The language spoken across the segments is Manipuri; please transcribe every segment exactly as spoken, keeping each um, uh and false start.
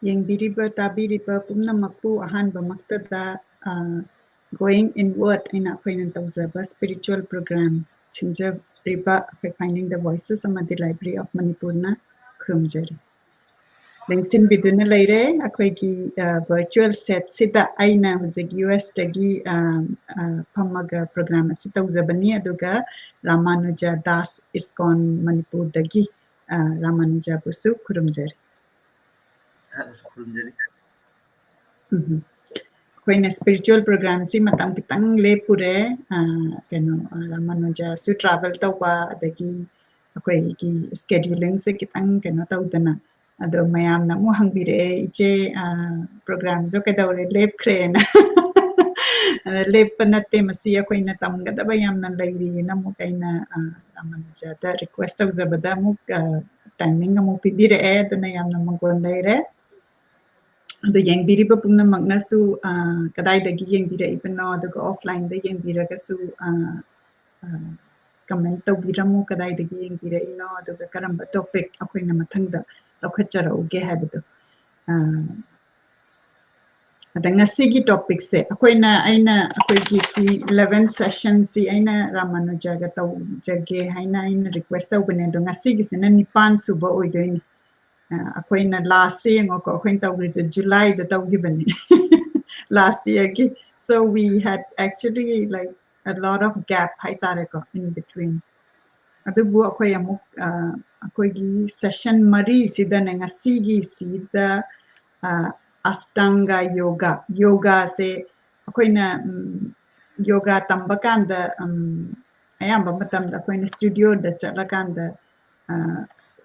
ꯌꯦꯡꯕꯤꯔꯤꯕ, ꯇꯥꯕꯤꯔꯤꯕ ꯄꯨꯝꯅꯃꯛꯄꯨ ꯑꯍꯥꯟꯕꯃꯛꯇꯗ, ꯑ, Going Inward ꯍꯥꯏꯅ ꯑꯩꯈꯣꯏꯅ ꯇꯧꯖꯕ spiritual program ꯁꯤꯟꯖꯔꯤꯕ ꯑꯩꯈꯣꯏ Finding the Voices ꯑꯃꯗꯤ Library of Manipurꯅ ꯈꯨꯔꯨꯝꯖꯔꯤ꯫ ꯂꯦꯡꯁꯤꯟꯕꯤꯗꯨꯅ ꯂꯩꯔꯦ꯫ ꯑꯩꯈꯣꯏꯒꯤ, ꯑ, virtual setꯁꯤꯗ ꯑꯩꯅ ꯍꯧꯖꯤꯛ ꯌꯨ ꯑꯦꯁꯇꯒꯤ, ꯑ, ꯑ, ꯐꯝꯃꯒ program ꯑꯁꯤ ꯇꯧꯖꯕꯅꯤ꯫ ꯑꯗꯨꯒ ꯔꯥꯃꯥꯅꯨꯖ ꯗꯥꯁ ꯏꯁꯀꯣꯟ ꯃꯅꯤꯄꯨꯔꯗꯒꯤ, ꯑ, ꯔꯥꯃꯥꯅꯨꯖꯕꯨꯁꯨ ꯈꯨꯔꯨꯝꯖꯔꯤ꯫ ꯑꯩꯍꯥꯛꯅꯁꯨ ꯈꯨꯔꯨꯝꯖꯔꯤ꯫ ꯎꯝ꯫ ꯑꯩꯈꯣꯏꯅ spiritual programꯁꯤ ꯃꯇꯝ ꯈꯤꯇꯪ ꯂꯦꯞꯄꯨꯔꯦ꯫ ꯑ, ꯀꯩꯅꯣ, ꯑ, ꯔꯥꯃꯥꯅꯨꯖꯁꯨ travel ꯇꯧꯕ, ꯑꯗꯒꯤ ꯑꯩꯈꯣꯏꯒꯤ schedulingꯁꯦ ꯈꯤꯇꯪ ꯀꯩꯅꯣ ꯇꯧꯗꯅ, ꯑꯗꯣ ꯃꯌꯥꯝꯅ ꯑꯃꯨꯛ ꯍꯪꯕꯤꯔꯛꯑꯦ, "ꯏꯆꯦ, ꯑ, programꯁꯨ ꯀꯩꯗꯧꯔꯦ, ꯂꯦꯞꯈ꯭ꯔꯦꯅ?" ꯑꯗ ꯂꯦꯞꯄ ꯅꯠꯇꯦ, ꯃꯁꯤ ꯑꯩꯈꯣꯏꯅ ꯇꯝꯒꯗꯕ ꯌꯥꯝꯅ ꯂꯩꯔꯤꯅ ꯑꯃꯨꯛ ꯑꯩꯅ, ꯑ, ꯔꯥꯃꯥꯅꯨꯖꯗ request ꯇꯧꯖꯕꯗ ꯑꯃꯨꯛ, ꯑ, timing ꯑꯃꯨꯛ ꯄꯤꯕꯤꯔꯛꯑꯦ꯫ ꯑꯗꯨꯅ ꯌꯥꯝꯅ ꯃꯪꯒꯣꯜ ꯂꯩꯔꯦ꯫ ꯑꯗꯨ ꯌꯦꯡꯕꯤꯔꯤꯕ ꯄꯨꯝꯅꯃꯛꯅꯁꯨ, ꯑ, ꯀꯗꯥꯏꯗꯒꯤ ꯌꯦꯡꯕꯤꯔꯛꯏꯕꯅꯣ, ꯑꯗꯨꯒ offlineꯗ ꯌꯦꯡꯕꯤꯔꯒꯁꯨ, ꯑ, ꯑ, comment ꯇꯧꯕꯤꯔꯝꯃꯨ, ꯀꯗꯥꯏꯗꯒꯤ ꯌꯦꯡꯕꯤꯔꯛꯏꯅꯣ, ꯑꯗꯨꯒ ꯀꯔꯝꯕ topic ꯑꯩꯈꯣꯏꯅ ꯃꯊꯪꯗ ꯂꯧꯈꯠꯆꯔꯛꯎꯒꯦ ꯍꯥꯏꯕꯗꯣ꯫ ꯑ, ꯑꯗ ꯉꯁꯤꯒꯤ topicꯁꯦ ꯑꯩꯈꯣꯏꯅ, ꯑꯩꯅ ꯑꯩꯈꯣꯏꯒꯤ ꯁꯤ eleven sessionꯁꯤ ꯑꯩꯅ ꯔꯥꯃꯥꯅꯨꯖꯒ ꯇꯧꯖꯒꯦ ꯍꯥꯏꯅ ꯑꯩꯅ request ꯇꯧꯕꯅꯦ, ꯑꯗꯣ ꯉꯁꯤꯒꯤꯁꯤꯅ ꯅꯤꯄꯥꯟ ꯁꯨꯕ ꯑꯣꯏꯗꯣꯏꯅꯤ꯫ ꯑ, ꯑꯩꯈꯣꯏꯅ lastꯁꯦ ꯌꯦꯡꯉꯣꯀꯣ, ꯑꯩꯈꯣꯏꯅ ꯇꯧꯈ꯭ꯔꯤꯁꯦ Julyꯗ ꯇꯧꯈꯤꯕꯅꯤ, last yearꯒꯤ꯫ So we had actually, like, a lot of gap ꯍꯥꯏꯇꯥꯔꯦꯀꯣ, in between꯫ ꯑꯗꯨꯕꯨ ꯑꯩꯈꯣꯏ ꯑꯃꯨꯛ, ꯑ, ꯑꯩꯈꯣꯏꯒꯤ session ꯃꯔꯤꯁꯤꯗꯅꯦ, ꯉꯁꯤꯒꯤꯁꯤꯗ, ꯑ, ꯑꯁꯇꯥꯡꯒ ꯌꯣꯒꯥ, ꯌꯣꯒꯥꯁꯦ ꯑꯩꯈꯣꯏꯅ, ꯎꯝ, ꯌꯣꯒꯥ ꯇꯝꯕ ꯀꯥꯟꯗ, ꯎꯝ, ꯑꯌꯥꯝꯕ ꯃꯇꯝꯗ ꯑꯩꯈꯣꯏꯅ studioꯗ ꯆꯠꯂꯀꯥꯟꯗ, ꯑ,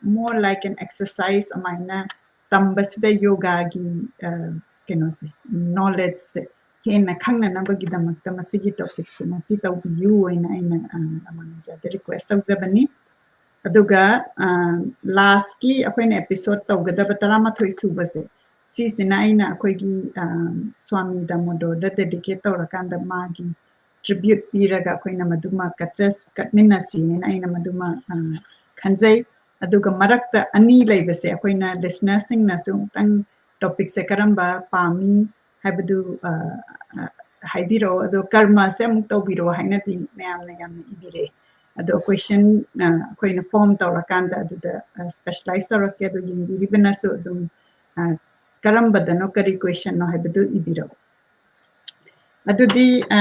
more like an exercise ꯑꯗꯨꯃꯥꯏꯅ ꯇꯝꯕꯁꯤꯗ ꯌꯣꯒꯥꯒꯤ, ꯑ, ꯀꯩꯅꯣꯁꯦ, knowledgeꯁꯦ ꯍꯦꯟꯅ ꯈꯪꯅꯅꯕꯒꯤꯗꯃꯛꯇ ꯃꯁꯤꯒꯤ topicꯁꯦ ꯉꯁꯤ ꯇꯧꯕꯤꯌꯨ ꯍꯥꯏꯅ ꯑꯩꯅ, ꯑ, ꯔꯥꯃꯥꯅꯨꯖꯗ request ꯇꯧꯖꯕꯅꯤ꯫ ꯑꯗꯨꯒ, ꯑ, lastꯀꯤ ꯑꯩꯈꯣꯏꯅ episode ꯇꯧꯒꯗꯕ ꯇꯔꯥꯃꯥꯊꯣꯏ ꯁꯨꯕꯁꯦ, ꯁꯤꯁꯤꯅ ꯑꯩꯅ ꯑꯩꯈꯣꯏꯒꯤ, ꯑ, ꯁ꯭ꯋꯥꯃꯤ ꯗꯥꯃꯣꯗꯣꯔꯗ dedicate ꯇꯧꯔꯀꯥꯟꯗ ꯃꯥꯒꯤ tribute ꯄꯤꯔꯒ ꯑꯩꯈꯣꯏꯅ ꯃꯗꯨꯃ ꯀꯠꯆ-, ꯀꯠꯃꯤꯟꯅꯁꯤꯅ ꯑꯩꯅ ꯃꯗꯨꯃ, ꯑ, ꯈꯟꯖꯩ꯫ ꯑꯗꯨꯒ ꯃꯔꯛꯇ ꯑꯅꯤ ꯂꯩꯕꯁꯦ ꯑꯩꯈꯣꯏꯅ listenerꯁꯤꯡꯅꯁꯨ ꯑꯃꯨꯛꯇꯪ ꯇꯣꯄꯤꯛꯁꯦ ꯀꯔꯝꯕ ꯄꯥꯝꯃꯤ ꯍꯥꯏꯕꯗꯨ, ꯑ, ꯑ, ꯍꯥꯏꯕꯤꯔꯛꯑꯣ꯫ ꯑꯗꯣ ꯀꯔꯃꯁꯦ ꯑꯃꯨꯛ ꯇꯧꯕꯤꯔꯛꯑꯣ ꯍꯥꯏꯅꯗꯤ ꯃꯌꯥꯝꯅ ꯌꯥꯝꯅ ꯏꯕꯤꯔꯛꯑꯦ꯫ ꯑꯗꯣ ꯀꯣꯏꯁꯟ, ꯑ, ꯑꯩꯈꯣꯏꯅ ꯐꯣꯝ ꯇꯧꯔꯀꯥꯟꯗ ꯑꯗꯨꯗ, ꯑ, ꯁ꯭ꯄꯦꯁꯤꯌꯦꯂꯥꯏꯁ ꯇꯧꯔꯛꯀꯦ꯫ ꯑꯗꯣ ꯌꯦꯡꯕꯤꯔꯤꯕꯅꯁꯨ ꯑꯗꯨꯝ, ꯑ, ꯀꯔꯝꯕꯗꯅꯣ, ꯀꯔꯤ ꯀꯣꯏꯁꯟꯅꯣ ꯍꯥꯏꯕꯗꯨ ꯏꯕꯤꯔꯛꯑꯣ꯫ ꯑꯗꯨꯗꯤ, ꯑ,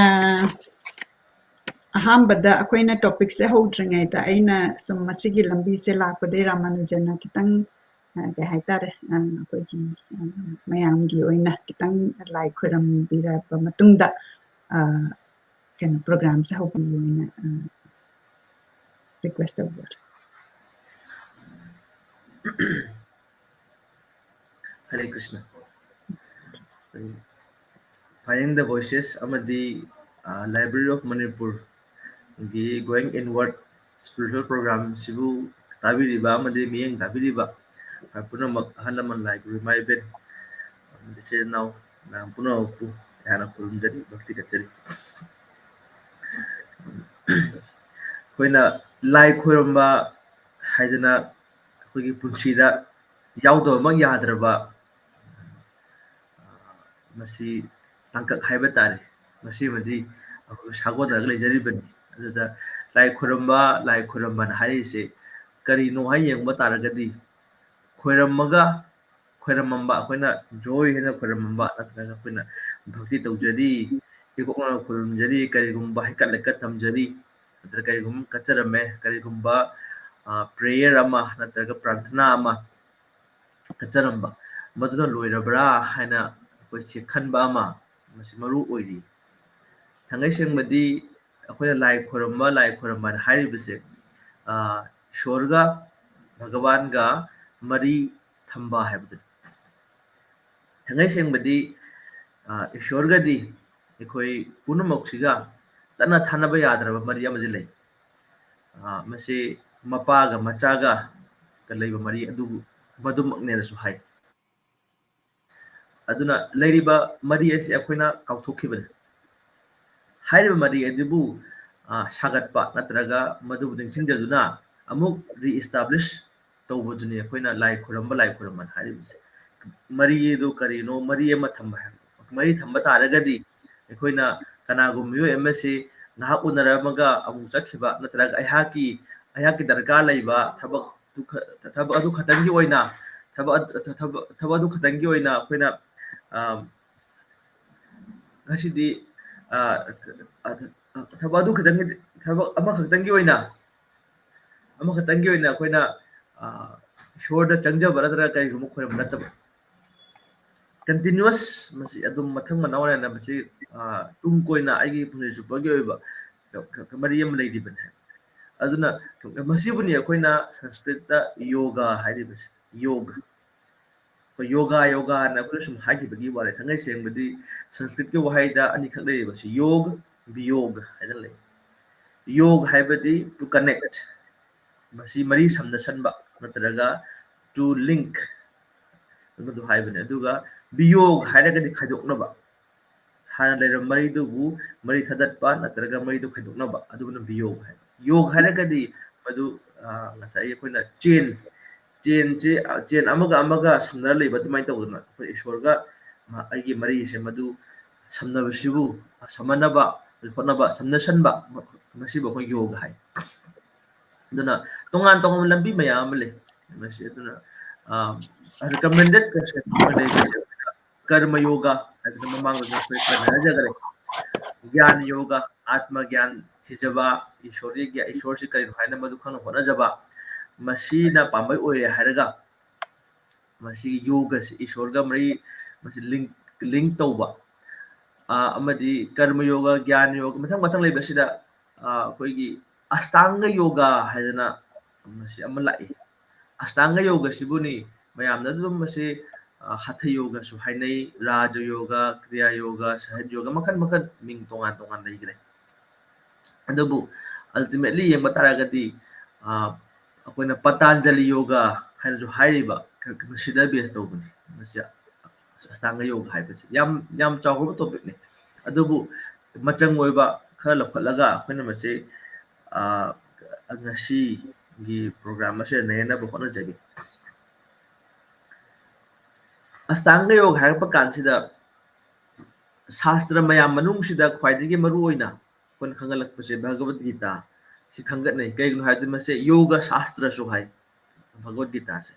ꯑꯍꯥꯟꯕꯗ ꯑꯩꯈꯣꯏꯅ ꯇꯣꯄꯤꯛꯁꯦ ꯍꯧꯗ꯭ꯔꯤꯉꯩꯗ ꯑꯩꯅ ꯁꯨꯝ ꯃꯁꯤꯒꯤ ꯂꯝꯕꯤꯁꯦ ꯂꯥꯛꯄꯗꯒꯤ ꯔꯥꯃꯥꯅꯨꯖꯟꯅ ꯈꯤꯇꯪ, ꯑ, ꯀꯩ ꯍꯥꯏꯇꯥꯔꯦ, ꯑ, ꯑꯩꯈꯣꯏꯒꯤ, ꯑ, ꯃꯌꯥꯝꯒꯤ ꯑꯣꯏꯅ ꯈꯤꯇꯪ ꯂꯥꯏ ꯈꯣꯏꯔꯝꯕꯤꯔꯕ ꯃꯇꯨꯡꯗ, ꯑ, ꯀꯩꯅꯣ, ꯄ꯭ꯔꯣꯒ꯭ꯔꯥꯝꯁꯦ ꯍꯧꯕꯤꯌꯨꯅ, ꯑ, ꯔꯤꯀ꯭ꯋꯦꯁ ꯇꯧꯖꯔꯤ꯫ ꯍꯔꯦ ꯀ꯭ꯔꯤꯁꯅ꯫ Finding the Voices ꯑꯃꯗꯤ, ꯑ, Library of Manipur ꯒꯤ Going Inward Spiritual Program ꯁꯤꯕꯨ ꯇꯥꯕꯤꯔꯤꯕ ꯑꯃꯗꯤ ꯃꯤꯠꯌꯦꯡ ꯇꯥꯕꯤꯔꯤꯕ, ꯑ, ꯄꯨꯝꯅꯃꯛ, ꯑꯍꯜ ꯂꯃꯟ, ꯂꯥꯏ ꯒꯨꯔꯨ, ꯏꯃꯥ ꯏꯕꯦꯟ, ꯏꯆꯤꯜ ꯏꯅꯥꯎ ꯃꯌꯥꯝ ꯄꯨꯝꯅꯃꯛꯄꯨ ꯑꯩꯍꯥꯛꯅ ꯈꯨꯔꯨꯝꯖꯔꯤ, ꯚꯛꯇꯤ ꯀꯠꯆꯔꯤ꯫ ꯑꯩꯈꯣꯏꯅ ꯂꯥꯏ ꯈꯣꯏꯔꯝꯕ ꯍꯥꯏꯗꯅ ꯑꯩꯈꯣꯏꯒꯤ ꯄꯨꯟꯁꯤꯗ ꯌꯥꯎꯗꯕꯃꯛ ꯌꯥꯗ꯭ꯔꯕ, ꯃꯁꯤ ꯇꯥꯡꯀꯛ ꯍꯥꯏꯕ ꯇꯥꯔꯦ꯫ ꯃꯁꯤꯃꯗꯤ ꯑꯩꯈꯣꯏ ꯁꯥꯒꯣꯟꯅꯔꯒ ꯂꯩꯖꯔꯤꯕꯅꯤ꯫ ꯑꯗꯨꯗ ꯂꯥꯏ ꯈꯣꯏꯔꯝꯕ, ꯂꯥꯏ ꯈꯣꯏꯔꯝꯕꯅ ꯍꯥꯏꯔꯤꯁꯦ ꯀꯔꯤꯅꯣ ꯍꯥꯏ ꯌꯦꯡꯕ ꯇꯥꯔꯒꯗꯤ, ꯈꯣꯏꯔꯝꯃꯒ, ꯈꯣꯏꯔꯝꯃꯝꯕ, ꯑꯩꯈꯣꯏꯅ ꯖꯣꯏ ꯍꯥꯏꯅ ꯈꯣꯏꯔꯝꯃꯝꯕ, ꯅꯠꯇ꯭ꯔꯒ ꯑꯩꯈꯣꯏꯅ ꯚꯛꯇꯤ ꯇꯧꯖꯔꯤ, ꯏꯀꯣꯛꯅ ꯈꯣꯏꯔꯝꯖꯔꯤ, ꯀꯔꯤꯒꯨꯝꯕ ꯍꯩꯀꯠ ꯂꯩꯀꯠ ꯊꯝꯖꯔꯤ, ꯅꯠꯇ꯭ꯔꯒ ꯀꯔꯤꯒꯨꯝꯕ ꯀꯠꯆꯔꯝꯃꯦ, ꯀꯔꯤꯒꯨꯝꯕ, ꯑ, prayer ꯑꯃ ꯅꯠꯇ꯭ꯔꯒ ꯄ꯭ꯔꯥꯔꯊꯅꯥ ꯑꯃ ꯀꯠꯆꯔꯝꯕ, ꯃꯗꯨꯅ ꯂꯣꯏꯔꯕ꯭ꯔꯥ ꯍꯥꯏꯅ ꯑꯩꯈꯣꯏꯁꯦ ꯈꯟꯕ ꯑꯃ, ꯃꯁꯤ ꯃꯔꯨ ꯑꯣꯏꯔꯤ꯫ ꯊꯥꯡꯒꯩ ꯁꯦꯡꯕꯗꯤ ꯑꯩꯈꯣꯏꯅ ꯂꯥꯏ ꯈꯣꯏꯔꯝꯕ, ꯂꯥꯏ ꯈꯣꯏꯔꯝꯕ ꯍꯥꯏꯅ ꯍꯥꯏꯔꯤꯕꯁꯦ, ꯑ, ꯏꯁꯣꯔꯒ ꯚꯒꯋꯥꯟꯒ ꯃꯔꯤ ꯊꯝꯕ ꯍꯥꯏꯕꯗꯨꯅꯤ꯫ ꯊꯥꯡꯒꯩ ꯁꯦꯡꯕꯗꯤ, ꯑ, ꯏꯁꯣꯔꯒꯗꯤ ꯑꯩꯈꯣꯏ ꯄꯨꯝꯅꯃꯛꯁꯤꯒ ꯇꯠꯅ ꯊꯥꯅꯕ ꯌꯥꯗ꯭ꯔꯕ ꯃꯔꯤ ꯑꯃꯗꯤ ꯂꯩ꯫ ꯑ, ꯃꯁꯤ ꯃꯄꯥꯒ ꯃꯆꯥꯒ ꯂꯩꯕ ꯃꯔꯤ ꯑꯗꯨꯕꯨ ꯃꯗꯨꯃꯛꯅꯦꯅꯁꯨ ꯍꯥꯏ꯫ ꯑꯗꯨꯅ ꯂꯩꯔꯤꯕ ꯃꯔꯤ ꯑꯁꯤ ꯑꯩꯈꯣꯏꯅ ꯀꯥꯎꯊꯣꯛꯈꯤꯕꯅꯤ꯫ ꯍꯥꯏꯔꯤꯕ ꯃꯔꯤ ꯑꯗꯨꯕꯨ, ꯑ, ꯁꯥꯒꯠꯄ ꯅꯠꯇ꯭ꯔꯒ ꯃꯗꯨꯕꯨ ꯅꯤꯡꯁꯤꯡꯖꯗꯨꯅ ꯑꯃꯨꯛ re-establish ꯇꯧꯕꯗꯨꯅꯤ ꯑꯩꯈꯣꯏꯅ ꯂꯥꯏ ꯈꯨꯔꯝꯕ, ꯂꯥꯏ ꯈꯨꯔꯝꯕꯅ ꯍꯥꯏꯔꯤꯕꯁꯦ꯫ ꯃꯔꯤ ꯑꯗꯨ ꯀꯔꯤꯅꯣ, ꯃꯔꯤ ꯑꯃ ꯊꯝꯕ ꯍꯥꯏꯕꯗꯣ꯫ ꯃꯔꯤ ꯊꯝꯕ ꯇꯥꯔꯒꯗꯤ ꯑꯩꯈꯣꯏꯅ ꯀꯅꯥꯒꯨꯝꯕ ꯃꯤꯑꯣꯏ ꯑꯃꯁꯤ ꯉꯥꯏꯍꯥꯛ ꯎꯅꯔꯝꯃꯒ ꯑꯃꯨꯛ ꯆꯠꯈꯤꯕ, ꯅꯠꯇ꯭ꯔꯒ ꯑꯩꯍꯥꯛꯀꯤ, ꯑꯩꯍꯥꯛꯀꯤ ꯗꯔꯀꯥꯔ ꯂꯩꯕ ꯊꯕꯛ, ꯊꯕꯛ ꯑꯗꯨ ꯈꯛꯇꯪꯒꯤ ꯑꯣꯏꯅ, ꯊꯕꯛ, ꯊꯕꯛ, ꯊꯕꯛ ꯑꯗꯨ ꯈꯛꯇꯪꯒꯤ ꯑꯣꯏꯅ ꯑꯩꯈꯣꯏꯅ, ꯑ, ꯉꯁꯤꯗꯤ, ꯑ, ꯑ, ꯊꯕꯛ ꯑꯗꯨ ꯈꯛꯇꯪꯒꯤ, ꯊꯕꯛ ꯑꯃꯈꯛꯇꯪꯒꯤ ꯑꯣꯏꯅ, ꯑꯃꯈꯛꯇꯪꯒꯤ ꯑꯣꯏꯅ ꯑꯩꯈꯣꯏꯅ, ꯑ, ꯏꯁꯣꯔꯗ ꯆꯪꯖꯕ ꯅꯠꯇ꯭ꯔꯒ ꯀꯔꯤꯒꯨꯝꯕ ꯈꯣꯏꯔꯝꯕ ꯅꯠꯇꯕ꯫ Continuous, ꯃꯁꯤ ꯑꯗꯨꯝ ꯃꯊꯪ ꯃꯅꯥꯎ ꯅꯥꯏꯅ ꯃꯁꯤ, ꯑ, ꯇꯨꯡ ꯀꯣꯏꯅ ꯑꯩꯒꯤ ꯄꯨꯟꯁꯤ ꯆꯨꯞꯄꯒꯤ ꯑꯣꯏꯕ ꯃꯔꯤ ꯑꯃ ꯂꯩꯔꯤꯕꯅꯤ꯫ ꯑꯗꯨꯅ ꯃꯁꯤꯕꯨꯅꯤ ꯑꯩꯈꯣꯏꯅ ꯁꯪꯁꯀ꯭ꯔꯤꯠꯇ ꯌꯣꯒ ꯍꯥꯏꯔꯤꯕꯁꯦ, ꯌꯣꯒ꯫ ꯑꯩꯈꯣꯏ ꯌꯣꯒꯥ, ꯌꯣꯒꯥꯅ ꯑꯩꯈꯣꯏꯅ ꯁꯨꯝ ꯍꯥꯏꯈꯤꯕꯒꯤ ꯋꯥꯅꯤ꯫ ꯊꯥꯡꯉꯩ ꯁꯦꯡꯕꯗꯤ ꯁꯪꯁꯀ꯭ꯔꯤꯠꯀꯤ ꯋꯥꯍꯩꯗ ꯑꯅꯤꯈꯛ ꯂꯩꯔꯤꯕꯁꯤ, ꯌꯣꯒ, ꯕꯤꯌꯣꯒ ꯍꯥꯏꯅ ꯂꯩ꯫ ꯌꯣꯒ ꯍꯥꯏꯕꯗꯤ to connect, ꯃꯁꯤ ꯃꯔꯤ ꯁꯝꯅꯁꯟꯕ ꯅꯠꯇ꯭ꯔꯒ to link, ꯑꯗꯨ ꯍꯥꯏꯕꯅꯤ꯫ ꯑꯗꯨꯒ ꯕꯤꯌꯣꯒ ꯍꯥꯏꯔꯒꯗꯤ ꯈꯥꯏꯗꯣꯛꯅꯕ, ꯍꯥꯟꯅ ꯂꯩꯔꯝꯕ ꯃꯔꯤꯗꯨꯕꯨ ꯃꯔꯤ ꯊꯥꯗꯠꯄ ꯅꯠꯇ꯭ꯔꯒ ꯃꯔꯤꯗꯨ ꯈꯥꯏꯗꯣꯛꯅꯕ, ꯑꯗꯨꯕꯨꯅ ꯕꯤꯌꯣꯒ ꯍꯥꯏꯕ꯫ ꯌꯣꯒ ꯍꯥꯏꯔꯒꯗꯤ ꯃꯗꯨ, ꯑ, ꯉꯁꯥꯏꯒꯤ ꯑꯩꯈꯣꯏꯅ ꯆꯦꯟ, ꯆꯦꯟꯁꯤ, ꯑ, ꯆꯦꯟ ꯑꯃꯒ ꯑꯃꯒ ꯁꯝꯅꯔ ꯂꯩꯕ ꯑꯗꯨꯃꯥꯏꯅ ꯇꯧꯗꯅ ꯑꯩꯈꯣꯏ ꯏꯁꯣꯔꯒ ꯃꯥ-, ꯑꯩꯒꯤ ꯃꯔꯤꯁꯦ ꯃꯗꯨ ꯁꯝꯅꯕꯁꯤꯕꯨ, ꯁꯝꯍꯟꯅꯕ ꯍꯣꯠꯅꯕ, ꯁꯝꯅꯁꯟꯕ, ꯃꯁꯤꯕꯨ ꯑꯩꯈꯣꯏ ꯌꯣꯒ ꯍꯥꯏ꯫ ꯑꯗꯨꯅ ꯇꯣꯉꯥꯟ ꯇꯣꯉꯥꯟꯕ ꯂꯝꯕꯤ ꯃꯌꯥꯝ ꯑꯃ ꯂꯩ꯫ ꯃꯁꯤ ꯑꯗꯨꯅ, ꯑ, recommended ꯀꯔꯃ ꯌꯣꯒ ꯍꯥꯏꯗꯅ ꯃꯃꯥꯡꯗꯁꯨ ꯑꯩꯈꯣꯏ ꯄꯟꯅꯖꯈ꯭ꯔꯦ꯫ ꯒ꯭ꯌꯥꯟ ꯌꯣꯒ, ꯑꯥꯠꯃ ꯒ꯭ꯌꯥꯟ ꯊꯤꯖꯕ, ꯏꯁꯣꯔꯒꯤ ꯒ꯭ꯌꯥ-, ꯏꯁꯣꯔꯁꯤ ꯀꯔꯤꯅꯣ ꯍꯥꯏꯅ ꯃꯗꯨ ꯈꯪꯅ ꯍꯣꯠꯅꯖꯕ, ꯃꯁꯤꯅ ꯄꯥꯝꯕꯩ ꯑꯣꯏꯔꯦ ꯍꯥꯏꯔꯒ ꯃꯁꯤꯒꯤ ꯌꯣꯒꯁꯤ ꯏꯁꯣꯔꯒ ꯃꯔꯤ, ꯃꯁꯤ link, link ꯇꯧꯕ, ꯑ, ꯑꯃꯗꯤ ꯀꯔꯃ ꯌꯣꯒ, ꯒ꯭ꯌꯥꯟ ꯌꯣꯒ, ꯃꯊꯪ ꯃꯊꯪ ꯂꯩꯕꯁꯤꯗ, ꯑ, ꯑꯩꯈꯣꯏꯒꯤ ꯑꯁꯇꯥꯡꯒ ꯌꯣꯒ ꯍꯥꯏꯗꯅ ꯃꯁꯤ ꯑꯃ ꯂꯥꯛꯏ꯫ ꯑꯁꯇꯥꯡꯒ ꯌꯣꯒꯁꯤꯕꯨꯅꯤ ꯃꯌꯥꯝꯅ ꯑꯗꯨꯝ ꯃꯁꯤ, ꯑ, ꯍꯊ ꯌꯣꯒꯁꯨ ꯍꯥꯏꯅꯩ, ꯔꯥꯖ ꯌꯣꯒ, ꯀ꯭ꯔꯤꯌꯥ ꯌꯣꯒ, ꯁꯍꯖ ꯌꯣꯒ, ꯃꯈꯜ ꯃꯈꯜ ꯃꯤꯡ ꯇꯣꯉꯥꯟ ꯇꯣꯉꯥꯟ ꯂꯩꯈ꯭ꯔꯦ꯫ ꯑꯗꯨꯕꯨ ultimately ꯌꯦꯡꯕ ꯇꯥꯔꯒꯗꯤ, ꯑ, ꯑꯩꯈꯣꯏꯅ ꯄꯇꯥꯟꯖꯂꯤ ꯌꯣꯒ ꯍꯥꯏꯅꯁꯨ ꯍꯥꯏꯔꯤꯕ, ꯃꯁꯤꯗ base ꯇꯧꯕꯅꯤ꯫ ꯃꯁꯤ ꯑꯁꯇꯥꯡꯒ ꯌꯣꯒ ꯍꯥꯏꯕꯁꯤ ꯌꯥꯝ, ꯌꯥꯝ ꯆꯥꯎꯈ꯭ꯔꯕ topicꯅꯤ꯫ ꯑꯗꯨꯕꯨ ꯃꯆꯪ ꯑꯣꯏꯕ ꯈꯔ ꯂꯧꯈꯠꯂꯒ ꯑꯩꯈꯣꯏꯅ ꯃꯁꯤ, ꯑ, ꯉꯁꯤꯒꯤ program ꯑꯁꯤꯗ ꯅꯩꯅꯅꯕ ꯍꯣꯠꯅꯖꯒꯦ꯫ ꯑꯁꯇꯥꯡꯒ ꯌꯣꯒ ꯍꯥꯏꯔꯛꯄ ꯀꯥꯟꯁꯤꯗ ꯁꯥꯁꯇ꯭ꯔ ꯃꯌꯥꯝ ꯃꯅꯨꯡꯁꯤꯗ ꯈ꯭ꯋꯥꯏꯗꯒꯤ ꯃꯔꯨ ꯑꯣꯏꯅ ꯑꯩꯈꯣꯏꯅ ꯈꯪꯒꯠꯂꯛꯄꯁꯦ ꯚꯒꯕꯠ ꯒꯤꯇꯥ ꯁꯤ ꯈꯪꯒꯠꯅꯩ꯫ ꯀꯩꯒꯤꯅꯣ ꯍꯥꯏꯔꯗꯤ ꯃꯁꯦ ꯌꯣꯒ ꯁꯥꯁꯇ꯭ꯔꯁꯨ ꯍꯥꯏ ꯚꯒꯕꯠ ꯒꯤꯇꯥꯁꯦ꯫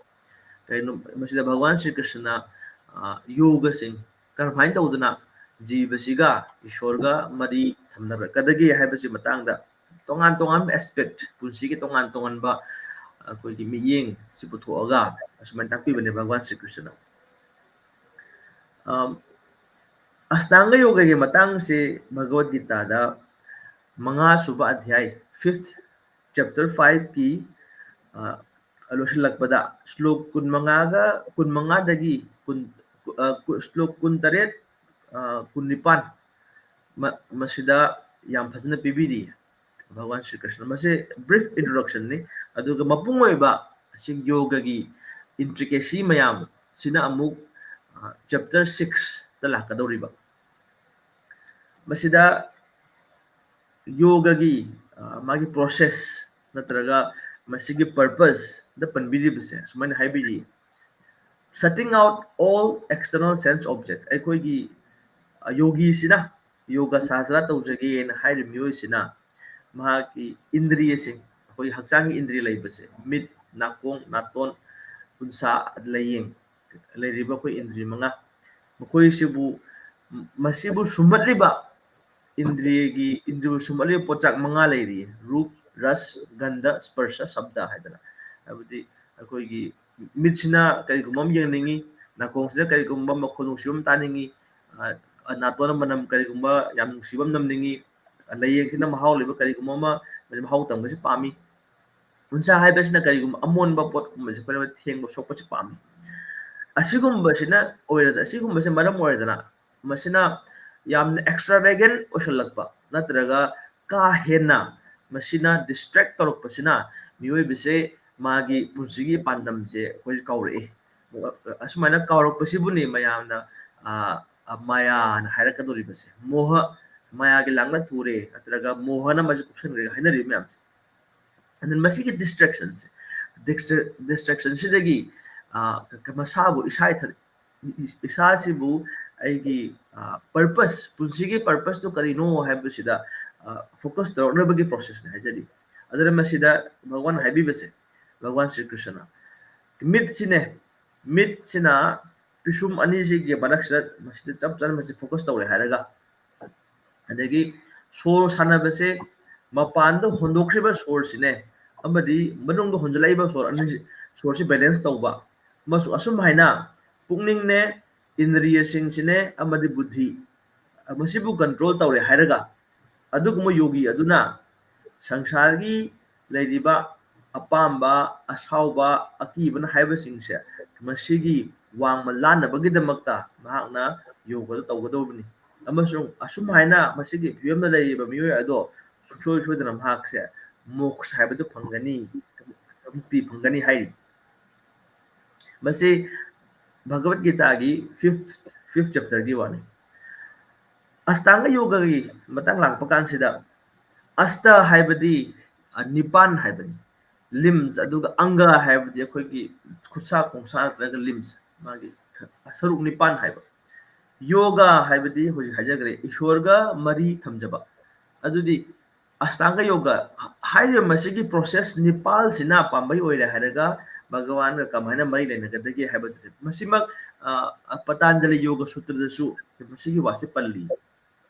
ꯀꯩꯅꯣ ꯃꯁꯤꯗ ꯚꯒꯋꯥꯟ ꯁ꯭ꯔꯤ ꯀ꯭ꯔꯤꯁꯅꯅ, ꯑ, ꯌꯣꯒꯁꯤꯡ ꯀꯔꯝꯍꯥꯏꯅ ꯇꯧꯗꯅ ꯖꯤꯕꯁꯤꯒ ꯏꯁꯣꯔꯒ ꯃꯔꯤ ꯊꯝꯅꯔꯛꯀꯗꯒꯦ ꯍꯥꯏꯕꯁꯤ ꯃꯇꯥꯡꯗ ꯇꯣꯉꯥꯟ ꯇꯣꯉꯥꯟꯕ aspect, ꯄꯨꯟꯁꯤꯒꯤ ꯇꯣꯉꯥꯟ ꯇꯣꯉꯥꯟꯕ ꯑꯩꯈꯣꯏꯒꯤ ꯃꯤꯠꯌꯦꯡ ꯁꯤ ꯄꯨꯊꯣꯛꯑꯒ ꯑꯁꯨꯃꯥꯏꯅ ꯇꯥꯛꯄꯤꯕꯅꯦ ꯚꯒꯋꯥꯟ ꯁ꯭ꯔꯤ ꯀ꯭ꯔꯤꯁꯅꯅ꯫ ꯑꯝ, ꯑꯁꯇꯥꯡꯒ ꯌꯣꯒꯒꯤ ꯃꯇꯥꯡꯁꯤ ꯚꯒꯕꯠ ꯒꯤꯇꯥꯗ ꯃꯉꯥ ꯁꯨꯕ ꯑꯙ꯭ꯌꯥꯏ, fifth chapter, five ꯀꯤ, ꯑ, ꯂꯣꯏꯁꯤꯜꯂꯛꯄꯗ ꯁ꯭ꯂꯣꯛ ꯀꯨꯟꯃꯉꯥꯒ, ꯀꯨꯟꯃꯉꯥꯗꯒꯤ ꯀꯨꯟ, ꯑ, ꯀꯨ-, ꯁ꯭ꯂꯣꯛ ꯀꯨꯟꯇꯔꯦꯠ, ꯑ, ꯀꯨꯟꯅꯤꯄꯥꯟ ꯃ-, ꯃꯁꯤꯗ ꯌꯥꯝ ꯐꯖꯅ ꯄꯤꯕꯤꯔꯤ ꯚꯒꯋꯥꯟ ꯁ꯭ꯔꯤ ꯀ꯭ꯔꯤꯁꯅ꯫ ꯃꯁꯤ brief introduction ꯅꯤ꯫ ꯑꯗꯨꯒ ꯃꯄꯨꯡ ꯑꯣꯏꯕ ꯑꯁꯤ ꯌꯣꯒꯒꯤ intricacy ꯃꯌꯥꯝ ꯁꯤꯅ ꯑꯃꯨꯛ, ꯑ, chapter six ꯇ ꯂꯥꯛꯀꯗꯧꯔꯤꯕ꯫ ꯃꯁꯤꯗ ꯌꯣꯒꯒꯤ, ꯑ, ꯃꯥꯒꯤ process ꯅꯠꯇ꯭ꯔꯒ ꯃꯁꯤꯒꯤ purpose ꯗ ꯄꯟꯕꯤꯔꯤꯕꯁꯦ ꯁꯨꯃꯥꯏꯅ ꯍꯥꯏꯕꯤꯔꯤ, "Shutting out all external sense object"꯫ ꯑꯩꯈꯣꯏꯒꯤ, ꯑ, ꯌꯣꯒꯤꯁꯤꯅ, ꯌꯣꯒ ꯁꯥꯁꯇ꯭ꯔ ꯇꯧꯖꯒꯦꯅ ꯍꯥꯏꯔꯤꯕ ꯃꯤꯑꯣꯏꯁꯤꯅ ꯃꯍꯥꯛꯀꯤ ꯏꯟꯗ꯭ꯔꯤꯌꯁꯤꯡ, ꯑꯩꯈꯣꯏꯒꯤ ꯍꯛꯆꯥꯡꯒꯤ ꯏꯟꯗ꯭ꯔꯤ ꯂꯩꯕꯁꯦ, ꯃꯤꯠ, ꯅꯥꯀꯣꯡ, ꯅꯥꯇꯣꯟ, ꯎꯟꯁꯥ, ꯂꯥꯏꯌꯦꯡ, ꯂꯩꯔꯤꯕ ꯑꯩꯈꯣꯏ ꯏꯟꯗ꯭ꯔꯤ ꯃꯉꯥ, ꯃꯈꯣꯏꯁꯤꯕꯨ, ꯃꯁꯤꯕꯨ ꯁꯨꯝꯍꯠꯂꯤꯕ ꯏꯟꯗ꯭ꯔꯤꯒꯤ, ꯏꯟꯗ꯭ꯔꯤꯕꯨ ꯁꯨꯝꯍꯠꯂꯤꯕ ꯄꯣꯠꯆꯥꯛ ꯃꯉꯥ ꯂꯩꯔꯤ: ꯔꯨꯞ, ꯔꯁ, ꯒꯟꯙ, ꯁ꯭ꯄꯔꯁ, ꯁꯕꯗ ꯍꯥꯏꯗꯅ꯫ ꯍꯥꯏꯕꯗꯤ ꯑꯩꯈꯣꯏꯒꯤ ꯃꯤꯠꯁꯤꯅ ꯀꯔꯤꯒꯨꯝꯕ ꯑꯃ ꯌꯦꯡꯅꯤꯡꯉꯤ, ꯅꯥꯀꯣꯡꯁꯤꯅ ꯀꯔꯤꯒꯨꯝꯕ ꯃꯈꯣꯜ ꯅꯨꯡꯁꯤꯕ ꯑꯃ ꯇꯥꯅꯤꯡꯉꯤ, ꯑ, ꯅꯥꯇꯣꯟꯅ ꯃꯅꯝ ꯀꯔꯤꯒꯨꯝꯕ ꯌꯥꯝ ꯅꯨꯡꯁꯤꯕ ꯑꯃ ꯅꯝꯅꯤꯡꯉꯤ, ꯂꯥꯏꯌꯦꯡꯁꯤꯅ ꯃꯍꯥꯎ ꯂꯩꯕ ꯀꯔꯤꯒꯨꯝꯕ ꯑꯃ, ꯃꯍꯥꯎ ꯇꯪꯕꯁꯤ ꯄꯥꯝꯃꯤ꯫ ꯎꯟꯁꯥ ꯍꯥꯏꯕꯁꯤꯅ ꯀꯔꯤꯒꯨꯝꯕ ꯑꯃꯣꯟꯕ ꯄꯣꯠꯀꯨꯝꯕꯁꯦ ꯑꯩꯈꯣꯏꯅ ꯊꯦꯡꯕ ꯁꯣꯛꯄꯁꯤ ꯄꯥꯝꯃꯤ꯫ ꯑꯁꯤꯒꯨꯝꯕꯁꯤꯅ ꯑꯣꯏꯔ-, ꯑꯁꯤꯒꯨꯝꯕꯁꯦ ꯃꯔꯝ ꯑꯣꯏꯔꯗꯅ ꯃꯁꯤꯅ ꯌꯥꯝꯅ extravagant ꯑꯣꯏꯁꯜꯂꯛꯄ ꯅꯠꯇ꯭ꯔꯒ ꯀꯥ ꯍꯦꯟꯅ ꯃꯁꯤꯅ distract ꯇꯧꯔꯛꯄꯁꯤꯅ ꯃꯤꯑꯣꯏꯕꯁꯦ ꯃꯥꯒꯤ ꯄꯨꯟꯁꯤꯒꯤ ꯄꯥꯟꯗꯝꯁꯦ ꯑꯩꯈꯣꯏ ꯀꯥꯎꯔꯛꯏ꯫ ꯑꯁꯨꯃꯥꯏꯅ ꯀꯥꯎꯔꯛꯄꯁꯤꯕꯨꯅꯤ ꯃꯌꯥꯝꯅ, ꯑ, ꯑ, ꯃꯥꯌꯥꯅ ꯍꯥꯏꯔꯛꯀꯗꯧꯔꯤꯕꯁꯦ꯫ ꯃꯣꯍ, ꯃꯥꯌꯥꯒꯤ ꯂꯥꯡꯅ ꯊꯨꯔꯦ, ꯅꯠꯇ꯭ꯔꯒ ꯃꯣꯍꯅ ꯃꯁꯤ ꯀꯨꯞꯁꯟꯈ꯭ꯔꯦ ꯍꯥꯏꯅꯔꯤꯕ ꯃꯌꯥꯝꯁꯦ꯫ ꯑꯗꯨꯅ ꯃꯁꯤꯒꯤ distraction ꯁꯦ, distra-, distraction ꯁꯤꯗꯒꯤ, ꯑ, ꯀ-, ꯀ-, ꯃꯁꯥꯕꯨ ꯏꯁꯥ ꯏꯊꯟ-, ꯏꯁꯥꯁꯤꯕꯨ ꯑꯩꯒꯤ ꯄꯔꯄꯁ, ꯄꯨꯟꯁꯤꯒꯤ ꯄꯔꯄꯁꯇꯨ ꯀꯔꯤꯅꯣ ꯍꯥꯏꯕꯁꯤꯗ ꯐꯣꯀꯁ ꯇꯧꯔꯛꯅꯕꯒꯤ ꯄ꯭ꯔꯣꯁꯦꯁꯅꯦ ꯍꯥꯏꯖꯔꯤ꯫ ꯑꯗꯨꯅ ꯃꯁꯤꯗ ꯚꯒꯋꯥꯟ ꯍꯥꯏꯕꯤꯕꯁꯦ, ꯚꯒꯋꯥꯟ ꯁ꯭ꯔꯤ ꯀ꯭ꯔꯤꯁꯅ ꯃꯤꯠꯁꯤꯅꯦ, ꯃꯤꯠꯁꯤꯅ ꯄꯤꯁꯨꯝ ꯑꯅꯤꯁꯤꯒꯤ ꯃꯔꯛꯁꯤꯗ ꯃꯁꯤꯗ ꯆꯞ ꯆꯥꯅ ꯃꯁꯤ ꯐꯣꯀꯁ ꯇꯧꯔꯦ ꯍꯥꯏꯔꯒ, ꯑꯗꯒꯤ ꯁꯣꯔ ꯁꯥꯟꯅꯕꯁꯦ ꯃꯄꯥꯟꯗ ꯍꯣꯟꯗꯣꯛꯈ꯭ꯔꯤꯕ ꯁꯣꯔꯁꯤꯅꯦ ꯑꯃꯗꯤ ꯃꯅꯨꯡꯗ ꯍꯣꯟꯖꯤꯜꯂꯛꯏꯕ ꯁꯣꯔ ꯑꯅꯤꯁꯤ, ꯁꯣꯔꯁꯤ ꯕꯦꯂꯦꯟꯁ ꯇꯧꯕ ꯑꯃꯁꯨ ꯑꯁꯨꯝ ꯍꯥꯏꯅ ꯄꯨꯛꯅꯤꯡꯅꯦ, ꯏꯟꯗ꯭ꯔꯤꯌꯁꯤꯡꯁꯤꯅꯦ ꯑꯃꯗꯤ ꯕꯨꯙꯤ ꯃꯁꯤꯕꯨ ꯀꯟꯇ꯭ꯔꯣꯜ ꯇꯧꯔꯦ ꯍꯥꯏꯔꯒ, ꯑꯗꯨꯒꯨꯝꯕ ꯌꯣꯒꯤ ꯑꯗꯨꯅ ꯁꯪꯁꯥꯔꯒꯤ ꯂꯩꯔꯤꯕ ꯑꯄꯥꯝꯕ, ꯑꯁꯥꯎꯕ, ꯑꯀꯤꯕꯅ ꯍꯥꯏꯕꯁꯤꯡꯁꯦ ꯃꯁꯤꯒꯤ ꯋꯥꯡꯃ ꯂꯥꯟꯅꯕꯒꯤꯗꯃꯛꯇ ꯃꯍꯥꯛꯅ ꯌꯣꯒꯗ ꯇꯧꯒꯗꯧꯕꯅꯤ꯫ ꯑꯃꯁꯨꯡ ꯑꯁꯨꯝ ꯍꯥꯏꯅ ꯃꯁꯤꯒꯤ ꯐꯤꯕꯝꯗ ꯂꯩꯔꯤꯕ ꯃꯤꯑꯣꯏ ꯑꯗꯣ ꯁꯨꯡꯁꯣꯏ ꯁꯣꯏꯗꯅ ꯃꯍꯥꯛꯁꯦ ꯃꯣꯛꯁ ꯍꯥꯏꯕꯗꯨ ꯐꯪꯒꯅꯤ, ꯃꯨꯛꯇꯤ ꯐꯪꯒꯅꯤ ꯍꯥꯏꯔꯤ꯫ ꯃꯁꯤ ꯚꯒꯕꯠ ꯒꯤꯇꯥꯒꯤ ꯐꯤꯐ ꯐꯤꯐ ꯆꯦꯞꯇꯔꯒꯤ ꯋꯥꯅꯤ꯫ ꯑꯁꯇꯥꯡꯒ ꯌꯣꯒꯒꯤ ꯃꯇꯥꯡ ꯂꯥꯛꯄ ꯀꯥꯟꯁꯤꯗ ꯑꯁꯇ ꯍꯥꯏꯕꯗꯤ ꯅꯤꯄꯥꯟ ꯍꯥꯏꯕꯅꯤ꯫ ꯂꯤꯝꯁ, ꯑꯗꯨꯒ ꯑꯪꯒ ꯍꯥꯏꯕꯗꯤ ꯑꯩꯈꯣꯏꯒꯤ ꯈꯨꯠꯁꯥ ꯈꯣꯡꯁꯥ ꯅꯠꯇ꯭ꯔꯒ ꯂꯤꯝꯁ, ꯃꯥꯒꯤ ꯁꯔꯨꯛ ꯅꯤꯄꯥꯟ ꯍꯥꯏꯕ꯫ ꯌꯣꯒ ꯍꯥꯏꯕꯗꯤ ꯍꯧꯖꯤꯛ ꯍꯥꯏꯖꯈ꯭ꯔꯦ, ꯏꯁꯣꯔꯒ ꯃꯔꯤ ꯊꯝꯖꯕ꯫ ꯑꯗꯨꯗꯤ ꯑꯁꯇꯥꯡꯒ ꯌꯣꯒ ꯍꯥꯏꯔꯤꯕ ꯃꯁꯤꯒꯤ ꯄ꯭ꯔꯣꯁꯦꯁ ꯅꯤꯄꯥꯜꯁꯤꯅ ꯄꯥꯝꯕꯩ ꯑꯣꯏꯔꯦ ꯍꯥꯏꯔꯒ ꯚꯒꯋꯥꯟꯒ ꯀꯃꯥꯏꯅ ꯃꯔꯤ ꯂꯩꯅꯒꯗꯒꯦ ꯍꯥꯏꯕꯗꯨꯗꯤ ꯃꯁꯤꯃꯛ ꯄꯇꯥꯟꯖꯂꯤ ꯌꯣꯒ ꯁꯨꯇ꯭ꯔꯗꯁꯨ ꯃꯁꯤꯒꯤ ꯋꯥꯁꯦ ꯄꯜꯂꯤ꯫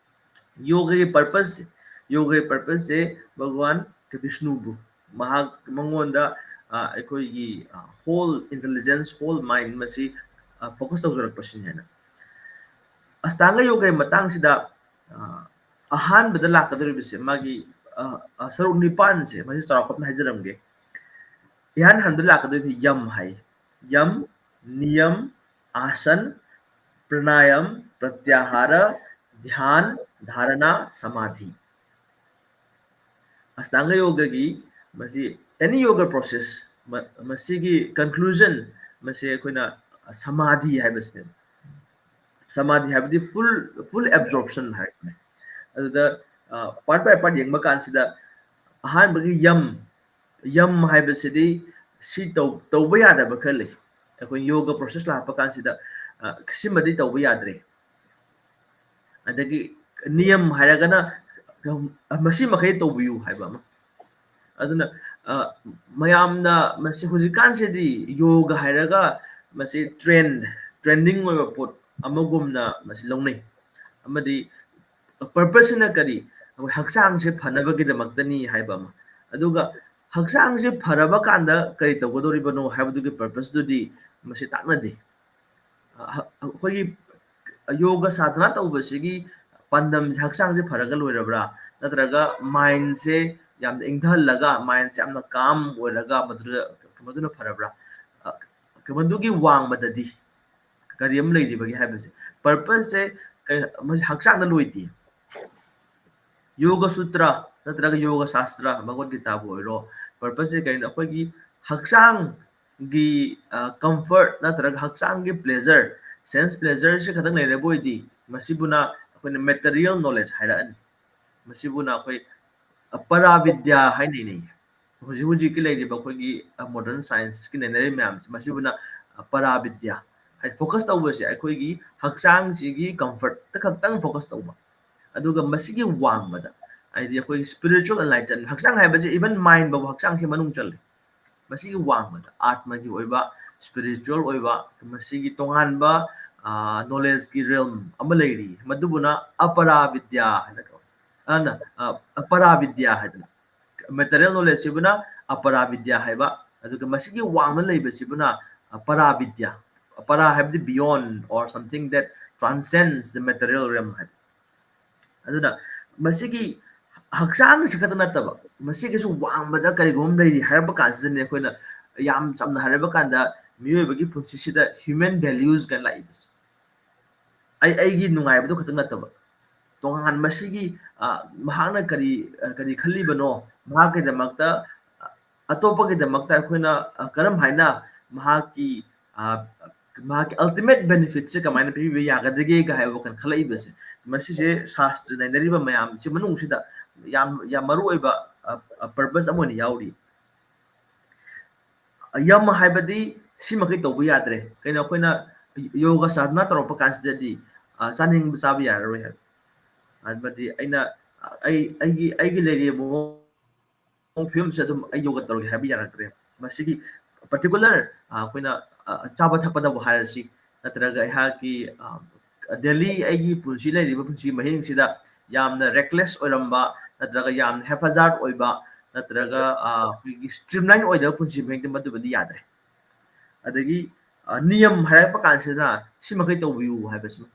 ꯌꯣꯒꯒꯤ ꯄꯔꯄꯁ, ꯌꯣꯒꯒꯤ ꯄꯔꯄꯁꯁꯦ ꯚꯒꯋꯥꯟ ꯕꯤꯁꯅꯨꯕꯨ, ꯃꯍꯥꯛ, ꯃꯉꯣꯟꯗ ꯑꯩꯈꯣꯏꯒꯤ ꯍꯣꯜ ꯏꯟꯇꯦꯂꯤꯖꯦꯟꯁ, ꯍꯣꯜ ꯃꯥꯏꯟ ꯃꯁꯤ ꯐꯣꯀꯁ ꯇꯧꯖꯔꯛꯄꯁꯤꯅꯤ ꯍꯥꯏꯅ꯫ ꯑꯁꯇꯥꯡꯒ ꯌꯣꯒꯒꯤ ꯃꯇꯥꯡꯁꯤꯗ ꯑꯍꯥꯟꯕꯗ ꯂꯥꯛꯀꯗꯧꯔꯤꯕꯁꯦ ꯃꯥꯒꯤ ꯁꯔꯨꯛ ꯅꯤꯄꯥꯟꯁꯦ ꯃꯁꯤ ꯆꯥꯎꯔꯥꯛꯄ ꯑꯃ ꯍꯥꯏꯖꯔꯝꯒꯦ꯫ ꯏꯍꯥꯟ ꯍꯥꯟꯕꯗ ꯂꯥꯛꯀꯗꯧꯔꯤꯕꯁꯦ ꯌꯝ ꯍꯥꯏ꯫ ꯌꯝ, ꯅꯤꯌꯝ, ꯑꯥꯁꯟ, ꯄ꯭ꯔꯅꯥꯌꯝ, ꯄ꯭ꯔꯇ꯭ꯌꯥꯍꯥꯔ, ꯙ꯭ꯌꯥꯟ, ꯙꯥꯔꯅꯥ, ꯁꯃꯥꯙꯤ꯫ ꯑꯁꯇꯥꯡꯒ ꯌꯣꯒꯒꯤ ꯃꯁꯤ ꯑꯦꯅꯤ ꯌꯣꯒ ꯄ꯭ꯔꯣꯁꯦꯁ ꯃꯁꯤꯒꯤ ꯀꯟꯀ꯭ꯂꯨꯖꯟ ꯃꯁꯤ ꯑꯩꯈꯣꯏꯅ ꯁꯃꯥꯙꯤ ꯍꯥꯏꯕꯁꯤꯅꯦꯕ꯫ ꯁꯃꯥꯙꯤ ꯍꯥꯏꯕꯗꯤ ꯐꯨꯜ ꯐꯨꯜ ꯑꯦꯕꯖꯣꯔꯞꯁꯟ ꯍꯥꯏꯕꯅꯦ꯫ ꯑꯗꯨꯗ ꯄꯥꯔꯠ ꯕꯥꯏ ꯄꯥꯔꯠ ꯌꯦꯡꯕ ꯀꯥꯟꯁꯤꯗ ꯑꯍꯥꯟꯕꯒꯤ ꯌꯝ, ꯌꯝ ꯍꯥꯏꯕꯁꯤꯗꯤ ꯁꯤ ꯇꯧ ꯇꯧꯕ ꯌꯥꯗꯕ ꯈꯔ ꯂꯩ꯫ ꯑꯩꯈꯣꯏ ꯌꯣꯒ ꯄ꯭ꯔꯣꯁꯦꯁ ꯂꯥꯛꯄ ꯀꯥꯟꯁꯤꯗ ꯑ, ꯁꯤꯃꯗꯤ ꯇꯧꯕ ꯌꯥꯗ꯭ꯔꯦ꯫ ꯑꯗꯒꯤ ꯅꯤꯌꯝ ꯍꯥꯏꯔꯒꯅ, ꯑ, ꯃꯁꯤ ꯃꯈꯩ ꯇꯧꯕꯤꯌꯨ ꯍꯥꯏꯕ ꯑꯃ꯫ ꯑꯗꯨꯅ, ꯑ, ꯃꯌꯥꯝꯅ ꯃꯁꯤ ꯍꯧꯖꯤꯛꯀꯥꯟꯁꯤꯗꯤ ꯌꯣꯒ ꯍꯥꯏꯔꯒ ꯃꯁꯤ trend, trending ꯑꯣꯏꯕ ꯄꯣꯠ ꯑꯃꯒꯨꯝꯅ ꯃꯁꯤ ꯂꯧꯅꯩ꯫ ꯑꯃꯗꯤ purpose ꯁꯤꯅ ꯀꯔꯤ? ꯑꯩꯈꯣꯏ ꯍꯛꯆꯥꯡꯁꯦ ꯐꯅꯕꯒꯤꯗꯃꯛꯇꯅꯤ ꯍꯥꯏꯕ ꯑꯃ꯫ ꯑꯗꯨꯒ ꯍꯛꯆꯥꯡꯁꯦ ꯐꯔꯕ ꯀꯥꯟꯗ ꯀꯔꯤ ꯇꯧꯒꯗꯧꯔꯤꯕꯅꯣ ꯍꯥꯏꯕꯗꯨꯒꯤ purpose ꯇꯨꯗꯤ ꯃꯁꯤ ꯇꯥꯛꯅꯗꯦ꯫ ꯑ, ꯍ-, ꯑꯩꯈꯣꯏꯒꯤ ꯌꯣꯒ ꯁꯥꯙꯅꯥ ꯇꯧꯕꯁꯤꯒꯤ ꯄꯥꯟꯗꯝꯁꯦ ꯍꯛꯆꯥꯡꯁꯦ ꯐꯔꯒ ꯂꯣꯏꯔꯕ꯭ꯔꯥ? ꯅꯠꯇ꯭ꯔꯒ mind ꯁꯦ ꯌꯥꯝꯅ ꯏꯪꯊꯍꯜꯂꯒ, mind ꯁꯦ ꯌꯥꯝꯅ calm ꯑꯣꯏꯔꯒ ꯃꯗꯨꯗ, ꯃꯗꯨꯅ ꯐꯔꯕ꯭ꯔꯥ? ꯑ, ꯃꯗꯨꯒꯤ ꯋꯥꯡꯃꯗꯗꯤ ꯀꯔꯤ ꯑꯃ ꯂꯩꯔꯤꯕꯒꯦ ꯍꯥꯏꯕꯁꯦ, purpose ꯁꯦ ꯀꯩ-, ꯃꯁꯤ ꯍꯛꯆꯥꯡꯗ ꯂꯣꯏꯗꯦ꯫ ꯌꯣꯒ ꯁꯨꯇ꯭ꯔ ꯅꯠꯇ꯭ꯔꯒ ꯌꯣꯒ ꯁꯥꯁꯇ꯭ꯔ, ꯚꯒꯋꯠ ꯒꯤꯇꯥꯕꯨ ꯑꯣꯏꯔꯣ, purpose ꯁꯦ ꯀꯩꯅꯣ? ꯑꯩꯈꯣꯏꯒꯤ ꯍꯛꯆꯥꯡꯒꯤ, ꯑ, comfort ꯅꯠꯇ꯭ꯔꯒ ꯍꯛꯆꯥꯡꯒꯤ pleasure, sense pleasure ꯁꯤ ꯈꯛꯇꯪ ꯂꯩꯔꯕ ꯑꯣꯏꯗꯤ, ꯃꯁꯤꯕꯨꯅ ꯑꯩꯈꯣꯏꯅ material knowledge ꯍꯥꯏꯔꯛꯑꯅꯤ꯫ ꯃꯁꯤꯕꯨꯅ ꯑꯩꯈꯣꯏ ꯑꯄꯔꯥꯕꯤꯗ꯭ꯌꯥ ꯍꯥꯏꯅ ꯏꯅꯩ꯫ ꯍꯧꯖꯤꯛ ꯍꯧꯖꯤꯛꯀꯤ ꯂꯩꯔꯤꯕ ꯑꯩꯈꯣꯏꯒꯤ, ꯑ, modern science ꯀꯤ ꯅꯩꯅꯔꯤꯕ ꯃꯌꯥꯝꯁꯦ, ꯃꯁꯤꯕꯨꯅ, ꯑ, ꯄꯔꯥꯕꯤꯗ꯭ꯌꯥ꯫ ꯍꯥꯏꯗꯤ focus ꯇꯧꯕꯁꯦ ꯑꯩꯈꯣꯏꯒꯤ ꯍꯛꯆꯥꯡꯁꯤꯒꯤ comfort ꯇ ꯈꯛꯇꯪ focus ꯇꯧꯕ꯫ ꯑꯗꯨꯒ ꯃꯁꯤꯒꯤ ꯋꯥꯡꯃꯗ, ꯍꯥꯏꯗꯤ ꯑꯩꯈꯣꯏꯒꯤ spiritual enlightenment, ꯍꯛꯆꯥꯡ ꯍꯥꯏꯕꯁꯦ even mind ꯐꯥꯎꯕ ꯍꯛꯆꯥꯡꯁꯤ ꯃꯅꯨꯡ ꯆꯜꯂꯤ꯫ ꯃꯁꯤꯒꯤ ꯋꯥꯡꯃꯗ ꯑꯥꯠꯃꯒꯤ ꯑꯣꯏꯕ, spiritual ꯑꯣꯏꯕ, ꯃꯁꯤꯒꯤ ꯇꯣꯉꯥꯟꯕ, ꯑ, knowledge ꯀꯤ realm ꯑꯃ ꯂꯩꯔꯤ, ꯃꯗꯨꯕꯨꯅ ꯑꯄꯔꯥꯕꯤꯗ꯭ꯌꯥ ꯍꯥꯏꯅ ꯀꯧꯏ꯫ ꯑꯗꯨꯅ, ꯑ, ꯑꯄꯔꯥꯕꯤꯗ꯭ꯌꯥ ꯍꯥꯏꯗꯅ, material knowledge ꯁꯤꯕꯨꯅ ꯑꯄꯔꯥꯕꯤꯗ꯭ꯌꯥ ꯍꯥꯏꯕ, ꯑꯗꯨꯒ ꯃꯁꯤꯒꯤ ꯋꯥꯡꯃ ꯂꯩꯕꯁꯤꯕꯨꯅ, ꯑ, ꯄꯔꯥꯕꯤꯗ꯭ꯌꯥ, ꯄꯔꯥ ꯍꯥꯏꯕꯗꯤ beyond or something that transcends the material realm ꯍꯥꯏꯕ꯫ ꯑꯗꯨꯅ ꯃꯁꯤꯒꯤ ꯍꯛꯆꯥꯡꯁꯤ ꯈꯛꯇ ꯅꯠꯇꯕ, ꯃꯁꯤꯒꯤꯁꯨ ꯋꯥꯡꯃꯗ ꯀꯔꯤꯒꯨꯝꯕ ꯑꯃ ꯂꯩꯔꯤ ꯍꯥꯏꯔꯛꯄ ꯀꯥꯟꯁꯤꯗꯅꯦ, ꯑꯩꯈꯣꯏꯅ ꯌꯥꯝ ꯆꯝꯅ ꯍꯥꯏꯔꯕ ꯀꯥꯟꯗ ꯃꯤꯑꯣꯏꯕꯒꯤ ꯄꯨꯟꯁꯤꯁꯤꯗ human values ꯀꯥꯏꯅ ꯂꯥꯛꯏꯕꯁꯦ꯫ ꯑꯩ, ꯑꯩꯒꯤ ꯅꯨꯡꯉꯥꯏꯕꯗꯨ ꯈꯛꯇ ꯅꯠꯇꯕ, ꯇꯣꯉꯥꯟ ꯃꯁꯤꯒꯤ, ꯑ, ꯃꯍꯥꯛꯅ ꯀꯔꯤ, ꯑ, ꯀꯔꯤ ꯈꯜꯂꯤꯕꯅꯣ, ꯃꯍꯥꯛꯀꯤꯗꯃꯛꯇ, ꯑ, ꯑꯇꯣꯞꯄꯒꯤꯗꯃꯛꯇ ꯑꯩꯈꯣꯏꯅ, ꯑ, ꯀꯔꯝ ꯍꯥꯏꯅ ꯃꯍꯥꯛꯀꯤ, ꯑ, ꯃꯍꯥꯛꯀꯤ ultimate benefit ꯁꯦ ꯀꯃꯥꯏꯅ ꯄꯤꯕꯤꯕ ꯌꯥꯒꯗꯒꯦꯒ ꯍꯥꯏꯕ ꯋꯥꯈꯜ ꯈꯜꯂꯛꯏꯕꯁꯦ, ꯃꯁꯤꯁꯦ ꯁꯥꯁꯇ꯭ꯔ ꯅꯩꯅꯔꯤꯕ ꯃꯌꯥꯝꯁꯤ ꯃꯅꯨꯡꯁꯤꯗ ꯌꯥꯝ, ꯌꯥꯝ ꯃꯔꯨ ꯑꯣꯏꯕ, ꯑ, ꯑ, purpose ꯑꯃ ꯑꯣꯏꯅ ꯌꯥꯎꯔꯤ꯫ ꯌꯝ ꯍꯥꯏꯕꯗꯤ ꯁꯤꯃꯈꯩ ꯇꯧꯕ ꯌꯥꯗ꯭ꯔꯦ꯫ ꯀꯩꯅꯣ, ꯑꯩꯈꯣꯏꯅ, ꯌꯣꯒ ꯁꯥꯙꯅꯥ ꯇꯧꯔꯛꯄ ꯀꯥꯟꯁꯤꯗꯗꯤ, ꯑ, ꯆꯥꯅꯤꯡꯕ ꯆꯥꯕ ꯌꯥꯔꯔꯣꯏ ꯍꯥꯏꯕ꯫ ꯑꯃꯗꯤ ꯑꯩꯅ, ꯑ, ꯑꯩ, ꯑꯩꯒꯤ, ꯑꯩꯒꯤ ꯂꯩꯔꯤꯕ ꯃꯑꯣꯡ ꯐꯤꯕꯝꯁꯦ ꯑꯗꯨꯝ ꯑꯩ ꯌꯣꯒ ꯇꯧꯔꯒꯦ ꯍꯥꯏꯕ ꯌꯥꯔꯛꯇ꯭ꯔꯦ꯫ ꯃꯁꯤꯒꯤ particular, ꯑ, ꯑꯩꯈꯣꯏꯅ, ꯑ, ꯆꯥꯕ ꯊꯛꯄꯗꯕꯨ ꯍꯥꯏꯔꯁꯤ, ꯅꯠꯇ꯭ꯔꯒ ꯑꯩꯍꯥꯛꯀꯤ, ꯑ, daily ꯑꯩꯒꯤ ꯄꯨꯟꯁꯤ ꯂꯩꯔꯤꯕ ꯄꯨꯟꯁꯤ ꯃꯍꯤꯡꯁꯤꯗ ꯌꯥꯝꯅ reckless ꯑꯣꯏꯔꯝꯕ, ꯅꯠꯇ꯭ꯔꯒ ꯌꯥꯝꯅ haphazard ꯑꯣꯏꯕ, ꯅꯠꯇ꯭ꯔꯒ, ꯑ, ꯑꯩꯈꯣꯏꯒꯤ streamline ꯑꯣꯏꯗꯕ ꯄꯨꯟꯁꯤ ꯃꯍꯤꯡꯗꯤ ꯃꯗꯨꯕꯨꯗꯤ ꯌꯥꯗ꯭ꯔꯦ꯫ ꯑꯗꯒꯤ, ꯑ, ꯅꯤꯌꯝ ꯍꯥꯏꯔꯛꯄ ꯀꯥꯟꯁꯤꯗ ꯁꯤꯃꯈꯩ ꯇꯧꯕꯤꯌꯨ ꯍꯥꯏꯕꯁꯤꯃ꯫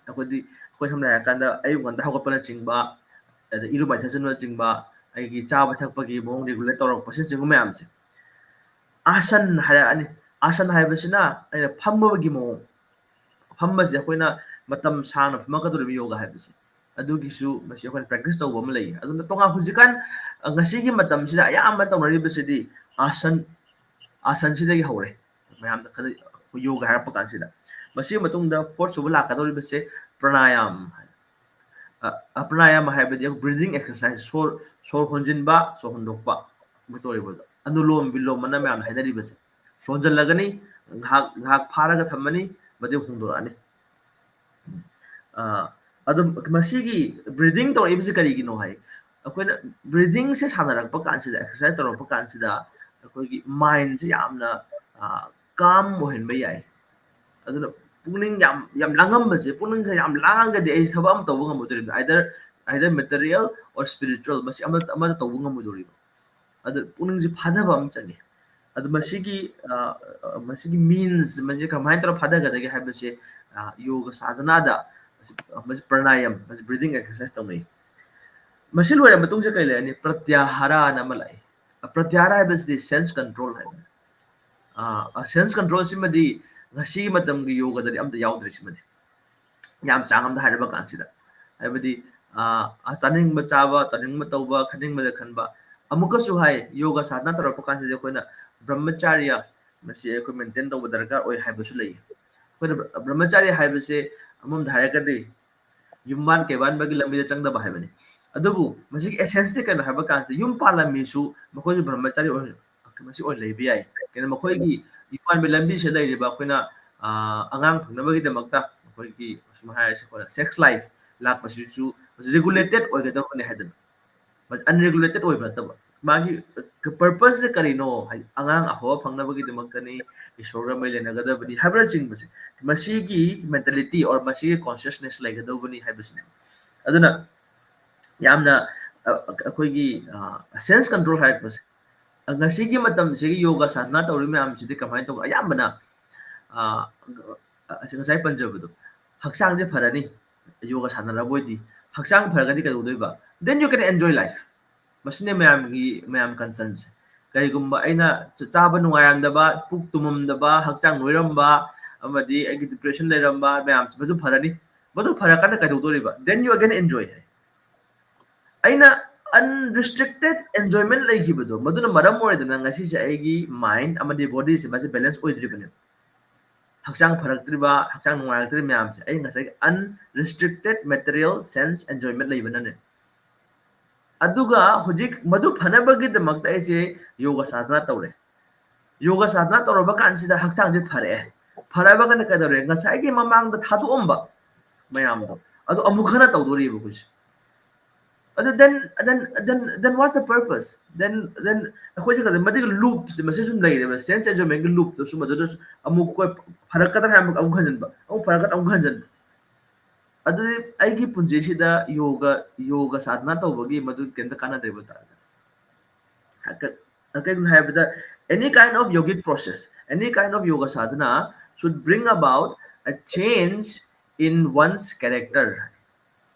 ꯑꯩꯈꯣꯏꯗꯤ, ꯑꯩꯈꯣꯏ ꯁꯝꯅ ꯍꯥꯏꯔꯀꯥꯟꯗ ꯑꯌꯨꯛ ꯉꯟꯇꯥ ꯍꯧꯒꯠꯄꯅꯆꯤꯡꯕ, ꯑꯗ ꯏꯔꯨ ꯃꯥꯏꯊꯖꯟꯕꯅꯆꯤꯡꯕ, ꯑꯩꯒꯤ ꯆꯥꯕ ꯊꯛꯄꯒꯤ ꯃꯑꯣꯡ regulate ꯇꯧꯔꯛꯄꯁꯤꯅꯆꯤꯡꯕ ꯃꯌꯥꯝꯁꯦ꯫ ꯑꯥꯁꯟ ꯍꯥꯏꯔꯛꯑꯅꯤ꯫ ꯑꯥꯁꯟ ꯍꯥꯏꯕꯁꯤꯅ ꯑꯩꯅ ꯐꯝꯕꯒꯤ ꯃꯑꯣꯡ꯫ ꯐꯝꯕꯁꯦ ꯑꯩꯈꯣꯏꯅ ꯃꯇꯝ ꯁꯥꯡꯅ ꯐꯝꯃꯛꯀꯗꯧꯔꯤꯕ ꯌꯣꯒ ꯍꯥꯏꯕꯁꯦ꯫ ꯑꯗꯨꯒꯤꯁꯨ ꯃꯁꯤ ꯑꯩꯈꯣꯏꯅ practice ꯇꯧꯕ ꯑꯃ ꯂꯩ꯫ ꯑꯗꯨꯅ ꯇꯣꯉꯥꯟ ꯍꯧꯖꯤꯛꯀꯥꯟ, ꯑ, ꯉꯁꯤꯒꯤ ꯃꯇꯝꯁꯤꯗ ꯑꯌꯥꯝꯕ ꯇꯧꯅꯔꯤꯕꯁꯤꯗꯤ ꯑꯥꯁꯟ, ꯑꯥꯁꯟꯁꯤꯗꯒꯤ ꯍꯧꯔꯦ꯫ ꯃꯌꯥꯝꯗ ꯈꯔ ꯌꯣꯒ ꯍꯥꯏꯔꯛꯄ ꯀꯥꯟꯁꯤꯗ꯫ ꯃꯁꯤꯒꯤ ꯃꯇꯨꯡꯗ fourth ꯁꯨꯕ ꯂꯥꯛꯀꯗꯧꯔꯤꯕꯁꯦ ꯄ꯭ꯔꯅꯥꯌꯥꯝ ꯍꯥꯏ꯫ ꯑ, ꯑ, ꯄ꯭ꯔꯅꯥꯌꯥꯝ ꯍꯥꯏꯕꯗꯤ breathing exercise, ꯁꯣꯔ, ꯁꯣꯔ ꯍꯣꯟꯖꯤꯟꯕ, ꯁꯣꯔ ꯍꯣꯟꯗꯣꯛꯄ, ꯑꯗꯨꯃꯥꯏꯅ ꯇꯧꯔꯤꯕꯗꯣ꯫ ꯑꯅꯨꯂꯣꯝ ꯕꯤꯂꯣꯝ ꯑꯅ ꯃꯌꯥꯝꯅ ꯍꯥꯏꯅꯔꯤꯕꯁꯦ꯫ ꯁꯣꯟꯖꯜꯂꯒꯅꯤ, ꯉꯥꯏꯍꯥꯛ, ꯉꯥꯏꯍꯥꯛ ꯐꯥꯔꯒ ꯊꯝꯃꯅꯤ, ꯃꯗꯨ ꯍꯣꯡꯗꯣꯔꯛꯑꯅꯤ꯫ ꯑ, ꯑꯗꯨꯝ ꯃꯁꯤꯒꯤ breathing ꯇꯧꯔꯛꯏꯕꯁꯤ ꯀꯔꯤꯒꯤꯅꯣ ꯍꯥꯏ, ꯑꯩꯈꯣꯏꯅ breathingꯁꯦ ꯁꯥꯟꯅꯔꯛꯄ ꯀꯥꯟꯁꯤꯗ, exercise ꯇꯧꯔꯛꯄ ꯀꯥꯟꯁꯤꯗ ꯑꯩꯈꯣꯏꯒꯤ mindꯁꯦ ꯌꯥꯝꯅ, ꯑ, calm ꯑꯣꯏꯍꯟꯕ ꯌꯥꯏ꯫ ꯑꯗꯨꯅ ꯄꯨꯛꯅꯤꯡ ꯌꯥꯝ, ꯌꯥꯝ ꯂꯥꯡꯉꯝꯕꯁꯦ, ꯄꯨꯛꯅꯤꯡꯁꯦ ꯌꯥꯝ ꯂꯥꯡꯉꯒꯗꯤ ꯑꯩ ꯊꯕꯛ ꯑꯃ ꯇꯧꯕ ꯉꯝꯃꯣꯏꯗꯧꯔꯤꯕꯅꯤ꯫ Either, either material or spiritual, ꯃꯁꯤ ꯑꯃ, ꯑꯃꯗ ꯇꯧꯕ ꯉꯝꯃꯣꯏꯗꯧꯔꯤꯕ꯫ ꯑꯗꯨ ꯄꯨꯛꯅꯤꯡꯁꯦ ꯐꯥꯊꯕ ꯑꯃ ꯆꯪꯉꯤ꯫ ꯑꯗꯨ ꯃꯁꯤꯒꯤ, ꯑ, ꯑ, ꯃꯁꯤꯒꯤ means, ꯃꯁꯤ ꯀꯃꯥꯏꯅ ꯇꯧꯔ ꯐꯥꯊꯒꯗꯒꯦ ꯍꯥꯏꯕꯁꯦ, ꯑ, ꯌꯣꯒ ꯁꯥꯙꯅꯥꯗ ꯃꯁꯤ, ꯃꯁꯤ ꯄ꯭ꯔꯅꯥꯌꯝ, ꯃꯁꯤ breathing exercise ꯇꯧꯅꯩ꯫ ꯃꯁꯤ ꯂꯣꯏꯔ ꯃꯇꯨꯡꯁꯤꯗ ꯀꯔꯤ ꯂꯩꯔꯅꯤ? ꯄ꯭ꯔꯇ꯭ꯌꯥꯍꯥꯔꯥꯅ ꯑꯃ ꯂꯥꯛꯏ꯫ ꯑ, ꯄ꯭ꯔꯇ꯭ꯌꯥꯍꯥꯔꯥ ꯍꯥꯏꯕꯁꯤꯗꯤ sense control ꯍꯥꯏꯕꯅꯤ꯫ ꯑ, ꯑ, sense controlꯁꯤꯃꯗꯤ ꯉꯁꯤꯒꯤ ꯃꯇꯝꯒꯤ ꯌꯣꯒꯗꯗꯤ ꯑꯝꯇ ꯌꯥꯎꯗ꯭ꯔꯦ ꯁꯤꯃꯗꯤ꯫ ꯌꯥꯝ ꯆꯥꯡ ꯑꯃꯗ ꯍꯥꯏꯔꯕ ꯀꯥꯟꯁꯤꯗ꯫ ꯍꯥꯏꯕꯗꯤ, ꯑ, ꯑ, ꯆꯥꯅꯤꯡꯕ ꯆꯥꯕ, ꯇꯧꯅꯤꯡꯕ ꯇꯧꯕ, ꯈꯟꯅꯤꯡꯕꯗ ꯈꯟꯕ꯫ ꯑꯃꯨꯛꯀꯁꯨ ꯍꯥꯏ, ꯌꯣꯒ ꯁꯥꯙꯅꯥ ꯇꯧꯔꯛꯄ ꯀꯥꯟꯁꯤꯗ ꯑꯩꯈꯣꯏꯅ ꯕ꯭ꯔꯍꯃꯆꯥꯔꯤꯌꯥ ꯃꯁꯤ ꯑꯩꯈꯣꯏ maintain ꯇꯧꯕ ꯗꯔꯀꯥꯔ ꯑꯣꯏ ꯍꯥꯏꯕꯁꯨ ꯂꯩ꯫ ꯑꯩꯈꯣꯏꯅ ꯕ꯭ꯔ-, ꯕ꯭ꯔꯍꯃꯆꯥꯔꯤꯌꯥ ꯍꯥꯏꯕꯁꯦ ꯑꯃꯔꯣꯝꯗ ꯍꯥꯏꯔꯒꯗꯤ ꯌꯨꯝꯕꯥꯟ ꯀꯩꯕꯥꯟꯕꯒꯤ ꯂꯝꯕꯤꯗ ꯆꯪꯗꯕ ꯍꯥꯏꯕꯅꯤ꯫ ꯑꯗꯨꯕꯨ ꯃꯁꯤꯒꯤ essenceꯇꯤ ꯀꯩꯅꯣ ꯍꯥꯏꯕ ꯀꯥꯟꯁꯤꯗ ꯌꯨꯝ ꯄꯥꯜꯂꯝꯃꯤꯁꯨ ꯃꯈꯣꯏꯁꯨ ꯕ꯭ꯔꯍꯃꯆꯥꯔꯤ ꯑꯣꯏ-, ꯃꯁꯤ ꯑꯣꯏꯅ ꯂꯩꯕ ꯌꯥꯏ꯫ ꯀꯩꯅꯣ ꯃꯈꯣꯏꯒꯤ ꯌꯨꯝꯕꯥꯟꯕꯒꯤ ꯂꯝꯕꯤꯁꯤꯗ ꯂꯩꯔꯤꯕ ꯑꯩꯈꯣꯏꯅ, ꯑꯉꯥꯡ ꯐꯪꯅꯕꯒꯤꯗꯃꯛꯇ ꯑꯩꯈꯣꯏꯒꯤ ꯁꯨꯝ ꯍꯥꯏꯔꯁꯤ, ꯑꯩꯈꯣꯏꯅ sex life ꯂꯥꯛꯄꯁꯤꯁꯨ regulated ꯑꯣꯏꯒꯗꯕꯅꯤ ꯍꯥꯏꯗꯅ, unregulated ꯑꯣꯏꯕ ꯅꯠꯇꯕ, ꯃꯥꯒꯤ purpose ꯁꯦ ꯀꯔꯤꯅꯣ ꯍꯥꯏ, ꯑꯉꯥꯡ ꯑꯐꯕ ꯐꯪꯅꯕꯒꯤꯗꯃꯛꯇꯅꯤ, ꯏꯁꯣꯔꯒ ꯃꯔꯤ ꯂꯩꯅꯒꯗꯕꯅꯤ ꯍꯥꯏꯕꯅꯆꯤꯡꯕꯁꯦ, ꯃꯁꯤꯒꯤ mentality or ꯃꯁꯤꯒꯤ consciousness ꯂꯩꯒꯗꯧꯕꯅꯤ ꯍꯥꯏꯕꯁꯤꯅꯦ꯫ ꯑꯗꯨꯅ ꯌꯥꯝꯅ ꯑꯩꯈꯣꯏꯒꯤ sense control ꯍꯥꯏꯔꯛꯄꯁꯦ, ꯉꯁꯤꯒꯤ ꯃꯇꯝꯁꯤꯒꯤ ꯌꯣꯒ ꯁꯥꯙꯅꯥ ꯇꯧꯔꯤ ꯃꯌꯥꯝꯁꯤꯗꯤ ꯀꯃꯥꯏꯅ ꯇꯧꯕ? ꯑꯌꯥꯝꯕꯅ ꯉꯁꯥꯏ ꯄꯟꯖꯕꯗꯣ, ꯍꯛꯆꯥꯡꯁꯦ ꯐꯔꯅꯤ, ꯌꯣꯒ ꯁꯥꯟꯅꯔꯕ ꯑꯣꯏꯗꯤ, ꯍꯛꯆꯥꯡ ꯐꯔꯒꯗꯤ ꯀꯩꯗꯧꯗꯣꯏꯕ? Then you can enjoy life. ꯃꯁꯤꯅꯦ ꯃꯌꯥꯝꯒꯤ, ꯃꯌꯥꯝ concern ꯁꯦ꯫ ꯀꯔꯤꯒꯨꯝꯕ ꯑꯩꯅ ꯆꯥꯕ ꯅꯨꯡꯉꯥꯏꯔꯝꯗꯕ, ꯄꯨꯛ ꯇꯨꯝꯃꯝꯗꯕ, ꯍꯛꯆꯥꯡ ꯅꯣꯏꯔꯝꯕ, ꯑꯃꯗꯤ ꯑꯩꯒꯤ depression ꯂꯩꯔꯝꯕ ꯃꯌꯥꯝꯁꯦ, ꯃꯗꯨ ꯐꯔꯅꯤ꯫ ꯃꯗꯨ ꯐꯔꯀꯥꯟꯗ ꯀꯩꯗꯧꯗꯣꯔꯤꯕ? Then you again enjoy ꯍꯥꯏ꯫ ꯑꯩꯅ unrestricted enjoyment ꯂꯩꯈꯤꯕꯗꯣ, ꯃꯗꯨꯅ ꯃꯔꯝ ꯑꯣꯏꯗꯅ ꯉꯁꯤꯁꯦ ꯑꯩꯒꯤ mind ꯑꯃꯗꯤ body ꯁꯦ ꯃꯁꯤ balance ꯑꯣꯏꯗ꯭ꯔꯤꯕꯅꯦꯕ꯫ ꯍꯛꯆꯥꯡ ꯐꯔꯛꯇ꯭ꯔꯤꯕ, ꯍꯛꯆꯥꯡ ꯅꯨꯡꯉꯥꯏꯔꯛꯇ꯭ꯔꯤꯕ ꯃꯌꯥꯝꯁꯦ ꯑꯩ ꯉꯁꯥꯏꯒꯤ unrestricted material sense enjoyment ꯂꯩꯕꯅꯅꯦ꯫ ꯑꯗꯨꯒ ꯍꯧꯖꯤꯛ ꯃꯗꯨ ꯐꯅꯕꯒꯤꯗꯃꯛꯇ ꯑꯩꯁꯦ ꯌꯣꯒ ꯁꯥꯙꯅꯥ ꯇꯧꯔꯦ꯫ ꯌꯣꯒ ꯁꯥꯙꯅꯥ ꯇꯧꯔꯕ ꯀꯥꯟꯁꯤꯗ ꯍꯛꯆꯥꯡꯁꯦ ꯐꯔꯛꯑꯦ꯫ ꯐꯔꯛꯑꯕ ꯀꯥꯟꯗ ꯀꯩꯗꯧꯔꯦ? ꯉꯁꯥꯏꯒꯤ ꯃꯃꯥꯡꯗ ꯊꯥꯗꯣꯛꯑꯝꯕ ꯃꯌꯥꯝꯗꯣ, ꯑꯗꯨ ꯑꯃꯨꯛ ꯍꯟꯅ ꯇꯧꯗꯣꯔꯤꯕ ꯑꯩꯈꯣꯏꯁꯦ꯫ ꯑꯗꯨ then, then, then, then what's the purpose? Then, then ꯑꯩꯈꯣꯏꯁꯦ ꯀꯩꯗꯧ-, ꯃꯗꯨꯒꯤ loop ꯁꯦ ꯃꯁꯤ ꯁꯨꯝ ꯂꯩꯔꯦꯕ, sense enjoyment ꯒꯤ loop ꯇꯣ ꯁꯨꯝ ꯑꯗꯨꯗ ꯁꯨꯝ ꯑꯃꯨꯛ ꯑꯩꯈꯣꯏ ꯐꯔꯛꯀꯗ꯭ꯔꯥ ꯍꯥꯏꯕ ꯑꯃꯨꯛ ꯍꯟꯖꯤꯟꯕ, ꯑꯃꯨꯛ ꯐꯔꯛꯀꯗ꯭ꯔꯥ ꯑꯃꯨꯛ ꯍꯟꯖꯤꯟꯕ꯫ ꯑꯗꯨꯗꯤ ꯑꯩꯒꯤ ꯄꯨꯟꯁꯤꯁꯤꯗ ꯌꯣꯒ, ꯌꯣꯒ ꯁꯥꯙꯅꯥ ꯇꯧꯕꯒꯤ ꯃꯗꯨ ꯀꯩꯝꯇ ꯀꯥꯟꯅꯗ꯭ꯔꯦꯕ ꯇꯥꯔꯒꯗꯤ꯫ ꯍꯥꯏꯀꯠ-, ꯀꯩꯒꯤꯅꯣ ꯍꯥꯏꯕꯗ, any kind of yogic process, any kind of yoga sadhana should bring about a change in one's character.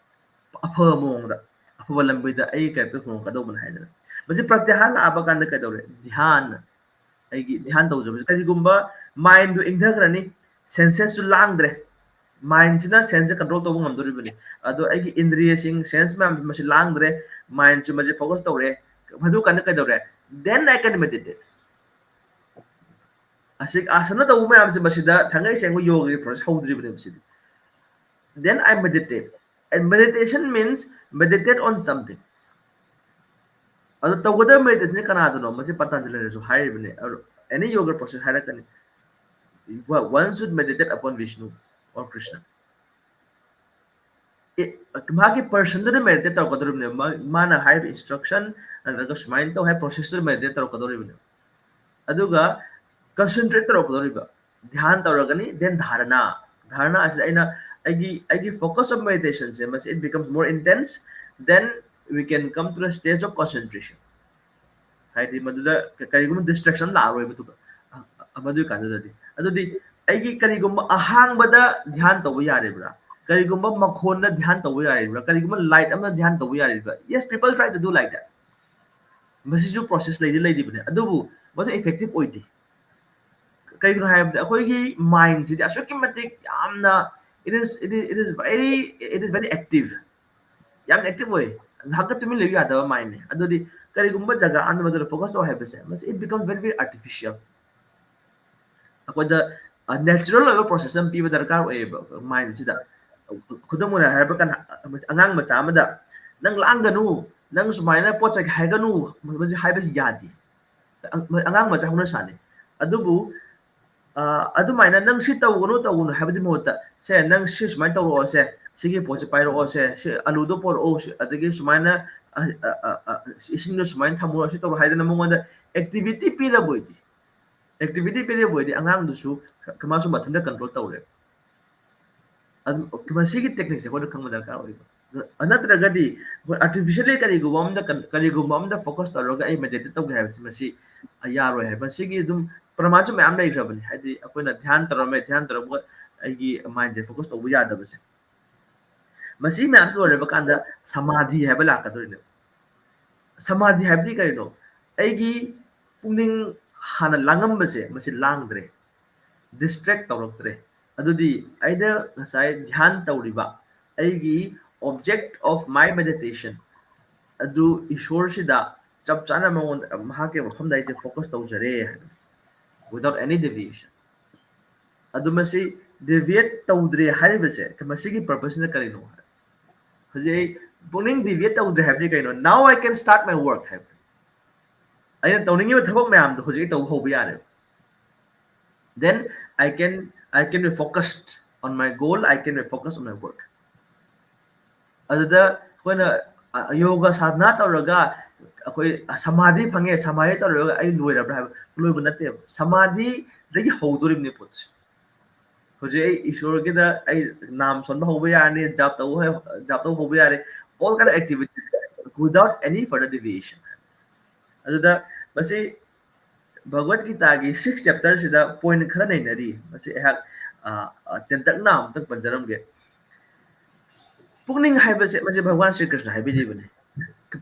ꯑꯐꯕ ꯃꯑꯣꯡꯗ, ꯑꯐꯕ ꯂꯝꯕꯤꯗ ꯑꯩꯒꯤ character ꯍꯣꯡꯉꯛꯀꯗꯧꯕꯅꯤ ꯍꯥꯏꯗꯅ꯫ ꯃꯁꯤ ꯄ꯭ꯔꯇꯤꯍꯥꯔ ꯂꯥꯛꯑꯕ ꯀꯥꯟꯗ ꯀꯩꯗꯧꯔꯦ? ꯙ꯭ꯌꯥꯟ, ꯑꯩꯒꯤ ꯙ꯭ꯌꯥꯟ ꯇꯧꯖꯕꯁꯦ, ꯀꯔꯤꯒꯨꯝꯕ mind ꯗꯨ ꯏꯪꯊꯈ꯭ꯔꯅꯤ, senses ꯁꯨ ꯂꯥꯡꯗ꯭ꯔꯦ, mind ꯁꯤꯅ sense ꯁꯦ control ꯇꯧꯕ ꯉꯝꯗꯣꯔꯤꯕꯅꯤ꯫ ꯑꯗꯣ ꯑꯩꯒꯤ ꯏꯟꯗ꯭ꯔꯤꯌꯁꯤꯡ, sense ꯃꯌꯥꯝꯁꯤ ꯃꯁꯤ ꯂꯥꯡꯗ꯭ꯔꯦ, mind ꯁꯨ ꯃꯁꯤ focus ꯇꯧꯔꯦ, ꯃꯗꯨ ꯀꯥꯟꯗ ꯀꯩꯗꯧꯔꯦ? Then I can meditate. ꯑꯁꯤ ꯑꯥꯁꯅ ꯇꯧꯕ ꯃꯌꯥꯝꯁꯦ ꯃꯁꯤꯗ ꯊꯥꯡꯒꯩ ꯁꯦꯡꯕ ꯌꯣꯒꯒꯤ process ꯍꯧꯗ꯭ꯔꯤꯕꯅꯦꯕ CD. Then I meditate. And meditation means meditate on something. ꯑꯗꯣ ꯇꯧꯒꯗꯕ meditation ꯁꯤ ꯀꯅꯥꯗꯅꯣ? ꯃꯁꯤ ꯄꯇꯥꯟꯖꯂꯤꯅꯁꯨ ꯍꯥꯏꯔꯤꯕꯅꯦ꯫ ꯑꯗꯣ any yoga process ꯍꯥꯏꯔꯛꯀꯅꯤ꯫ One should meditate upon Vishnu or Krishna. ꯃꯥꯒꯤ personꯗꯨꯅ meditate ꯇꯧꯔꯛꯀꯗꯧꯔꯤꯕꯅꯦꯕ, ꯃꯥꯅ ꯍꯥꯏꯔꯤꯕ instruction ꯅꯠꯇ꯭ꯔꯒ ꯁꯨꯃꯥꯏꯅ ꯇꯧ ꯍꯥꯏꯕ processꯇꯨꯗ meditate ꯇꯧꯔꯛꯀꯗꯧꯔꯤꯕꯅꯦꯕ꯫ ꯑꯗꯨꯒ concentrate ꯇꯧꯔꯛꯀꯗꯧꯔꯤꯕ, ꯙ꯭ꯌꯥꯟ ꯇꯧꯔꯒꯅꯤ, then ꯙꯥꯔꯅꯥ꯫ ꯙꯥꯔꯅꯥ ꯑꯁꯤꯗ ꯑꯩꯅ ꯑꯩꯒꯤ ꯑꯩꯒꯤ focus of meditationꯁꯦ ꯃꯁꯤ it becomes more intense, then we can come to the stage of concentration. ꯍꯥꯏꯗꯤ ꯃꯗꯨꯗ ꯀꯔꯤꯒꯨꯝꯕ distraction ꯂꯥꯛꯑꯔꯣꯏꯕ ꯃꯗꯨꯒꯤ ꯀꯥꯟꯗꯨꯗꯗꯤ꯫ ꯑꯗꯨꯗꯤ ꯑꯩꯒꯤ ꯀꯔꯤꯒꯨꯝꯕ ꯑꯍꯥꯡꯕꯗ ꯙ꯭ꯌꯥꯟ ꯇꯧꯕ ꯌꯥꯔꯤꯕ꯭ꯔꯥ? ꯀꯔꯤꯒꯨꯝꯕ ꯃꯈꯣꯟꯗ ꯙ꯭ꯌꯥꯟ ꯇꯧꯕ ꯌꯥꯔꯤꯕ꯭ꯔꯥ? ꯀꯔꯤꯒꯨꯝꯕ light ꯑꯃꯗ ꯙ꯭ꯌꯥꯟ ꯇꯧꯕ ꯌꯥꯔꯤꯕ꯭ꯔꯥ? Yes, people try to do like that. ꯃꯁꯤꯁꯨ process ꯂꯩꯗꯤ ꯂꯩꯔꯤꯕꯅꯦ, ꯑꯗꯨꯕꯨ ꯃꯗꯨ effective ꯑꯣꯏꯗꯦ꯫ ꯀꯩꯒꯤꯅꯣ ꯍꯥꯏꯕꯗ ꯑꯩꯈꯣꯏꯒꯤ mindꯁꯤꯗꯤ ꯑꯁꯨꯛꯀꯤ ꯃꯇꯤꯛ ꯌꯥꯝꯅ it is it is it is very it is very active, ꯌꯥꯝ active ꯑꯣꯏ꯫ ꯉꯥꯏꯍꯥꯛꯀ ꯇꯨꯃꯤꯟ ꯂꯩꯕ ꯌꯥꯗꯕ mindꯅꯦ꯫ ꯑꯗꯨꯗꯤ ꯀꯔꯤꯒꯨꯝꯕ ꯖꯒꯥ ꯑꯃꯗ focus ꯇꯧ ꯍꯥꯏꯕꯁꯦ ꯃꯁꯤ it become very very artificial꯫ ꯑꯩꯈꯣꯏꯗ natural ꯑꯣꯏꯕ process ꯑꯃ ꯄꯤꯕ ꯗꯔꯀꯥꯔ ꯑꯣꯏꯌꯦꯕ mindꯁꯤꯗ꯫ ꯈꯨꯗꯝ ꯑꯣꯏꯅ ꯍꯥꯏꯔꯕ ꯀꯥꯟꯗ ꯑꯉꯥꯡ ꯃꯆꯥ ꯑꯃꯗ ꯅꯪ ꯂꯥꯡꯒꯅꯨ, ꯅꯪ ꯁꯨꯃꯥꯏꯅ ꯄꯣꯠ ꯆꯩ ꯍꯥꯏꯒꯅꯨ, ꯃꯁꯤ ꯍꯥꯏꯕꯁꯤ ꯌꯥꯗꯦ꯫ ꯑꯉꯥꯡ ꯃꯆꯥ ꯍꯧꯅ ꯁꯥꯅꯤ꯫ ꯑꯗꯨꯕꯨ ꯑꯗꯨꯃꯥꯏꯅ ꯅꯪ ꯁꯤ ꯇꯧꯒꯅꯨ ꯇꯧꯒꯅꯨ ꯍꯥꯏꯕꯗꯤ ꯃꯍꯨꯠꯇ ꯁꯦ ꯅꯪ ꯁꯤ ꯁꯨꯃꯥꯏꯅ ꯇꯧꯔꯛꯑꯣꯁꯦ, ꯁꯤꯒꯤ ꯄꯣꯠꯁꯦ ꯄꯥꯏꯔꯛꯑꯣꯁꯦ, ꯁꯤ ꯑꯂꯨꯗꯣ ꯄꯣꯔꯛꯑꯣ, ꯑꯗꯒꯤ ꯁꯨꯃꯥꯏꯅ ꯏꯁꯤꯡꯗꯣ ꯁꯨꯃꯥꯏꯅ ꯊꯝꯃꯨꯔꯣ, ꯁꯤ ꯇꯧꯔꯣ ꯍꯥꯏꯗꯅ ꯃꯉꯣꯟꯗ activity ꯄꯤꯔꯕ ꯑꯣꯏꯗꯤ, activity ꯄꯤꯔꯕ ꯑꯣꯏꯗꯤ ꯑꯉꯥꯡꯗꯨꯁꯨ ꯃꯥꯁꯨ ꯃꯊꯟꯇ control ꯇꯧꯔꯦ꯫ ꯃꯁꯤꯒꯤ techniqueꯁꯦ ꯑꯩꯈꯣꯏꯅ ꯈꯪꯕ ꯗꯔꯀꯥꯔ ꯑꯣꯏꯕ꯫ ꯅꯠꯇ꯭ꯔꯒꯗꯤ ꯑꯩꯈꯣꯏ artificially ꯀꯔꯤꯒꯨꯝꯕ ꯑꯃꯗ ꯀꯔꯤꯒꯨꯝꯕ ꯑꯃꯗ focus ꯇꯧꯔꯒ ꯑꯩ meditate ꯇꯧꯒꯦ ꯍꯥꯏꯕꯁꯤ ꯃꯁꯤ ꯌꯥꯔꯣꯏ ꯍꯥꯏꯕ꯫ ꯃꯁꯤꯒꯤ ꯑꯗꯨꯝ ꯄ꯭ꯔꯃꯥꯟꯁꯨ ꯃꯌꯥꯝ ꯂꯩꯈ꯭ꯔꯕꯅꯤ꯫ ꯍꯥꯏꯗꯤ ꯑꯩꯈꯣꯏꯅ ꯙ꯭ꯌꯥꯟ ꯇꯧꯔꯝꯃꯦ, ꯙ꯭ꯌꯥꯟ ꯇꯧꯔꯝꯃꯒ ꯑꯩꯒꯤ mindꯁꯦ focus ꯇꯧꯕ ꯌꯥꯗꯕꯁꯦ꯫ ꯃꯁꯤ ꯃꯌꯥꯝꯁꯤ ꯂꯣꯏꯔꯕ ꯀꯥꯟꯗ ꯁꯃꯥꯙꯤ ꯍꯥꯏꯕ ꯂꯥꯛꯀꯗꯣꯏꯅꯦꯕ꯫ ꯁꯃꯥꯙꯤ ꯍꯥꯏꯕꯗꯤ ꯀꯔꯤꯅꯣ? ꯑꯩꯒꯤ ꯄꯨꯛꯅꯤꯡ ꯍꯥꯟꯅ ꯂꯥꯡꯉꯝꯕꯁꯦ ꯃꯁꯤ ꯂꯥꯡꯗ꯭ꯔꯦ, distract ꯇꯧꯔꯛꯇ꯭ꯔꯦ꯫ ꯑꯗꯨꯗꯤ ꯑꯩꯅ ꯉꯁꯥꯏ ꯙ꯭ꯌꯥꯟ ꯇꯧꯔꯤꯕ ꯑꯩꯒꯤ object of my meditation ꯑꯗꯨ ꯏꯁꯣꯔꯁꯤꯗ ꯆꯞ ꯆꯥꯅ ꯃꯉꯣꯟꯗ, ꯃꯍꯥꯛꯀꯤ ꯃꯐꯝꯗ ꯑꯩꯁꯦ focus ꯇꯧꯖꯔꯦ ꯍꯥꯏꯕ, without any deviation꯫ ꯑꯗꯨ ꯃꯁꯤ deviate ꯇꯧꯗ꯭ꯔꯦ ꯍꯥꯏꯔꯤꯕꯁꯦ ꯃꯁꯤꯒꯤ purposeꯁꯤꯅ ꯀꯔꯤꯅꯣ ꯍꯥꯏ? ꯍꯧꯖꯤꯛ ꯑꯩ ꯄꯨꯛꯅꯤꯡ deviate ꯇꯧꯗ꯭ꯔꯦ ꯍꯥꯏꯕꯗꯤ ꯀꯩꯅꯣ? Now I can start my work ꯍꯥꯏꯕ꯫ ꯑꯩꯅ ꯇꯧꯅꯤꯡꯉꯤꯕ ꯊꯕꯛ ꯃꯌꯥꯝꯗꯣ ꯍꯧꯖꯤꯛ ꯑꯩ ꯇꯧꯕ ꯍꯧꯕ ꯌꯥꯔꯦꯕ꯫ Then I can I can be focused on my goal, I can be focused on my work. ꯑꯗꯨꯗ ꯑꯩꯈꯣꯏꯅ ꯌꯣꯒ ꯁꯥꯙꯅꯥ ꯇꯧꯔꯒ ꯑꯩꯈꯣꯏ ꯁꯃꯥꯙꯤ ꯐꯪꯉꯦ, ꯁꯃꯥꯙꯤ ꯇꯧꯔꯒ ꯑꯩ ꯂꯣꯏꯔꯕ꯭ꯔꯥ ꯍꯥꯏꯕ? ꯂꯣꯏꯕ ꯅꯠꯇꯦꯕ꯫ ꯁꯃꯥꯙꯤꯗꯒꯤ ꯍꯧꯗꯣꯔꯤꯕꯅꯤ ꯄꯣꯠꯁꯦ꯫ ꯍꯧꯖꯤꯛ ꯑꯩ ꯏꯁꯣꯔꯒꯤꯗ ꯑꯩ ꯅꯥꯝ ꯁꯣꯟꯕ ꯍꯧꯕ ꯌꯥꯔꯅꯤ, ꯖꯥꯞ ꯇꯧꯕ ꯍꯧ-, ꯖꯥꯞ ꯇꯧꯕ ꯍꯧꯕ ꯌꯥꯔꯦ, all kind of activities without any further deviation꯫ ꯑꯗꯨꯗ ꯃꯁꯤ ꯚꯒꯋꯠ ꯒꯤꯇꯥꯒꯤ sixth chapter ꯁꯤꯗ point ꯈꯔ ꯅꯩꯅꯔꯤ꯫ ꯃꯁꯤ ꯑꯩꯍꯥꯛ, ꯑ, ꯑ, ꯇꯦꯟꯇꯛꯅ ꯑꯃꯨꯛꯇꯪ ꯄꯟꯖꯔꯝꯒꯦ꯫ ꯄꯨꯛꯅꯤꯡ ꯍꯥꯏꯕꯁꯦ, ꯃꯁꯤ ꯚꯒꯋꯥꯟ ꯁ꯭ꯔꯤ ꯀ꯭ꯔꯤꯁꯅ ꯍꯥꯏꯕꯤꯔꯤꯕꯅꯤ꯫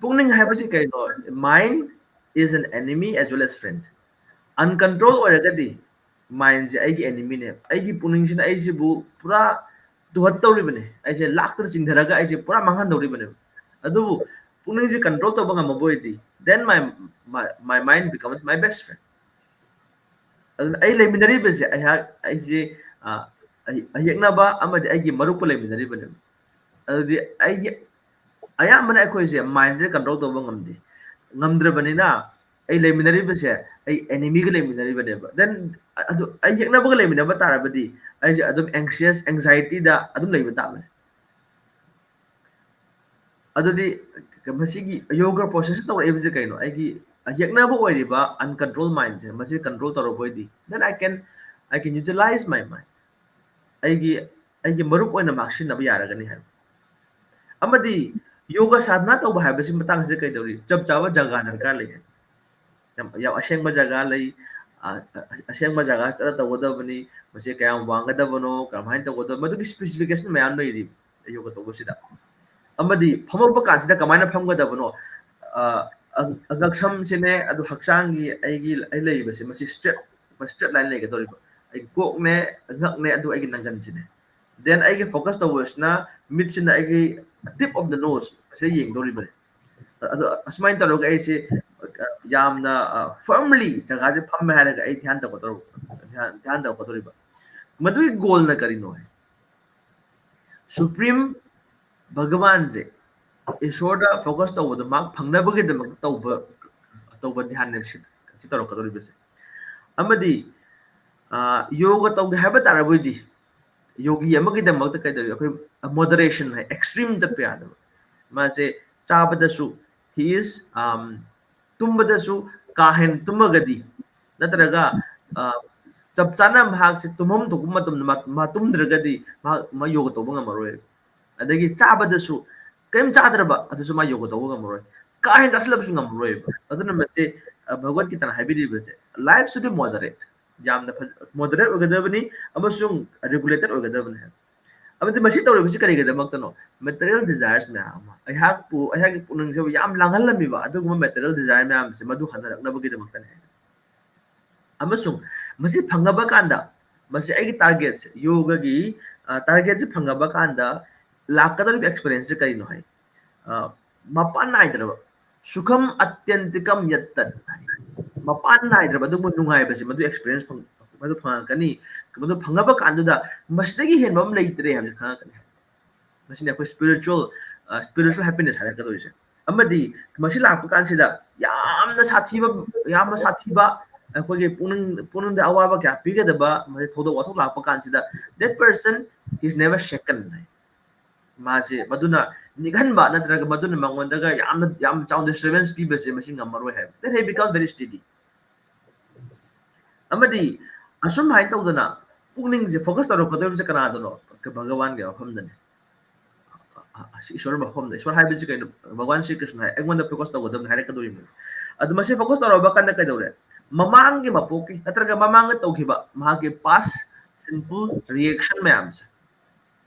ꯄꯨꯛꯅꯤꯡ ꯍꯥꯏꯕꯁꯤ ꯀꯩꯅꯣ? Mind is an enemy as well as friend. Uncontrol ꯑꯣꯏꯔꯒꯗꯤ mindꯁꯦ ꯑꯩꯒꯤ enemyꯅꯦꯕ꯫ ꯑꯩꯒꯤ ꯄꯨꯛꯅꯤꯡꯁꯤꯅ ꯑꯩꯁꯤꯕꯨ ꯄꯨꯔꯥ ꯇꯨꯍꯠꯇꯧꯔꯤꯕꯅꯤ, ꯑꯩꯁꯦ ꯂꯥꯛꯇꯅ ꯆꯤꯡꯊꯔꯒ ꯑꯩꯁꯦ ꯄꯨꯔꯥ ꯃꯥꯡꯍꯟꯗꯧꯔꯤꯕꯅꯦꯕ꯫ ꯑꯗꯨꯕꯨ ꯄꯨꯛꯅꯤꯡꯁꯦ control ꯇꯧꯕ ꯉꯝꯃꯕ ꯑꯣꯏꯗꯤ, then my, my, my mind becomes my best friend꯫ ꯑꯗꯨꯅ ꯑꯩ ꯂꯩꯃꯤꯟꯅꯔꯤꯕꯁꯦ, ꯑꯩꯍꯥꯛ, ꯑꯩꯁꯦ, ꯑ, ꯑꯩ, ꯑꯌꯦꯛꯅꯕ ꯑꯃꯗꯤ ꯑꯩꯒꯤ ꯃꯔꯨꯞꯀ ꯂꯩꯃꯤꯟꯅꯔꯤꯕꯅꯦꯕ꯫ ꯑꯗꯨꯗꯤ ꯑꯩꯒꯤ, ꯑꯌꯥꯝꯕꯅ ꯑꯩꯈꯣꯏꯁꯦ mindꯁꯦ control ꯇꯧꯕ ꯉꯝꯗꯦ꯫ ꯉꯝꯗ꯭ꯔꯕꯅꯤꯅ ꯑꯩ ꯂꯩꯃꯤꯟꯅꯔꯤꯕꯁꯦ ꯑꯩ enemyꯒ ꯂꯩꯃꯤꯟꯅꯔꯤꯕꯅꯦꯕ꯫ Then ꯑꯗꯨ ꯑꯩ ꯌꯦꯛꯅꯕꯒ ꯂꯩꯃꯤꯟꯅꯕ ꯇꯥꯔꯕꯗꯤ ꯑꯩꯁꯦ ꯑꯗꯨꯝ anxious, anxietyꯗ ꯑꯗꯨꯝ ꯂꯩꯕ ꯇꯥꯕꯅꯦ꯫ ꯑꯗꯨꯗꯤ ꯃꯁꯤꯒꯤ ꯌꯣꯒ process ꯇꯧꯔꯛꯏꯕꯁꯦ ꯀꯩꯅꯣ? ꯑꯩꯒꯤ ꯌꯦꯛꯅꯕ ꯑꯣꯏꯔꯤꯕ uncontrol mindꯁꯦ, ꯃꯁꯤ control ꯇꯧꯔꯕ ꯑꯣꯏꯗꯤ, then I can, I can utilize my mind꯫ ꯑꯩꯒꯤ, ꯑꯩꯒꯤ ꯃꯔꯨꯞ ꯑꯣꯏꯅ ꯃꯥ ꯁꯤꯖꯤꯟꯅꯕ ꯌꯥꯔꯒꯅꯤ ꯍꯥꯏꯕ꯫ ꯑꯃꯗꯤ ꯌꯣꯒ ꯁꯥꯙꯅꯥ ꯇꯧꯕ ꯍꯥꯏꯕꯁꯤ ꯃꯇꯥꯡꯁꯤꯗ ꯀꯩꯗꯧꯔꯤ? ꯆꯞ ꯆꯥꯕ ꯖꯒꯥ ꯗꯔꯀꯥꯔ ꯂꯩ꯫ ꯌꯥꯝ, ꯌꯥꯝ ꯑꯁꯦꯡꯕ ꯖꯒꯥ ꯂꯩ꯫ ꯑ, ꯑ, ꯑꯁꯦꯡꯕ ꯖꯒꯥ ꯆꯠꯂ ꯇꯧꯒꯗꯕꯅꯤ꯫ ꯃꯁꯤ ꯀꯌꯥꯝ ꯋꯥꯡꯒꯗꯕꯅꯣ, ꯀꯔꯝꯍꯥꯏꯅ ꯇꯧꯒꯗꯕꯅꯣ, ꯃꯗꯨꯒꯤ specification ꯃꯌꯥꯝ ꯂꯩꯔꯤ ꯌꯣꯒ ꯇꯧꯕꯁꯤꯗ꯫ ꯑꯃꯗꯤ ꯐꯝꯃꯛꯄ ꯀꯥꯟꯁꯤꯗ ꯀꯃꯥꯏꯅ ꯐꯝꯒꯗꯕꯅꯣ? ꯑ, ꯑ, ꯑꯉꯛꯁꯝꯁꯤꯅꯦ, ꯑꯗꯨ ꯍꯛꯆꯥꯡꯒꯤ ꯑꯩꯒꯤ, ꯑꯩ ꯂꯩꯔꯤꯕꯁꯦ, ꯃꯁꯤ straight, straight line ꯂꯩꯒꯗꯧꯔꯤꯕ꯫ ꯑꯩꯒꯤ ꯀꯣꯛꯅꯦ, ꯉꯛꯅꯦ, ꯑꯗꯨ ꯑꯩꯒꯤ ꯅꯪꯒꯟꯁꯤꯅꯦ꯫ Then ꯑꯩꯒꯤ focus ꯇꯧꯕꯁꯤꯅ ꯃꯤꯠꯁꯤꯅ ꯑꯩꯒꯤ tip of the nose ꯁꯤꯗ ꯌꯦꯡꯗꯧꯔꯤꯕꯅꯦ꯫ ꯑꯗꯣ ꯑꯁꯨꯃꯥꯏꯅ ꯇꯧꯔꯒ ꯑꯩꯁꯦ, ꯑ, ꯌꯥꯝꯅ, ꯑ, firmly ꯖꯒꯥꯁꯦ ꯐꯝꯃꯦ ꯍꯥꯏꯔꯒ ꯑꯩ ꯙ꯭ꯌꯥꯟ ꯇꯧꯒꯗꯧꯔ-, ꯙ꯭ꯌꯥꯟ, ꯙ꯭ꯌꯥꯟ ꯇꯧꯔꯛꯀꯗꯧꯔꯤꯕ꯫ ꯃꯗꯨꯒꯤ goalꯅ ꯀꯔꯤꯅꯣ? Supreme ꯚꯒꯋꯥꯟꯁꯦ, ꯏꯁꯣꯔꯗ focus ꯇꯧꯕꯗ ꯃꯥ ꯐꯪꯅꯕꯒꯤꯗꯃꯛ ꯇꯧꯕ, ꯇꯧꯕ ꯙ꯭ꯌꯥꯟꯅꯦꯕ ꯁꯤ, ꯁꯤ ꯇꯧꯔꯛꯀꯗꯧꯔꯤꯕꯁꯦ꯫ ꯑꯃꯗꯤ ꯌꯣꯒ ꯇꯧꯒꯦ ꯍꯥꯏꯕ ꯇꯥꯔꯕꯗꯤ ꯌꯣꯒꯤ ꯑꯃꯒꯤꯗꯃꯛꯇ ꯀꯩꯗꯧꯋꯤ? ꯑꯩꯈꯣꯏ ꯃꯣꯗꯔꯦꯁꯟ ꯍꯥꯏ, ꯑꯦꯛꯁꯇ꯭ꯔꯤꯝ ꯆꯠꯄ ꯌꯥꯗꯕ꯫ ꯃꯥꯁꯦ ꯆꯥꯕꯗꯁꯨ he is ꯇꯨꯝꯕꯗꯁꯨ ꯀꯥ ꯍꯦꯟꯅ ꯇꯨꯝꯃꯒꯗꯤ ꯅꯠꯇ꯭ꯔꯒ ꯆꯞ ꯆꯥꯅ ꯃꯍꯥꯛꯁꯦ ꯇꯨꯝꯐꯝ ꯊꯣꯛꯄ ꯃꯇꯝꯗ ꯃꯥ ꯇꯨꯝꯗ꯭ꯔꯒꯗꯤ ꯃꯍꯥꯛ ꯃꯥ ꯌꯣꯒ ꯇꯧꯕ ꯉꯝꯃꯔꯣꯏ꯫ ꯑꯗꯒꯤ ꯆꯥꯕꯗꯁꯨ ꯀꯔꯤꯝ ꯆꯥꯗ꯭ꯔꯕ ꯑꯗꯨꯁꯨ ꯃꯥ ꯌꯣꯒ ꯇꯧꯕ ꯉꯝꯃꯔꯣꯏ꯫ ꯀꯥ ꯍꯦꯟꯅ ꯆꯥꯁꯤꯜꯂꯕꯁꯨ ꯉꯝꯃꯔꯣꯏꯕ꯫ ꯑꯗꯨꯅ ꯃꯁꯤ Bhagavad ꯒꯤꯇꯥꯅ ꯍꯥꯏꯕꯤꯔꯤꯕꯁꯦ, life should be moderate꯫ ꯌꯥꯝꯅ ꯃꯣꯗꯔꯦꯠ ꯑꯣꯏꯒꯗꯕꯅꯤ ꯑꯃꯁꯨꯡ ꯔꯤꯒꯨꯂꯦꯇꯦꯠ ꯑꯣꯏꯒꯗꯕꯅꯤ ꯍꯥꯏꯕ꯫ ꯑꯃꯗꯤ ꯃꯁꯤ ꯇꯧꯔꯤꯕꯁꯤ ꯀꯔꯤꯒꯤꯗꯃꯛꯇꯅꯣ? ꯃꯦꯇꯔꯤꯌꯦꯜ ꯗꯤꯖꯥꯏꯔꯁ ꯃꯌꯥꯝ ꯑꯃ, ꯑꯩꯍꯥꯛꯄꯨ, ꯑꯩꯍꯥꯛꯀꯤ ꯄꯨꯛꯅꯤꯡꯁꯤꯕꯨ ꯌꯥꯝ ꯂꯥꯡꯍꯜꯂꯝꯃꯤꯕ ꯑꯗꯨꯒꯨꯝꯕ ꯃꯦꯇꯔꯤꯌꯦꯜ ꯗꯤꯖꯥꯏꯔ ꯃꯌꯥꯝꯁꯦ ꯃꯗꯨ ꯍꯟꯊꯔꯛꯅꯕꯒꯤꯗꯃꯛꯇꯅꯤ ꯍꯥꯏꯕ꯫ ꯑꯃꯁꯨꯡ ꯃꯁꯤ ꯐꯪꯉꯕ ꯀꯥꯟꯗ, ꯃꯁꯤ ꯑꯩꯒꯤ ꯇꯥꯔꯒꯦꯠꯁꯦ, ꯌꯣꯒꯒꯤ ꯇꯥꯔꯒꯦꯠꯁꯦ ꯐꯪꯉꯕ ꯀꯥꯟꯗ ꯂꯥꯛꯀꯗꯧꯔꯤꯕ ꯑꯦꯛꯁꯄꯤꯔꯤꯌꯦꯟꯁꯁꯦ ꯀꯔꯤꯅꯣ ꯍꯥꯏ? ꯃꯄꯥꯟ ꯅꯥꯏꯗ꯭ꯔꯕ, ꯁꯨꯈꯝ ꯑꯇ꯭ꯌꯟꯇꯤꯀꯝ ꯌꯠꯇꯠ ꯍꯥꯏ꯫ ꯃꯄꯥꯟ ꯅꯥꯏꯗ꯭ꯔꯕ ꯑꯗꯨꯒꯨꯝꯕ ꯅꯨꯡꯉꯥꯏꯕꯁꯦ ꯃꯗꯨ ꯑꯦꯛꯁꯄꯤꯔꯤꯌꯦꯟꯁ ꯃꯗꯨ ꯐꯪꯉꯛꯀꯅꯤ꯫ ꯃꯗꯨ ꯐꯪꯉꯕ ꯀꯥꯟꯗꯨꯗ ꯃꯁꯤꯗꯒꯤ ꯍꯦꯟꯕ ꯑꯃ ꯂꯩꯇ꯭ꯔꯦ ꯍꯥꯏꯕꯁꯦ ꯈꯪꯉꯛꯀꯅꯤ꯫ ꯃꯁꯤꯅ ꯑꯩꯈꯣꯏ ꯁ꯭ꯄꯤꯔꯤꯆꯨꯋꯦꯜ ꯁ꯭ꯄꯤꯔꯤꯆꯨꯋꯦꯜ ꯍꯦꯄꯤꯅꯦꯁ ꯍꯥꯏꯔꯛꯀꯗꯧꯔꯤꯁꯦ꯫ ꯑꯃꯗꯤ ꯃꯁꯤ ꯂꯥꯛꯄ ꯀꯥꯟꯁꯤꯗ ꯌꯥꯝꯅ ꯁꯥꯊꯤꯕ, ꯌꯥꯝꯅ ꯁꯥꯊꯤꯕ ꯑꯩꯈꯣꯏꯒꯤ ꯄꯨꯛꯅꯤꯡ, ꯄꯨꯛꯅꯤꯡꯗ ꯑꯋꯥꯕ ꯀꯌꯥ ꯄꯤꯒꯗꯕ ꯃꯁꯤ ꯊꯧꯗꯣꯛ ꯋꯥꯊꯣꯛ ꯂꯥꯛꯄ ꯀꯥꯟꯁꯤꯗ, that person is never shaken ꯍꯥꯏ꯫ ꯃꯥꯁꯦ ꯃꯗꯨꯅ ꯅꯤꯛꯍꯟꯕ ꯅꯠꯇ꯭ꯔꯒ ꯃꯗꯨꯅ ꯃꯉꯣꯟꯗꯒ ꯌꯥꯝꯅ, ꯌꯥꯝ ꯆꯥꯎꯅ ꯗꯤꯁꯇꯔꯕꯦꯟꯁ ꯄꯤꯕꯁꯦ ꯃꯁꯤ ꯉꯝꯃꯔꯣꯏ ꯍꯥꯏꯕ꯫ Then he become very steady꯫ ꯑꯃꯗꯤ ꯑꯁꯨꯝ ꯍꯥꯏꯅ ꯇꯧꯗꯅ ꯄꯨꯛꯅꯤꯡꯁꯦ ꯐꯣꯀꯁ ꯇꯧꯔꯛꯀꯗꯧꯔꯤꯕꯁꯦ ꯀꯅꯥꯗꯅꯣ? ꯚꯒꯋꯥꯟꯒꯤ ꯃꯐꯝꯗꯅꯦ꯫ ꯏꯁꯣꯔ ꯃꯐꯝꯗ, ꯏꯁꯣꯔ ꯍꯥꯏꯕꯁꯤ ꯀꯩꯅꯣ? ꯚꯒꯋꯥꯟ ꯁ꯭ꯔꯤ ꯀ꯭ꯔꯤꯁꯅ ꯍꯥꯏ, "ꯑꯩꯉꯣꯟꯗ ꯐꯣꯀꯁ ꯇꯧꯒꯗꯕꯅꯤ" ꯍꯥꯏꯔꯛꯀꯗꯧꯔꯤꯕꯅꯤ꯫ ꯑꯗꯨ ꯃꯁꯤ ꯐꯣꯀꯁ ꯇꯧꯔꯕ ꯀꯥꯟꯗ ꯀꯩꯗꯧꯔꯦ? ꯃꯃꯥꯡꯒꯤ ꯃꯄꯣꯛꯀꯤ ꯅꯠꯇ꯭ꯔꯒ ꯃꯃꯥꯡꯗ ꯇꯧꯈꯤꯕ ꯃꯍꯥꯛꯀꯤ ꯄꯥꯁ ꯁꯤꯟꯐꯨꯜ ꯔꯤꯌꯦꯛꯁꯟ ꯃꯌꯥꯝꯁꯦ,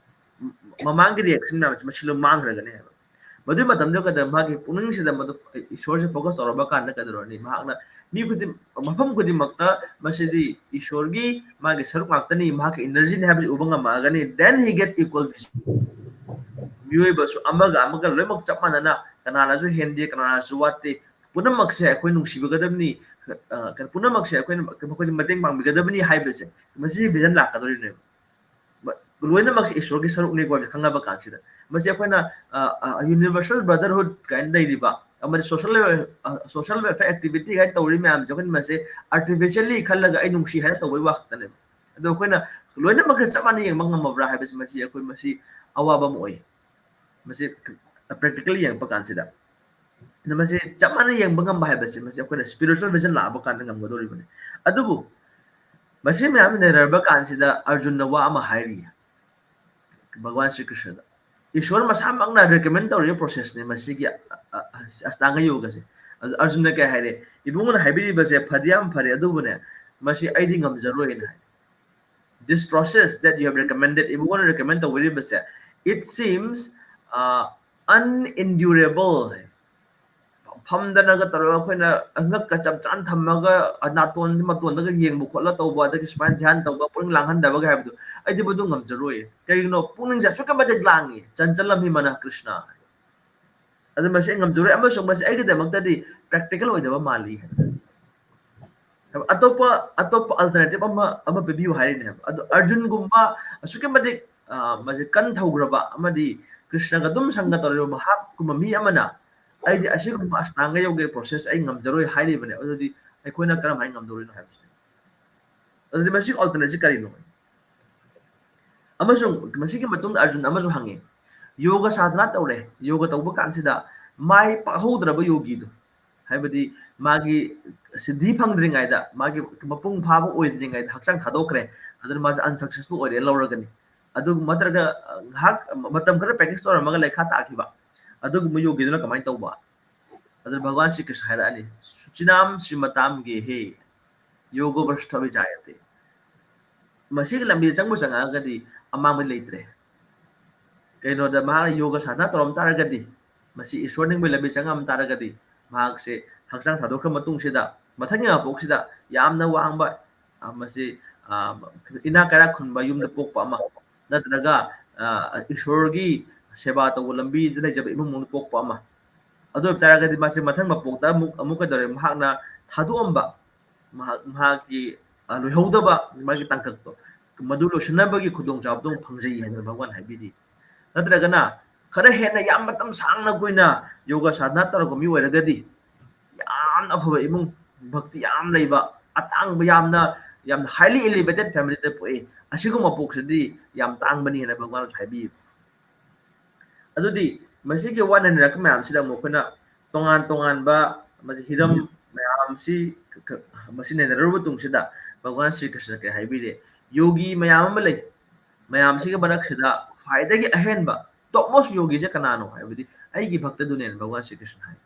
ꯃꯃꯥꯡꯒꯤ ꯔꯤꯌꯦꯛꯁꯟ ꯃꯌꯥꯝꯁꯦ ꯃꯁꯤ ꯂꯣꯏ ꯃꯥꯡꯈ꯭ꯔꯒꯅꯤ ꯍꯥꯏꯕ꯫ ꯃꯗꯨꯒꯤ ꯃꯇꯝꯗꯨꯗ ꯀꯩꯗꯧꯔꯦ? ꯃꯥꯒꯤ ꯄꯨꯛꯅꯤꯡꯁꯤꯗ ꯃꯗꯨ ꯏꯁꯣꯔꯁꯦ ꯐꯣꯀꯁ ꯇꯧꯔꯕ ꯀꯥꯟꯗ ꯀꯩꯗꯧꯔꯅꯤ? ꯃꯍꯥꯛꯅ ꯃꯤ ꯈꯨꯗꯤꯡ, ꯃꯐꯝ ꯈꯨꯗꯤꯡꯃꯛꯇ ꯃꯁꯤꯗꯤ ꯏꯁꯣꯔꯒꯤ ꯃꯥꯒꯤ ꯁꯔꯨꯛ ꯉꯥꯛꯇꯅꯤ, ꯃꯍꯥꯛꯀꯤ ꯏꯅꯔꯖꯤꯅꯤ ꯍꯥꯏꯕꯁꯤ ꯎꯕ ꯉꯝꯃꯛꯑꯒꯅꯤ꯫ Then he gets equal vision꯫ ꯃꯤꯑꯣꯏꯕꯁꯨ ꯑꯃꯒ ꯑꯃꯒ ꯂꯣꯏꯅꯃꯛ ꯆꯞ ꯃꯥꯟꯅꯅ, ꯀꯅꯥꯅꯁꯨ ꯍꯦꯟꯗꯦ, ꯀꯅꯥꯅꯁꯨ ꯋꯥꯠꯇꯦ, ꯄꯨꯝꯅꯃꯛꯁꯦ ꯑꯩꯈꯣꯏ ꯅꯨꯡꯁꯤꯕꯤꯒꯗꯕꯅꯤ, ꯑ, ꯀꯩꯅꯣ, ꯄꯨꯝꯅꯃꯛꯁꯦ ꯑꯩꯈꯣꯏꯅ ꯃꯈꯣꯏꯁꯦ ꯃꯇꯦꯡ ꯄꯥꯡꯕꯤꯒꯗꯕꯅꯤ ꯍꯥꯏꯕꯁꯦ, ꯃꯁꯤꯒꯤ ꯚꯤꯖꯟ ꯂꯥꯛꯀꯗꯧꯔꯤꯕꯅꯦꯕ꯫ ꯃ-, ꯂꯣꯏꯅꯃꯛꯁꯦ ꯏꯁꯣꯔꯒꯤ ꯁꯔꯨꯛꯅꯤꯀꯣ ꯍꯥꯏꯕꯁꯦ ꯈꯪꯉꯕ ꯀꯥꯟꯁꯤꯗ, ꯃꯁꯤ ꯑꯩꯈꯣꯏꯅ, ꯑ, ꯑ, ꯌꯨꯅꯤꯚꯔꯁꯦꯜ ꯕ꯭ꯔꯗꯔꯍꯨꯗ ꯀꯥꯏꯅ ꯂꯩꯔꯤꯕ, ꯑꯃꯗꯤ social social welfare activity ꯍꯥꯏꯅ ꯇꯧꯔꯤ ꯃꯌꯥꯝꯁꯦ ꯑꯩꯈꯣꯏꯅ ꯃꯁꯦ artificially ꯈꯜꯂꯒ ꯑꯩ ꯅꯨꯡꯁꯤ ꯍꯥꯏꯅ ꯇꯧꯕꯒꯤ ꯋꯥ ꯈꯛꯇꯅꯦꯕ꯫ ꯑꯗꯣ ꯑꯩꯈꯣꯏꯅ ꯂꯣꯏꯅꯃꯛꯁꯦ ꯆꯞ ꯃꯥꯟꯅ ꯌꯦꯡꯕ ꯉꯝꯃꯕ꯭ꯔꯥ ꯍꯥꯏꯕꯁꯤ ꯃꯁꯤ ꯑꯩꯈꯣꯏ ꯃꯁꯤ ꯑꯋꯥꯕ ꯑꯃ ꯑꯣꯏ꯫ ꯃꯁꯤ practically ꯌꯦꯡꯉꯛꯄ ꯀꯥꯟꯁꯤꯗ ꯑꯗ ꯃꯁꯤ ꯆꯞ ꯃꯥꯟꯅ ꯌꯦꯡꯕ ꯉꯝꯕ ꯍꯥꯏꯕꯁꯤ ꯃꯁꯤ ꯑꯩꯈꯣꯏꯅ spiritual vision ꯂꯥꯛꯑꯕ ꯀꯥꯟꯗ ꯉꯝꯒꯗꯧꯔꯤꯕꯅꯤ꯫ ꯑꯗꯨꯕꯨ ꯃꯁꯤ ꯃꯌꯥꯝ ꯅꯩꯅꯔꯕ ꯀꯥꯟꯁꯤꯗ ꯑꯔꯖꯨꯟꯅ ꯋꯥ ꯑꯃ ꯍꯥꯏꯔꯤ ꯚꯒꯋꯥꯟ ꯁ꯭ꯔꯤ ꯀ꯭ꯔꯤꯁꯅꯗ꯫ ꯏꯁꯣꯔ ꯃꯁꯥꯃꯛꯅ recommend ꯇꯧꯔꯤꯕ processꯅꯤ ꯃꯁꯤꯒꯤ ꯑ- ꯑ- ꯑꯁꯇꯥꯡꯒ ꯌꯣꯒꯁꯦ꯫ ꯑꯗꯨ ꯑꯔꯖꯨꯟꯅ ꯀꯩ ꯍꯥꯏꯔꯦ? ꯏꯕꯨꯡꯉꯣꯅ ꯍꯥꯏꯕꯤꯔꯤꯕꯁꯦ ꯐꯗꯤ ꯌꯥꯝ ꯐꯔꯦ, ꯑꯗꯨꯕꯨꯅꯦ ꯃꯁꯤ ꯑꯩꯗꯤ ꯉꯝꯖꯔꯣꯏꯅ ꯍꯥꯏ꯫ This process that you have recommended, ꯏꯕꯨꯡꯉꯣꯅ recommend ꯇꯧꯕꯤꯔꯤꯕꯁꯦ, it seems uh, unendurable ꯍꯥꯏ꯫ ꯐꯝꯗꯅꯒ ꯇꯧꯔꯒ ꯑꯩꯈꯣꯏꯅ ꯉꯛꯀ ꯆꯞ ꯆꯥꯅ ꯊꯝꯃꯒ ꯅꯥꯇꯣꯟ ꯃꯇꯣꯟꯗꯒ ꯌꯦꯡꯕ ꯈꯣꯠꯂ ꯇꯧꯕ, ꯑꯗꯒꯤ ꯁꯨꯃꯥꯏꯅ ध्यान ꯇꯧꯕ, ꯄꯨꯛꯅꯤꯡ ꯂꯥꯡꯍꯟꯗꯕꯒ ꯍꯥꯏꯕꯗꯣ ꯑꯩꯗꯤ ꯃꯗꯨ ꯉꯝꯖꯔꯣꯏ꯫ ꯀꯩꯒꯤꯅꯣ? ꯄꯨꯛꯅꯤꯡꯁꯦ ꯑꯁꯨꯛꯀꯤ ꯃꯇꯤꯛ ꯂꯥꯡꯉꯤ꯫ ꯆꯟꯆꯂꯝ ꯍꯤ ꯃꯅ ꯀ꯭ꯔꯤꯁꯅ꯫ ꯑꯗꯨ ꯃꯁꯤ ꯑꯩ ꯉꯝꯖꯔꯣꯏ ꯑꯃꯁꯨꯡ ꯃꯁꯤ ꯑꯩꯒꯤꯗꯃꯛꯇꯗꯤ practical ꯑꯣꯏꯗꯕ ꯃꯥꯜꯂꯤ ꯍꯥꯏꯕ꯫ ꯑꯇꯣꯞꯄ ꯑꯇꯣꯞꯄ alternative ꯑꯃ ꯑꯃ ꯄꯤꯕꯤꯌꯨ ꯍꯥꯏꯔꯤꯅꯦ ꯍꯥꯏꯕ꯫ ꯑꯗꯣ ꯑꯔꯖꯨꯟꯒꯨꯝꯕ ꯑꯁꯨꯛꯀꯤ ꯃꯇꯤꯛ ꯃꯁꯤ ꯀꯟ ꯊꯧꯈ꯭ꯔꯕ ꯑꯃꯗꯤ ꯀ꯭ꯔꯤꯁꯅꯒ ꯑꯗꯨꯝ ꯁꯪꯒ ꯇꯧꯔꯤꯕ ꯃꯍꯥꯛꯀꯨꯝꯕ ꯃꯤ ꯑꯃꯅ ꯑꯩꯗꯤ ꯑꯁꯤꯒꯨꯝꯕ ꯑꯁꯇꯥꯡꯒ ꯌꯣꯒꯒꯤ process ꯑꯩ ꯉꯝꯖꯔꯣꯏ ꯍꯥꯏꯔꯤꯕꯅꯦ꯫ ꯑꯗꯨꯗꯤ ꯑꯩꯈꯣꯏꯅ ꯀꯔꯝꯍꯥꯏꯅ ꯉꯝꯗꯧꯔꯤꯅꯣ ꯍꯥꯏꯕꯁꯤꯅꯦ꯫ ꯑꯗꯨꯗꯤ ꯃꯁꯤꯒꯤ alternative ꯁꯤ ꯀꯔꯤꯅꯣ? ꯑꯃꯁꯨꯡ ꯃꯁꯤꯒꯤ ꯃꯇꯨꯡꯗ ꯑꯔꯖꯨꯟ ꯑꯃꯁꯨ ꯍꯪꯉꯤ, ꯌꯣꯒ ꯁꯥꯙꯅꯥ ꯇꯧꯔꯦ, ꯌꯣꯒ ꯇꯧꯕ ꯀꯥꯟꯁꯤꯗ ꯃꯥꯏ ꯄꯥꯛꯍꯧꯗ꯭ꯔꯕ ꯌꯣꯒꯤꯗꯣ, ꯍꯥꯏꯕꯗꯤ ꯃꯥꯒꯤ ꯁꯤꯗꯤ ꯐꯪꯗ꯭ꯔꯤꯉꯩꯗ, ꯃꯥꯒꯤ ꯃꯄꯨꯡ ꯐꯥꯕ ꯑꯣꯏꯗ꯭ꯔꯤꯉꯩꯗ ꯍꯛꯆꯥꯡ ꯊꯥꯗꯣꯛꯈ꯭ꯔꯦ, ꯑꯗꯨꯅ ꯃꯥꯁꯦ unsuccessful ꯑꯣꯏꯔꯦ ꯂꯧꯔꯒꯅꯤ꯫ ꯑꯗꯨ ꯅꯠꯇ꯭ꯔꯒ ꯉꯥꯏꯍꯥꯛ ꯃꯇꯝ ꯈꯔ practice ꯇꯧꯔꯝꯃꯒ ꯂꯩꯈꯥ ꯇꯥꯈꯤꯕ ꯑꯗꯨꯒꯨꯝꯕ ꯌꯣꯒꯤꯗꯨꯅ ꯀꯃꯥꯏꯅ ꯇꯧꯕ? ꯑꯗꯨꯅ ꯚꯒꯋꯥꯟ ꯁ꯭ꯔꯤ ꯀ꯭ꯔꯤꯁꯅ ꯍꯥꯏꯔꯛꯑꯅꯤ, ꯁꯨꯆꯤꯅꯥꯝ ꯁ꯭ꯔꯤꯃꯇꯥꯝ ꯒꯦꯍꯦ ꯌꯣꯒꯣ ꯚ꯭ꯔꯁꯇ ꯚꯤꯖꯥꯌꯇꯦ꯫ ꯃꯁꯤꯒꯤ ꯂꯝꯕꯤꯗ ꯆꯪꯕꯨ ꯆꯪꯉꯛꯑꯒꯗꯤ ꯑꯃꯥꯡꯕ ꯂꯩꯇ꯭ꯔꯦ꯫ ꯀꯩꯅꯣꯗ ꯃꯍꯥꯛꯅ ꯌꯣꯒ ꯁꯥꯙꯅꯥ ꯇꯧꯔꯝ ꯇꯥꯔꯒꯗꯤ, ꯃꯁꯤ ꯏꯁꯣꯔ ꯅꯤꯡꯕꯒꯤ ꯂꯝꯕꯤ ꯆꯪꯉꯝ ꯇꯥꯔꯒꯗꯤ, ꯃꯍꯥꯛꯁꯦ ꯍꯛꯆꯥꯡ ꯊꯥꯗꯣꯛꯈ꯭ꯔ ꯃꯇꯨꯡꯁꯤꯗ ꯃꯊꯪꯒꯤ ꯃꯄꯣꯛꯁꯤꯗ ꯌꯥꯝꯅ ꯋꯥꯡꯕ, ꯑ, ꯃꯁꯤ, ꯑ, ꯏꯅꯥꯛ ꯀꯩꯔꯥꯛ ꯈꯨꯟꯕ ꯌꯨꯝꯗ ꯄꯣꯛꯄ ꯑꯃ, ꯅꯠꯇ꯭ꯔꯒ, ꯑ, ꯏꯁꯣꯔꯒꯤ ꯁꯦꯕꯥ ꯇꯧꯕ ꯂꯝꯕꯤꯗ ꯂꯩꯖꯕ ꯏꯃꯨꯡ ꯃꯅꯨꯡꯗ ꯄꯣꯛꯄ ꯑꯃ꯫ ꯑꯗꯨ ꯑꯣꯏꯕ ꯇꯥꯔꯒꯗꯤ ꯃꯥꯁꯦ ꯃꯊꯪ ꯃꯄꯣꯛꯇ ꯑꯃꯨꯛ, ꯑꯃꯨꯛ ꯀꯩꯗꯧꯔꯦ? ꯃꯍꯥꯛꯅ ꯊꯥꯗꯣꯛꯑꯝꯕ, ꯃꯍꯥꯛ, ꯃꯍꯥꯛꯀꯤ, ꯑ, ꯂꯣꯏꯍꯧꯗꯕ ꯃꯥꯒꯤ ꯇꯥꯡꯀꯛꯇꯣ, ꯃꯗꯨ ꯂꯣꯏꯁꯤꯟꯅꯕꯒꯤ ꯈꯨꯗꯣꯡꯆꯥꯕꯗꯣ ꯑꯃꯨꯛ ꯐꯪꯖꯩ ꯍꯥꯏꯗꯅ ꯚꯒꯋꯥꯟ ꯍꯥꯏꯕꯤꯔꯤ꯫ ꯅꯠꯇ꯭ꯔꯒꯅ ꯈꯔ ꯍꯦꯟꯅ ꯌꯥꯝ ꯃꯇꯝ ꯁꯥꯡꯅ ꯀꯨꯏꯅ ꯌꯣꯒ ꯁꯥꯙꯅꯥ ꯇꯧꯔꯛꯄ ꯃꯤ ꯑꯣꯏꯔꯒꯗꯤ, ꯌꯥꯝꯅ ꯑꯐꯕ ꯏꯃꯨꯡ, ꯚꯛꯇꯤ ꯌꯥꯝ ꯂꯩꯕ, ꯑꯇꯥꯡꯕ, ꯌꯥꯝꯅ, ꯌꯥꯝꯅ highly elevated family ꯗ ꯄꯣꯛꯏ꯫ ꯑꯁꯤꯒꯨꯝꯕ ꯄꯣꯛꯁꯤꯗꯤ ꯌꯥꯝ ꯇꯥꯡꯕꯅꯤ ꯍꯥꯏꯅ ꯚꯒꯋꯥꯟꯅꯁꯨ ꯍꯥꯏꯕꯤꯌꯦꯕ꯫ ꯑꯗꯨꯗꯤ ꯃꯁꯤꯒꯤ ꯋꯥꯅ ꯅꯩꯅꯔꯛꯄ ꯃꯌꯥꯝꯁꯤꯗ ꯑꯃꯨꯛ ꯑꯩꯈꯣꯏꯅ ꯇꯣꯉꯥꯟ ꯇꯣꯉꯥꯟꯕ, ꯃꯁꯤ ꯍꯤꯔꯝ ꯃꯌꯥꯝꯁꯤ ꯀ-, ꯀ-, ꯃꯁꯤ ꯅꯩꯅꯔꯨꯔꯕ ꯃꯇꯨꯡꯁꯤꯗ ꯚꯒꯋꯥꯟ ꯁ꯭ꯔꯤ ꯀ꯭ꯔꯤꯁꯅ ꯀꯔꯤ ꯍꯥꯏꯕꯤꯔꯦ? ꯌꯣꯒꯤ ꯃꯌꯥꯝ ꯑꯃ ꯂꯩ, ꯃꯌꯥꯝꯁꯤꯒꯤ ꯃꯔꯛꯁꯤꯗ ꯈ꯭ꯋꯥꯏꯗꯒꯤ ꯑꯍꯦꯟꯕ, topmost ꯌꯣꯒꯤꯁꯦ ꯀꯅꯥꯅꯣ ꯍꯥꯏꯕꯗꯤ ꯑꯩꯒꯤ ꯚꯛꯇꯗꯨꯅꯦꯅ ꯚꯒꯋꯥꯟ ꯁ꯭ꯔꯤ ꯀ꯭ꯔꯤꯁꯅ ꯍꯥꯏ꯫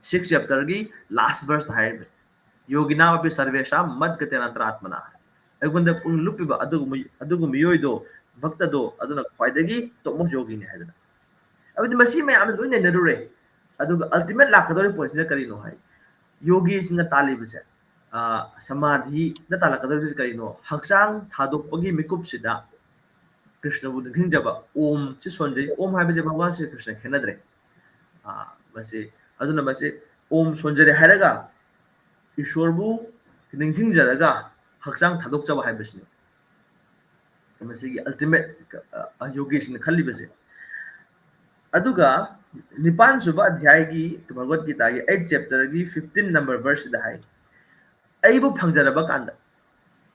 Sixth chapter ꯒꯤ last verse ꯇ ꯍꯥꯏꯔꯤꯕꯁꯦ, "ꯌꯣꯒꯤꯅꯥꯃꯄꯤ ꯁꯔꯚꯦꯁꯥꯝ ꯃꯗꯒꯇꯦꯅ ꯑꯟꯇꯔꯥꯠꯃꯅ"꯫ ꯑꯩꯉꯣꯟꯗ ꯄꯨꯛꯅꯤꯡ ꯂꯨꯞꯄꯤꯕ ꯑꯗꯨꯒꯨꯝꯕ, ꯑꯗꯨꯒꯨꯝꯕ ꯃꯤꯑꯣꯏꯗꯣ, ꯚꯛꯇꯗꯣ, ꯑꯗꯨꯅ ꯈ꯭ꯋꯥꯏꯗꯒꯤ topmost ꯌꯣꯒꯤꯅꯤ ꯍꯥꯏꯗꯅ꯫ ꯑꯗꯨꯗꯤ ꯃꯁꯤ ꯃꯌꯥꯝꯗ ꯂꯣꯏ ꯅꯩꯅꯔꯨꯔꯦ꯫ ꯑꯗꯨꯒ ultimate ꯂꯥꯛꯀꯗꯧꯔꯤꯕ point ꯁꯤꯅ ꯀꯔꯤꯅꯣ ꯍꯥꯏ, ꯌꯣꯒꯤꯁꯤꯡꯅ ꯇꯥꯜꯂꯤꯕꯁꯦ, ꯑ, ꯁꯃꯥꯙꯤꯗ ꯇꯥꯜꯂꯛꯀꯗꯧꯔꯤꯕꯁꯦ ꯀꯔꯤꯅꯣ? ꯍꯛꯆꯥꯡ ꯊꯥꯗꯣꯛꯄꯒꯤ ꯃꯤꯀꯨꯞꯁꯤꯗ ꯀ꯭ꯔꯤꯁꯅꯕꯨ ꯅꯤꯡꯁꯤꯡꯖꯕ, ꯑꯣꯝ ꯁꯤ ꯁꯣꯟꯖꯩ꯫ ꯑꯣꯝ ꯍꯥꯏꯕꯁꯦ ꯚꯒꯋꯥꯟ ꯁ꯭ꯔꯤ ꯀ꯭ꯔꯤꯁꯅ ꯈꯦꯠꯅꯗ꯭ꯔꯦ꯫ ꯑ, ꯃꯁꯤ, ꯑꯗꯨꯅ ꯃꯁꯤ ꯑꯣꯝ ꯁꯣꯟꯖꯔꯦ ꯍꯥꯏꯔꯒ ꯏꯁꯣꯔꯕꯨ ꯅꯤꯡꯁꯤꯡꯖꯔꯒ ꯍꯛꯆꯥꯡ ꯊꯥꯗꯣꯛꯆꯕ ꯍꯥꯏꯕꯁꯤꯅꯤ ꯃꯁꯤꯒꯤ ultimate, ꯑ, ꯌꯣꯒꯤꯁꯤꯡꯅ ꯈꯜꯂꯤꯕꯁꯦ꯫ ꯑꯗꯨꯒ ꯅꯤꯄꯥꯟ ꯁꯨꯕ ꯑꯙ꯭ꯌꯥꯏꯒꯤ ꯚꯒꯋꯠ ꯒꯤꯇꯥꯒꯤ eighth chapter ꯒꯤ fifteen number verse ꯁꯤꯗ ꯍꯥꯏ, "ꯑꯩꯕꯨ ꯐꯪꯖꯔꯕ ꯀꯥꯟꯗ",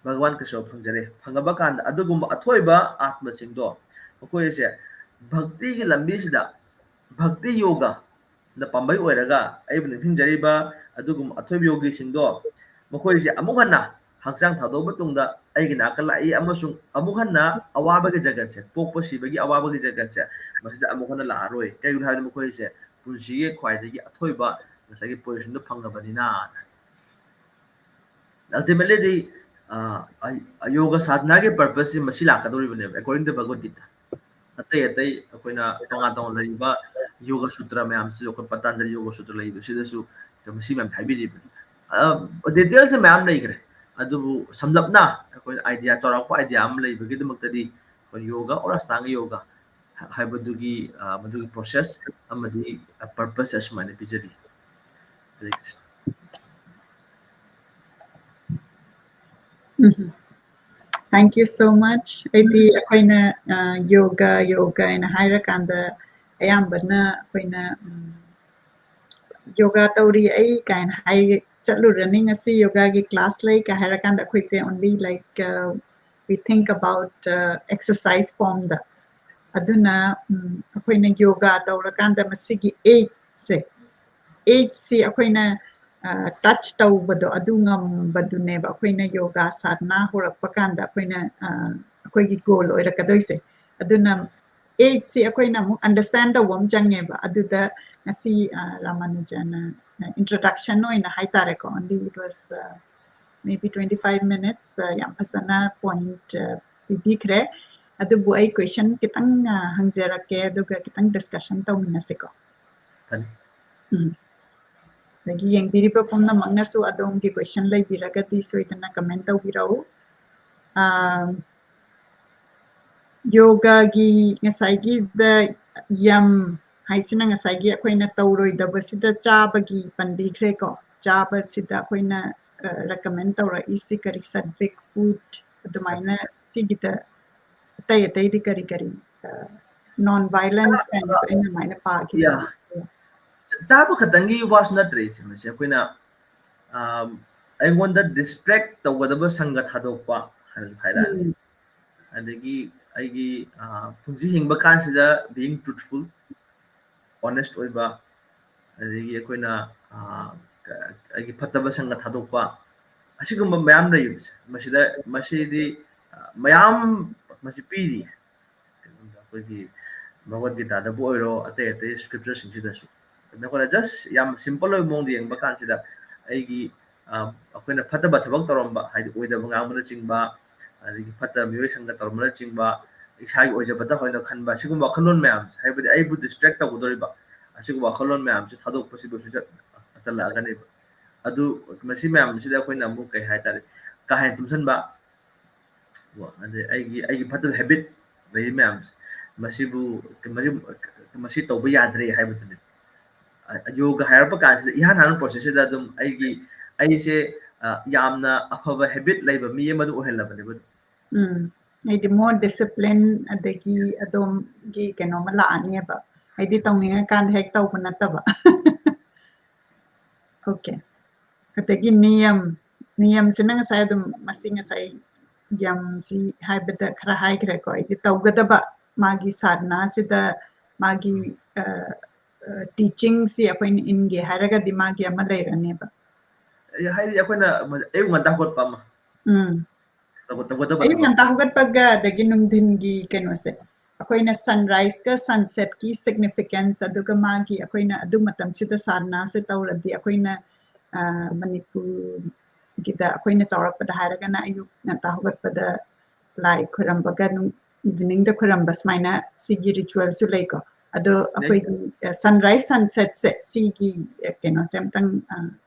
ꯚꯒꯋꯥꯟ ꯀ꯭ꯔꯤꯁꯅ ꯐꯪꯖꯔꯦ, ꯐꯪꯉꯕ ꯀꯥꯟꯗ ꯑꯗꯨꯒꯨꯝꯕ ꯑꯊꯣꯏꯕ ꯑꯥꯠꯃꯁꯤꯡꯗꯣ, ꯃꯈꯣꯏꯁꯦ ꯚꯛꯇꯤꯒꯤ ꯂꯝꯕꯤꯁꯤꯗ, ꯚꯛꯇꯤ ꯌꯣꯒ ꯅ ꯄꯥꯝꯕꯩ ꯑꯣꯏꯔꯒ ꯑꯩꯕꯨ ꯅꯤꯡꯁꯤꯡꯖꯔꯤꯕ ꯑꯗꯨꯒꯨꯝꯕ ꯑꯊꯣꯏꯕ ꯌꯣꯒꯤꯁꯤꯡꯗꯣ, ꯃꯈꯣꯏꯁꯦ ꯑꯃꯨꯛ ꯍꯟꯅ ꯍꯛꯆꯥꯡ ꯊꯥꯗꯣꯛꯑꯕ ꯃꯇꯨꯡꯗ ꯑꯩꯒꯤ ꯅꯥꯛꯇ ꯂꯥꯛꯏ ꯑꯃꯁꯨꯡ ꯑꯃꯨꯛ ꯍꯟꯅ ꯑꯋꯥꯕꯒꯤ ꯖꯒꯠꯁꯦ, ꯄꯣꯛꯄ ꯁꯤꯕꯒꯤ ꯑꯋꯥꯕꯒꯤ ꯖꯒꯠꯁꯦ, ꯃꯁꯤꯗ ꯑꯃꯨꯛ ꯍꯟꯅ ꯂꯥꯛꯑꯔꯣꯏ꯫ ꯀꯩꯒꯤꯅꯣ ꯍꯥꯏꯕꯗ ꯃꯈꯣꯏꯁꯦ ꯄꯨꯟꯁꯤꯒꯤ ꯈ꯭ꯋꯥꯏꯗꯒꯤ ꯑꯊꯣꯏꯕ ꯉꯁꯥꯏꯒꯤ position ꯗꯣ ꯐꯪꯉꯕꯅꯤꯅ꯫ Ultimately ꯗꯤ, ꯑ, ꯑ, ꯌꯣꯒ ꯁꯥꯙꯅꯥꯒꯤ purpose ꯁꯤ ꯃꯁꯤ ꯂꯥꯛꯀꯗꯧꯔꯤꯕꯅꯦꯕ, according to ꯚꯒꯋꯠ ꯒꯤꯇꯥ꯫ ꯑꯇꯩ ꯑꯇꯩ ꯑꯩꯈꯣꯏꯅ ꯇꯣꯉꯥꯟ ꯇꯣꯉꯥꯟ ꯂꯩꯔꯤꯕ ꯌꯣꯒ ꯁꯨꯇ꯭ꯔ ꯃꯌꯥꯝꯁꯤꯁꯨ, ꯑꯩꯈꯣꯏ ꯄꯇꯥꯟꯖꯂꯤ ꯌꯣꯒ ꯁꯨꯇ꯭ꯔ ꯂꯩꯔꯤꯕ ꯁꯤꯗꯁꯨ ꯃꯁꯤ ꯃꯌꯥꯝ ꯍꯥꯏꯕꯤꯔꯤꯕꯅꯤ꯫ ꯑ, details ꯁꯦ ꯃꯌꯥꯝ ꯂꯩꯈ꯭ꯔꯦ, ꯑꯗꯨꯕꯨ ꯁꯝꯂꯞꯅ ꯑꯩꯈꯣꯏꯅ idea, ꯆꯥꯎꯔꯥꯛꯄ idea ꯑꯃ ꯂꯩꯕꯒꯤꯗꯃꯛꯇꯗꯤ ꯑꯩꯈꯣꯏ ꯌꯣꯒ or ꯑꯁꯇꯥꯡꯒ ꯌꯣꯒ ꯍꯥꯏꯕꯗꯨꯒꯤ, ꯑ, ꯃꯗꯨꯒꯤ process ꯑꯃꯗꯤ purpose ꯑꯁꯨꯃꯥꯏꯅ ꯄꯤꯖꯔꯤ꯫ ꯍꯔꯦ ꯀ꯭ꯔꯤꯁꯅ꯫ ꯎꯝ꯫ Thank you so much. ꯑꯩꯗꯤ ꯑꯩꯈꯣꯏꯅ ꯌꯣꯒ ꯌꯣꯒ ꯍꯥꯏꯅ ꯍꯥꯏꯔꯀꯥꯟꯗ ꯑꯌꯥꯝꯕꯅ ꯑꯩꯈꯣꯏꯅ ꯌꯣꯒꯥ ꯇꯧꯔꯤ ꯑꯩ ꯀꯥꯏꯅ ꯍꯥꯏ, ꯆꯠꯂꯨꯔꯅꯤ, ꯉꯁꯤ ꯌꯣꯒꯥꯒꯤ ꯀ꯭ꯂꯥꯁ ꯂꯩ ꯀꯥꯏ ꯍꯥꯏꯔꯀꯥꯟꯗ ꯑꯩꯈꯣꯏꯁꯦ only like we think about exercise formꯗ꯫ ꯑꯗꯨꯅ ꯑꯩꯈꯣꯏꯅ ꯌꯣꯒꯥ ꯇꯧꯔꯀꯥꯟꯗ ꯃꯁꯤꯒꯤ ꯑꯦꯠꯁꯦ, ꯑꯦꯠꯁꯤ ꯑꯩꯈꯣꯏꯅ ꯇꯆ ꯇꯧꯕꯗꯣ ꯑꯗꯨ ꯉꯝꯕꯗꯨꯅꯦꯕ ꯑꯩꯈꯣꯏꯅ ꯌꯣꯒꯥ ꯁꯥꯙꯅꯥ ꯍꯧꯔꯛꯄ ꯀꯥꯟꯗ ꯑꯩꯈꯣꯏꯅ ꯑꯩꯈꯣꯏꯒꯤ ꯒꯣꯜ ꯑꯣꯏꯔꯛꯀꯗꯣꯏꯁꯦ꯫ ꯑꯗꯨꯅ ꯑꯦꯠꯁꯤ ꯑꯩꯈꯣꯏꯅ ꯑꯃꯨꯛ ꯑꯟꯗꯔꯁꯇꯦꯟ ꯇꯧꯕ ꯑꯃ ꯆꯪꯉꯦꯕ꯫ ꯑꯗꯨꯗ ꯉꯁꯤ ꯔꯥꯃꯥꯅꯨꯖꯅ ꯏꯟꯇ꯭ꯔꯣꯗꯛꯁꯟ ꯑꯣꯏꯅ ꯍꯥꯏꯇꯥꯔꯦꯀꯣ, only it was maybe twenty five minutes, ꯌꯥꯝ ꯐꯖꯅ ꯄꯣꯏꯟꯠ ꯄꯤꯕꯤꯈ꯭ꯔꯦ꯫ ꯑꯗꯨꯕꯨ ꯑꯩ ꯀꯣꯏꯁꯟ ꯈꯤꯇꯪ ꯍꯪꯖꯔꯛꯀꯦ, ꯑꯗꯨꯒ ꯈꯤꯇꯪ ꯗꯤꯁꯀꯁꯟ ꯇꯧꯃꯤꯟꯅꯁꯤꯀꯣ꯫ ꯎꯝ꯫ ꯑꯗꯒꯤ ꯌꯦꯡꯕꯤꯔꯤꯕ ꯄꯨꯝꯅꯃꯛꯅꯁꯨ ꯑꯗꯣꯝꯒꯤ ꯀꯣꯏꯁꯟ ꯂꯩꯕꯤꯔꯒꯗꯤ ꯁꯣꯏꯗꯅ ꯀꯃꯦꯟ ꯇꯧꯕꯤꯔꯛꯎ꯫ ꯌꯣꯒꯥꯒꯤ ꯉꯁꯥꯏꯒꯤꯗ ꯌꯝ ꯍꯥꯏꯁꯤꯅ ꯉꯁꯥꯏꯒꯤ ꯑꯩꯈꯣꯏꯅ ꯇꯧꯔꯣꯏꯗꯕꯁꯤꯗ ꯆꯥꯕꯒꯤ ꯄꯟꯕꯤꯈ꯭ꯔꯦꯀꯣ꯫ ꯆꯥꯕꯁꯤꯗ ꯑꯩꯈꯣꯏꯅ ꯔꯤꯀꯃꯦꯟ ꯇꯧꯔꯛꯏꯁꯤ ꯀꯔꯤ, ꯁꯠꯚꯤꯛ ꯐꯨꯗ, ꯑꯗꯨꯃꯥꯏꯅ ꯁꯤꯒꯤꯗ ꯑꯇꯩ ꯑꯇꯩꯗꯤ ꯀꯔꯤ ꯀꯔꯤ ꯅꯣꯟ ꯚꯥꯏꯂꯦꯟꯁ ꯀꯥꯏꯅꯁꯨ ꯑꯩꯅ ꯑꯗꯨꯃꯥꯏꯅ ꯄꯥꯈꯤꯕ꯫ ꯆꯥꯕ ꯈꯛꯇꯪꯒꯤ ꯋꯥꯁꯨ ꯅꯠꯇ꯭ꯔꯦ ꯁꯤ, ꯃꯁꯤ ꯑꯩꯈꯣꯏꯅ ꯑꯩꯉꯣꯟꯗ ꯗꯤꯁꯇ꯭ꯔꯦꯛ ꯇꯧꯒꯗꯕ ꯁꯪꯒ ꯊꯥꯗꯣꯛꯄ ꯍꯥꯏꯔꯛꯑꯅꯤ꯫ ꯑꯗꯒꯤ ꯑꯩꯒꯤ ꯄꯨꯟꯁꯤ ꯍꯤꯡꯕ ꯀꯥꯟꯁꯤꯗ being truthful, honest ꯑꯣꯏꯕ, ꯑꯗꯒꯤ ꯑꯩꯈꯣꯏꯅ ꯑꯩꯒꯤ ꯐꯠꯇꯕ ꯁꯪꯒ ꯊꯥꯗꯣꯛꯄ, ꯑꯁꯤꯒꯨꯝꯕ ꯃꯌꯥꯝ ꯂꯩꯕꯁꯦ, ꯃꯁꯤꯗ ꯃꯁꯤꯗꯤ ꯃꯌꯥꯝ ꯃꯁꯤ ꯄꯤꯔꯤ꯫ ꯑꯩꯈꯣꯏꯒꯤ ꯚꯒꯋꯗ ꯒꯤꯇꯥꯗꯕꯨ ꯑꯣꯏꯔꯣ, ꯑꯇꯩ ꯑꯇꯩ ꯁ꯭ꯀ꯭ꯔꯤꯞꯆꯔꯁꯤꯡꯁꯤꯗꯁꯨ꯫ ꯅꯈꯣꯏꯅ ꯖꯁ ꯌꯥꯝ ꯁꯤꯝꯄꯜ ꯑꯣꯏꯕ ꯃꯑꯣꯡꯗ ꯌꯦꯡꯕ ꯀꯥꯟꯁꯤꯗ ꯑꯩꯒꯤ ꯑꯩꯈꯣꯏꯅ ꯐꯠꯇꯕ ꯊꯕꯛ ꯇꯧꯔꯝꯕ, ꯍꯥꯏꯗꯤ ꯑꯣꯏꯗꯕ ꯉꯥꯡꯕꯅꯆꯤꯡꯕ, ꯑꯗꯒꯤ ꯐꯠꯇꯕ ꯃꯤꯑꯣꯏ ꯁꯪꯒ ꯇꯧꯔꯝꯕꯅꯆꯤꯡꯕ, ꯏꯁꯥꯒꯤ ꯑꯣꯏꯖꯕꯇ ꯍꯣꯏꯅ ꯈꯟꯕ, ꯁꯤꯒꯨꯝꯕ ꯋꯥꯈꯜꯂꯣꯟ ꯃꯌꯥꯝꯁꯦ, ꯍꯥꯏꯕꯗꯤ ꯑꯩꯕꯨ ꯗꯤꯁꯇ꯭ꯔꯦꯛ ꯇꯧꯒꯗꯧꯔꯤꯕ ꯑꯁꯤꯒꯨꯝꯕ ꯋꯥꯈꯜꯂꯣꯟ ꯃꯌꯥꯝꯁꯦ ꯊꯥꯗꯣꯛꯄꯁꯤꯕꯨꯁꯨ ꯆꯠꯂꯛꯑꯒꯅꯦꯕ꯫ ꯑꯗꯨ ꯃꯁꯤ ꯃꯌꯥꯝꯁꯤꯗ ꯑꯩꯈꯣꯏꯅ ꯑꯃꯨꯛ ꯀꯩ ꯍꯥꯏꯇꯥꯔꯦ, ꯀꯥ ꯍꯦꯟꯅ ꯇꯨꯝꯁꯟꯕ, ꯑꯗꯩ ꯑꯩꯒꯤ ꯑꯩꯒꯤ ꯐꯠꯇꯕ ꯍꯦꯕꯤꯠ ꯂꯩꯔꯤ ꯃꯌꯥꯝꯁꯦ, ꯃꯁꯤꯕꯨ ꯃꯁꯤ ꯇꯧꯕ ꯌꯥꯗ꯭ꯔꯦ ꯍꯥꯏꯕꯗꯨꯅꯦ꯫ ꯌꯣꯒ ꯍꯥꯏꯔꯛꯄ ꯀꯥꯟꯁꯤꯗ ꯏꯍꯥꯟ ꯍꯥꯟꯕ ꯄ꯭ꯔꯣꯁꯦꯁꯁꯤꯗ ꯑꯗꯨꯝ ꯑꯩꯒꯤ ꯑꯩꯁꯦ ꯌꯥꯝꯅ ꯑꯐꯕ ꯍꯦꯕꯤꯠ ꯂꯩꯕ ꯃꯤ ꯑꯃꯗ ꯑꯣꯏꯍꯜꯂꯕꯅꯦꯕ ꯑꯗꯨꯝ꯫ ꯎꯝ, ꯍꯥꯏꯗꯤ more discipline ꯑꯗꯒꯤ ꯑꯗꯣꯝꯒꯤ ꯀꯩꯅꯣꯝꯃ ꯂꯥꯛꯑꯅꯦꯕ, ꯍꯥꯏꯗꯤ ꯇꯧꯅꯤꯡꯉꯀꯥꯟꯗ ꯍꯦꯛ ꯇꯧꯕ ꯅꯠꯇꯕ꯫ Okay. ꯑꯗꯒꯤ ꯅꯤꯌꯝ, ꯅꯤꯌꯝꯁꯤꯅ ꯉꯁꯥꯏ ꯑꯗꯨꯝ ꯃꯁꯤ ꯉꯁꯥꯏ ꯌꯝꯁꯤ ꯍꯥꯏꯕꯗ ꯈꯔ ꯍꯥꯏꯈ꯭ꯔꯦꯀꯣ꯫ ꯍꯥꯏꯗꯤ ꯇꯧꯒꯗꯕ ꯃꯥꯒꯤ ꯁꯥꯙꯅꯥꯁꯤꯗ ꯃꯥꯒꯤ ꯇꯤꯆꯤꯡꯁꯤ ꯑꯩꯈꯣꯏꯅ ꯏꯟꯒꯦ ꯍꯥꯏꯔꯒꯗꯤ ꯃꯥꯒꯤ ꯑꯃ ꯂꯩꯔꯅꯦꯕ꯫ ꯍꯥꯏꯗꯤ ꯑꯩꯈꯣꯏꯅ ꯑꯌꯨꯛ ꯉꯟꯇꯥ ꯍꯧꯒꯠꯄ ꯑꯃ, ꯎꯝ, ꯇꯧꯒ- ꯇꯧꯒꯗꯕ ꯑꯌꯨꯛ ꯊꯕꯛ꯫ ꯉꯟꯇꯥ ꯍꯧꯒꯠꯄꯒ ꯑꯗꯒꯤ ꯅꯨꯡꯊꯤꯟꯒꯤ ꯀꯩꯅꯣꯁꯦ, ꯑꯩꯈꯣꯏꯅ ꯁꯟꯔꯥꯏꯁꯀ ꯁꯟꯁꯦꯠꯀꯤ ꯁꯤꯒꯅꯤꯐꯤꯀꯦꯟꯁ, ꯑꯗꯨꯒ ꯃꯥꯒꯤ ꯑꯩꯈꯣꯏꯅ ꯑꯗꯨ ꯃꯇꯝꯁꯤꯗ ꯁꯥꯙꯅꯥꯁꯦ ꯇꯧꯔꯗꯤ ꯑꯩꯈꯣꯏꯅ ꯑ, ꯃꯅꯤꯄꯨꯔꯒꯤꯗ ꯑꯩꯈꯣꯏꯅ ꯆꯥꯎꯔꯛꯄꯗ ꯍꯥꯏꯔꯒꯅ ꯑꯌꯨꯛ ꯉꯟꯇꯥ ꯍꯧꯒꯠꯄꯗ ꯂꯥꯏ ꯈꯣꯏꯔꯝꯕꯒ ꯏꯚꯤꯅꯤꯡꯗ ꯈꯣꯏꯔꯝꯕ, ꯁꯨꯃꯥꯏꯅ ꯁꯤꯒꯤ ꯔꯤꯆꯨꯋꯦꯜꯁꯨ ꯂꯩꯀꯣ꯫ ꯑꯗꯣ ꯑꯩꯈꯣꯏꯒꯤ ꯁꯟꯔꯥꯏꯁ ꯁꯟꯁꯦꯠꯁꯦ ꯁꯤꯒꯤ ꯑ, ꯀꯩꯅꯣꯁꯦ ꯑꯝꯇꯪ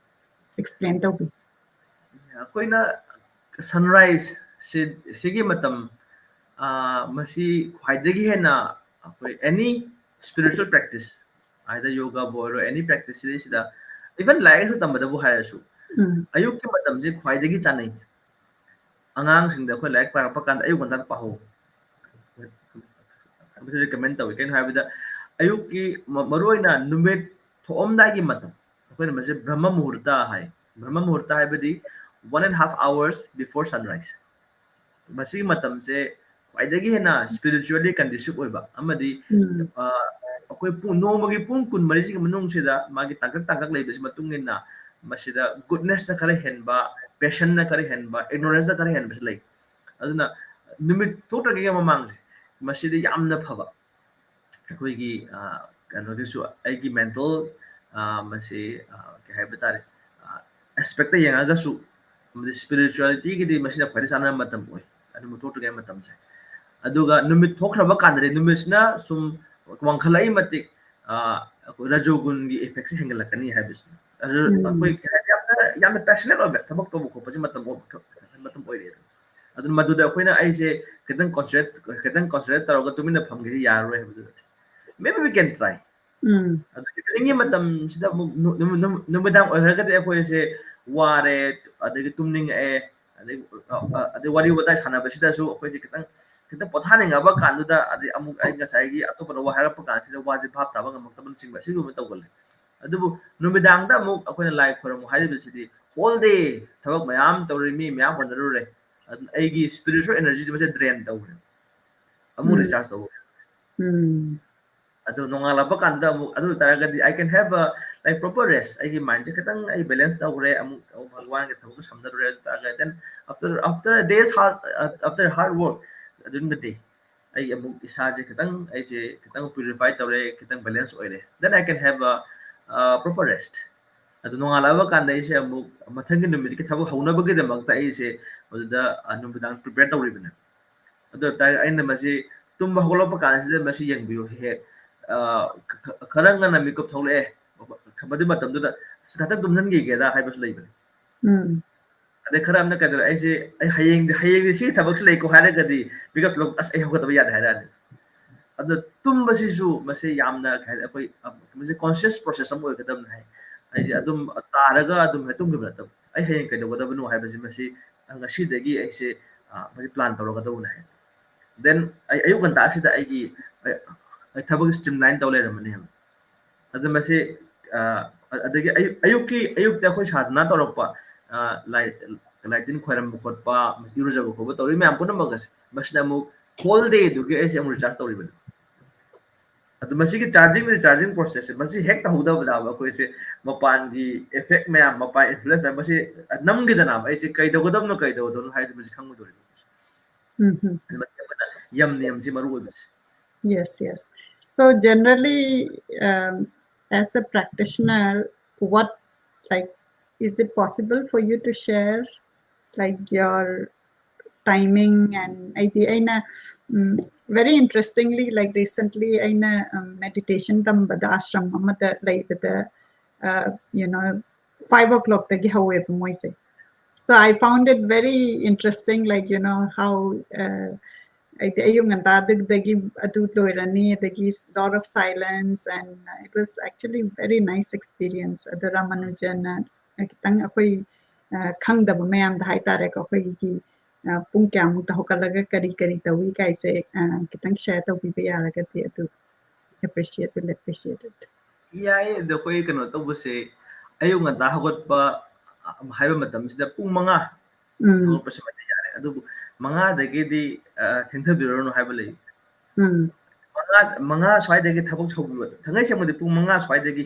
ꯑꯦꯛꯁꯄ꯭ꯂꯦꯟ ꯇꯧꯕꯤꯌꯨ꯫ ꯑꯩꯈꯣꯏꯅ ꯁꯟꯔꯥꯏꯁ ꯁꯤꯒꯤ ꯃꯇꯝ, ꯑ, ꯃꯁꯤ ꯈ꯭ꯋꯥꯏꯗꯒꯤ ꯍꯦꯟꯅ ꯑꯩꯈꯣꯏ ꯑꯦꯅꯤ ꯁ꯭ꯄꯤꯔꯤꯆꯨꯋꯦꯜ ꯄ꯭ꯔꯦꯛꯇꯤꯁ, either ꯌꯣꯒꯥꯕꯨ ꯑꯣꯏꯔꯣ, ꯑꯦꯅꯤ ꯄ꯭ꯔꯦꯛꯇꯤꯁ ꯁꯤꯗꯩꯁꯤꯗ, ꯏꯚꯟ ꯂꯥꯏꯔꯤꯛ ꯂꯥꯏꯁꯨ ꯇꯝꯕꯗꯕꯨ ꯍꯥꯏꯔꯁꯨ, ꯎꯝ, ꯑꯌꯨꯛꯀꯤ ꯃꯇꯝꯁꯦ ꯈ꯭ꯋꯥꯏꯗꯒꯤ ꯆꯥꯅꯩ꯫ ꯑꯉꯥꯡꯁꯤꯡꯗ ꯑꯩꯈꯣꯏ ꯂꯥꯏꯔꯤꯛ ꯄꯥꯔꯛꯄ ꯀꯥꯟꯗ ꯑꯌꯨꯛ ꯉꯟꯇꯥꯗ ꯄꯥꯍꯧ, ꯃꯁꯤ ꯔꯤꯀꯃꯦꯟ ꯇꯧꯏ꯫ ꯀꯩꯅꯣ ꯍꯥꯏꯕꯗ, ꯑꯌꯨꯛꯀꯤ ꯃ- ꯃꯔꯨꯑꯣꯏꯅ ꯅꯨꯃꯤꯠ ꯊꯣꯛꯑꯝꯗꯥꯏꯒꯤ ꯃꯇꯝ, ꯑꯩꯈꯣꯏꯅ ꯃꯁꯤ ꯕ꯭ꯔꯍ꯭ꯃ ꯃꯨꯍꯨꯔꯇ ꯍꯥꯏ꯫ ꯕ꯭ꯔꯍ꯭ꯃ ꯃꯨꯍꯨꯔꯇ ꯍꯥꯏꯕꯗꯤ one and half hours before sunrise꯫ ꯃꯁꯤꯒꯤ ꯃꯇꯝꯁꯦ ꯈ꯭ꯋꯥꯏꯗꯒꯤ ꯍꯦꯟꯅ ꯁ꯭ꯄꯤꯔꯤꯆꯨꯋꯦꯜꯂꯤ ꯀꯟꯗ꯭ꯌꯨꯁꯤꯞ ꯑꯣꯏꯕ ꯑꯃꯗꯤ, ꯎꯝ, ꯑ, ꯑꯩꯈꯣꯏ ꯄꯨꯡ, ꯅꯣꯡꯃꯒꯤ ꯄꯨꯡ ꯀꯨꯟꯃꯔꯤꯁꯤꯒꯤ ꯃꯅꯨꯡꯁꯤꯗ ꯃꯥꯒꯤ ꯇꯥꯡꯀꯛ ꯇꯥꯡꯀꯛ ꯂꯩꯕꯁꯤ ꯃꯇꯨꯡ ꯏꯟꯅ ꯃꯁꯤꯗ ꯒꯨꯗꯅꯦꯁꯅ ꯈꯔ ꯍꯦꯟꯕ, ꯄꯦꯁꯟꯅ ꯈꯔ ꯍꯦꯟꯕ, ꯏꯒꯅꯣꯔꯦꯟꯁꯅ ꯈꯔ ꯍꯦꯟꯕꯁꯨ ꯂꯩ꯫ ꯑꯗꯨꯅ ꯅꯨꯃꯤꯠ ꯊꯣꯛꯇ꯭ꯔꯤꯉꯩꯒꯤ ꯃꯃꯥꯡꯁꯦ, ꯃꯁꯤꯗ ꯌꯥꯝꯅ ꯐꯕ ꯑꯩꯈꯣꯏꯒꯤ, ꯑ, ꯀꯩꯅꯣꯒꯤꯁꯨ, ꯑꯩꯒꯤ ꯃꯦꯟꯇꯦꯜ, ꯑ, ꯃꯁꯤ, ꯑ, ꯀꯩ ꯍꯥꯏꯕ ꯇꯥꯔꯦ, ꯑꯦꯁꯄꯦꯛꯇ ꯌꯦꯡꯉꯒꯁꯨ, ꯑꯃꯗꯤ ꯁ꯭ꯄꯤꯔꯤꯆꯨꯋꯦꯂꯤꯇꯤꯒꯤꯗꯤ ꯃꯁꯤꯅ ꯈ꯭ꯋꯥꯏꯗꯒꯤ ꯆꯥꯟꯅꯕ ꯃꯇꯝ ꯑꯣꯏ꯫ ꯑꯗꯨ ꯊꯣꯛꯇ꯭ꯔꯤꯉꯩ ꯃꯇꯝꯁꯦ꯫ ꯑꯗꯨꯒ ꯅꯨꯃꯤꯠ ꯊꯣꯛꯈ꯭ꯔꯕ ꯀꯥꯟꯗꯗꯤ, ꯅꯨꯃꯤꯠꯁꯤꯅ ꯁꯨꯝ ꯋꯥꯡꯈꯠꯂꯛꯏ ꯃꯇꯤꯛ, ꯑ, ꯑꯩꯈꯣꯏ ꯔꯖꯣꯒꯨꯟꯒꯤ ꯏꯐꯦꯛꯁꯦ ꯍꯦꯟꯒꯠꯂꯛꯀꯅꯤ ꯍꯥꯏꯕꯁꯤꯅꯤ꯫ ꯑꯗꯨ ꯎꯝ, ꯑꯩꯈꯣꯏ ꯀꯩ ꯍꯥꯏꯅꯤ, ꯌꯥꯝꯅ, ꯌꯥꯝꯅ ꯄꯦꯁꯅꯦꯠ ꯑꯣꯏꯕ ꯊꯕꯛ ꯇꯧꯕ ꯈꯣꯠꯄꯁꯤ ꯃꯇꯝ ꯑꯣꯏ-, ꯃꯇꯝ ꯑꯣꯏꯔꯦ꯫ ꯑꯗꯨꯅ ꯃꯗꯨꯗ ꯑꯩꯈꯣꯏꯅ ꯑꯩꯁꯦ ꯈꯤꯇꯪ ꯀꯣꯟꯁꯦꯟꯇ꯭ꯔꯦꯠ, ꯈꯤꯇꯪ ꯀꯣꯟꯁꯦꯟꯇ꯭ꯔꯦꯠ ꯇꯧꯔꯒ ꯇꯨꯃꯤꯟꯅ ꯐꯝꯒꯦꯁꯤ ꯌꯥꯔꯔꯣꯏ ꯍꯥꯏꯕꯗꯨ ꯅꯠꯇꯦ꯫ Maybe we can try. ꯎꯝ, ꯑꯗꯨ ꯏꯚꯤꯅꯤꯡꯒꯤ ꯃꯇꯝꯁꯤꯗ ꯑꯃꯨꯛ ꯅꯨ-, ꯅꯨ-, ꯅꯨ-, ꯅꯨꯃꯤꯗꯥꯡ ꯑꯣꯏꯈ꯭ꯔꯒꯗꯤ ꯑꯩꯈꯣꯏꯁꯦ ꯋꯥꯔꯦ, ꯑꯗꯒꯤ ꯇꯨꯝꯅꯤꯡꯉꯛꯑꯦ, ꯑꯗꯩ ꯑ, ꯑ, ꯑꯗꯩ ꯋꯥꯔꯤ ꯋꯥꯇꯥꯏ ꯁꯥꯟꯅꯕꯁꯤꯗꯁꯨ ꯑꯩꯈꯣꯏꯁꯦ ꯈꯤꯇꯪ ꯈꯤꯇꯪ ꯄꯣꯊꯥꯅꯤꯡꯉꯕ ꯀꯥꯟꯗꯨꯗ, ꯑꯗꯩ ꯑꯃꯨꯛ ꯑꯩ ꯉꯁꯥꯏꯒꯤ ꯑꯇꯣꯞꯄꯅ ꯋꯥ ꯍꯥꯏꯔꯛꯄ ꯀꯥꯟꯁꯤꯗ ꯋꯥꯁꯦ ꯚꯥꯞ ꯇꯥꯕ ꯉꯝꯃꯛꯇꯕꯅꯆꯤꯡꯕ ꯑꯁꯤꯒꯨꯝꯕ ꯇꯧꯒꯜꯂꯦ꯫ ꯑꯗꯨꯕꯨ ꯅꯨꯃꯤꯗꯥꯡꯗ ꯑꯃꯨꯛ ꯑꯩꯈꯣꯏꯅ ꯂꯥꯏ ꯈꯣꯏꯔꯝꯃꯨ ꯍꯥꯏꯔꯤꯕꯁꯤꯗꯤ whole day ꯊꯕꯛ ꯃꯌꯥꯝ ꯇꯧꯔꯦ, ꯃꯤ ꯃꯌꯥꯝ ꯍꯣꯠꯅꯔꯨꯔꯦ, ꯑꯗꯨꯅ ꯑꯩꯒꯤ spiritual energy ꯁꯦ ꯃꯁꯦ drain ꯇꯧꯈ꯭ꯔꯦ, ꯑꯃꯨꯛ ꯎꯝ. Recharge ꯇꯧꯈ꯭ꯔꯦ꯫ ꯎꯝ. ꯑꯗꯨ ꯅꯣꯡꯉꯥꯜꯂꯛꯄ ꯀꯥꯟꯗ ꯑꯃꯨꯛ ꯑꯗꯨ ꯑꯣꯏꯇꯥꯔꯒꯗꯤ I can have a, like, proper rest, ꯑꯩꯒꯤ mind ꯁꯦ ꯈꯤꯇꯪ ꯑꯩ balance ꯇꯧꯈ꯭ꯔꯦ, ꯑꯃꯨꯛ ꯑꯃꯨꯛ ꯚꯒꯋꯥꯟꯒꯤ ꯊꯕꯛꯇ ꯁꯝꯅꯔꯨꯔꯦ꯫ ꯑꯗꯨ ꯑꯣꯏꯇꯥꯔꯒꯗꯤ then after, after a day's hard, after hard work during the day, ꯑꯩ ꯑꯃꯨꯛ ꯏꯁꯥꯁꯦ ꯈꯤꯇꯪ, ꯑꯩꯁꯦ ꯈꯤꯇꯪ purify ꯇꯧꯔꯦ, ꯈꯤꯇꯪ balance ꯑꯣꯏꯔꯦ, then I can have a, uh, proper rest. ꯑꯗꯨ ꯅꯣꯡꯉꯥꯜꯂꯛꯑꯕ ꯀꯥꯟꯗ ꯑꯩꯁꯦ ꯑꯃꯨꯛ ꯃꯊꯪꯒꯤ ꯅꯨꯃꯤꯠꯀꯤ ꯊꯕꯛ ꯍꯧꯅꯕꯒꯤꯗꯃꯛꯇ ꯑꯩꯁꯦ ꯃꯗꯨꯗ, ꯑ, ꯅꯨꯃꯤꯗꯥꯡ prepare ꯇꯧꯔꯤꯕꯅꯦ꯫ ꯑꯗꯨ ꯑꯣꯏꯇꯥꯔꯗꯤ ꯑꯩꯅ ꯃꯁꯤ ꯇꯨꯝꯕ ꯍꯧꯒꯠꯂꯛꯄ ꯀꯥꯟꯁꯤꯗ ꯃꯁꯤ ꯌꯦꯡꯕꯤꯌꯨ, ꯍꯦꯛ ꯍꯦꯛ, ꯑ, ꯈ-, ꯈ-, ꯈꯔ ꯉꯟꯅ ꯃꯤꯀꯞ ꯊꯣꯛꯂꯛꯑꯦ, ꯃꯗꯨ ꯃꯇꯝꯗꯨꯗ "ꯑꯁ, ꯉꯥꯛꯇꯪ ꯇꯨꯝꯁꯤꯟꯈꯤꯒꯦꯗ" ꯍꯥꯏꯕꯁꯨ ꯂꯩꯕꯅꯦ꯫ ꯎꯝ. ꯑꯗꯩ ꯈꯔ ꯑꯃꯅ ꯀꯩꯗꯧꯔꯦ, "ꯑꯩꯁꯦ, ꯑꯩ ꯍꯌꯦꯡꯗꯤ, ꯍꯌꯦꯡꯗꯤ ꯁꯤꯒꯤ ꯊꯕꯛꯁꯤ ꯂꯩꯀꯣ" ꯍꯥꯏꯔꯒꯗꯤ ꯃꯤꯀꯞ ꯊꯣꯛꯂꯛ-, "ꯑꯁ, ꯑꯩ ꯍꯧꯒꯠꯇꯕ ꯌꯥꯗꯦ" ꯍꯥꯏꯔꯛꯑꯅꯤ꯫ ꯑꯗꯣ ꯇꯨꯝꯕꯁꯤꯁꯨ ꯃꯁꯤ ꯌꯥꯝꯅ, ꯀꯩ ꯍꯥꯏꯅꯤ, ꯑꯩꯈꯣꯏ, ꯑ, ꯃꯁꯤ conscious process ꯑꯃ ꯑꯣꯏꯒꯗꯕꯅꯤ ꯍꯥꯏ꯫ ꯍꯥꯏꯗꯤ ꯑꯗꯨꯝ ꯇꯥꯔꯒ ꯑꯗꯨꯝ ꯍꯦꯛ ꯇꯨꯝꯈꯤꯕ ꯅꯠꯇꯕ, "ꯑꯩ ꯍꯌꯦꯡ ꯀꯩꯗꯧꯒꯗꯕꯅꯣ ꯍꯥꯏꯕꯁꯤ ꯃꯁꯤ, ꯑ, ꯉꯁꯤꯗꯒꯤ ꯑꯩꯁꯦ, ꯑ, ꯃꯁꯤ plan ꯇꯧꯔꯒꯗꯧꯕꯅꯤ" ꯍꯥꯏ꯫ Then ꯑꯩ ꯑꯌꯨꯛ ꯉꯟꯇꯥꯁꯤꯗ ꯑꯩꯒꯤ, ꯑ, ꯑ, ꯊꯕꯛ streamline ꯇꯧ ꯂꯩꯔꯝꯃꯅꯦꯕ꯫ ꯑꯗꯨ ꯃꯁꯤ, ꯑ, ꯑꯗꯒꯤ ꯑꯌꯨꯛ, ꯑꯌꯨꯛꯀꯤ, ꯑꯌꯨꯛꯇ ꯑꯩꯈꯣꯏ ꯁꯥꯙꯅꯥ ꯇꯧꯔꯛꯄ, ꯑ, ꯂꯥꯏ, ꯂꯥꯏ ꯇꯤꯟ ꯈꯣꯏꯔꯝꯕ ꯈꯣꯠꯄ, ꯏꯔꯨꯖꯕ ꯈꯣꯠꯄ ꯇꯧꯔꯤ ꯃꯌꯥꯝ ꯄꯨꯝꯅꯃꯛ ꯑꯁꯦ, ꯃꯁꯤꯅ ꯑꯃꯨꯛ whole day ꯗꯨꯒꯤ ꯑꯩꯁꯦ ꯑꯃꯨꯛ recharge ꯇꯧꯔꯤꯕꯅꯤ꯫ ꯑꯗꯨ ꯃꯁꯤꯒꯤ charging, recharging process ꯁꯦ, ꯃꯁꯤ ꯍꯦꯛ ꯇꯧꯍꯧꯗꯕꯗ ꯑꯩꯈꯣꯏꯁꯦ ꯃꯄꯥꯟꯒꯤ effect ꯃꯌꯥꯝ, ꯃꯄꯥꯟ influence ꯃꯌꯥꯝ ꯃꯁꯤ ꯅꯝꯈꯤꯗꯅ ꯑꯩꯁꯦ ꯀꯩꯗꯧꯒꯗꯕꯅꯣ, ꯀꯩꯗꯧꯒꯗꯕꯅꯣ ꯍꯥꯏꯕꯁꯤ ꯃꯁꯤ ꯈꯪꯉꯣꯏꯗꯧꯔꯤꯕ꯫ ꯎꯝ, ꯎꯝ. ꯑꯗꯨ ꯃꯁꯤ ꯑꯩꯈꯣꯏꯅ ꯌꯝ ꯅꯤꯌꯝꯁꯤ ꯃꯔꯨ ꯑꯣꯏꯕꯁꯦ꯫ Yes, yes. So generally, um, as a practitioner, what, like, is it possible for you to share, like, your timing and ꯑꯩꯗꯤ ꯑꯩꯅ, ꯎꯝ, very interestingly, like, recently ꯑꯩꯅ, ꯎꯝ, meditation ꯇꯝꯕꯗ ꯑꯥꯁ꯭ꯔꯝ ꯑꯃꯗ ꯂꯩꯕꯗ, uh, you know, five o'clock ꯇꯒꯤ ꯍꯧꯋꯦꯕ ꯃꯣꯏꯁꯦ꯫ So I found it very interesting, like, you know, how, uh, ꯍꯥꯏꯗꯤ ꯑꯌꯨꯛ ꯉꯟꯇꯥꯗꯒꯤ ꯑꯗꯨ ꯂꯣꯏꯔꯅꯤ, ꯑꯗꯒꯤ lot of silence, and it was actually very nice experience. ꯑꯗꯣ ꯔꯥꯃꯥꯅꯨꯖꯟꯅ ꯈꯤꯇꯪ ꯑꯩꯈꯣꯏ, ꯑ, ꯈꯪꯗꯕ ꯃꯌꯥꯝꯗ ꯍꯥꯏꯇꯥꯔꯦꯀꯣ, ꯑꯩꯈꯣꯏꯒꯤ, ꯑ, ꯄꯨꯡ ꯀꯌꯥꯃꯨꯛꯇ ꯍꯧꯒꯠꯂꯒ ꯀꯔꯤ ꯀꯔꯤ ꯇꯧꯏ ꯀꯥꯏꯁꯦ, ꯑ, ꯈꯤꯇꯪ share ꯇꯧꯕꯤꯕ ꯌꯥꯔꯒꯗꯤ ꯑꯗꯨ appreciate will appreciate it. ꯌꯥꯏꯌꯦ, ꯑꯗꯣ ꯑꯩꯈꯣꯏ ꯀꯩꯅꯣ ꯇꯧꯕꯁꯦ, ꯑꯌꯨꯛ ꯉꯟꯇꯥ ꯍꯧꯒꯠꯄ, ꯑ, ꯍꯥꯏꯕ ꯃꯇꯝꯁꯤꯗ ꯄꯨꯡ ꯃꯉꯥ ꯎꯝ, ꯍꯧꯒꯠꯄꯁꯤꯃꯗꯤ ꯌꯥꯔꯦ꯫ ꯑꯗꯨꯕꯨ ꯃꯉꯥꯗꯒꯤꯗꯤ, ꯑ, ꯊꯦꯡꯊꯕꯤꯔꯨꯔꯅꯨ ꯍꯥꯏꯕ ꯂꯩ꯫ ꯎꯝ, ꯃꯉꯥ, ꯃꯉꯥ ꯁ꯭ꯋꯥꯏꯗꯒꯤ ꯊꯕꯛ ꯍꯧꯕꯤꯔꯣ꯫ ꯊꯥꯡꯉꯩ ꯁꯦꯡꯕꯗꯤ ꯄꯨꯡ ꯃꯉꯥ ꯁ꯭ꯋꯥꯏꯗꯒꯤ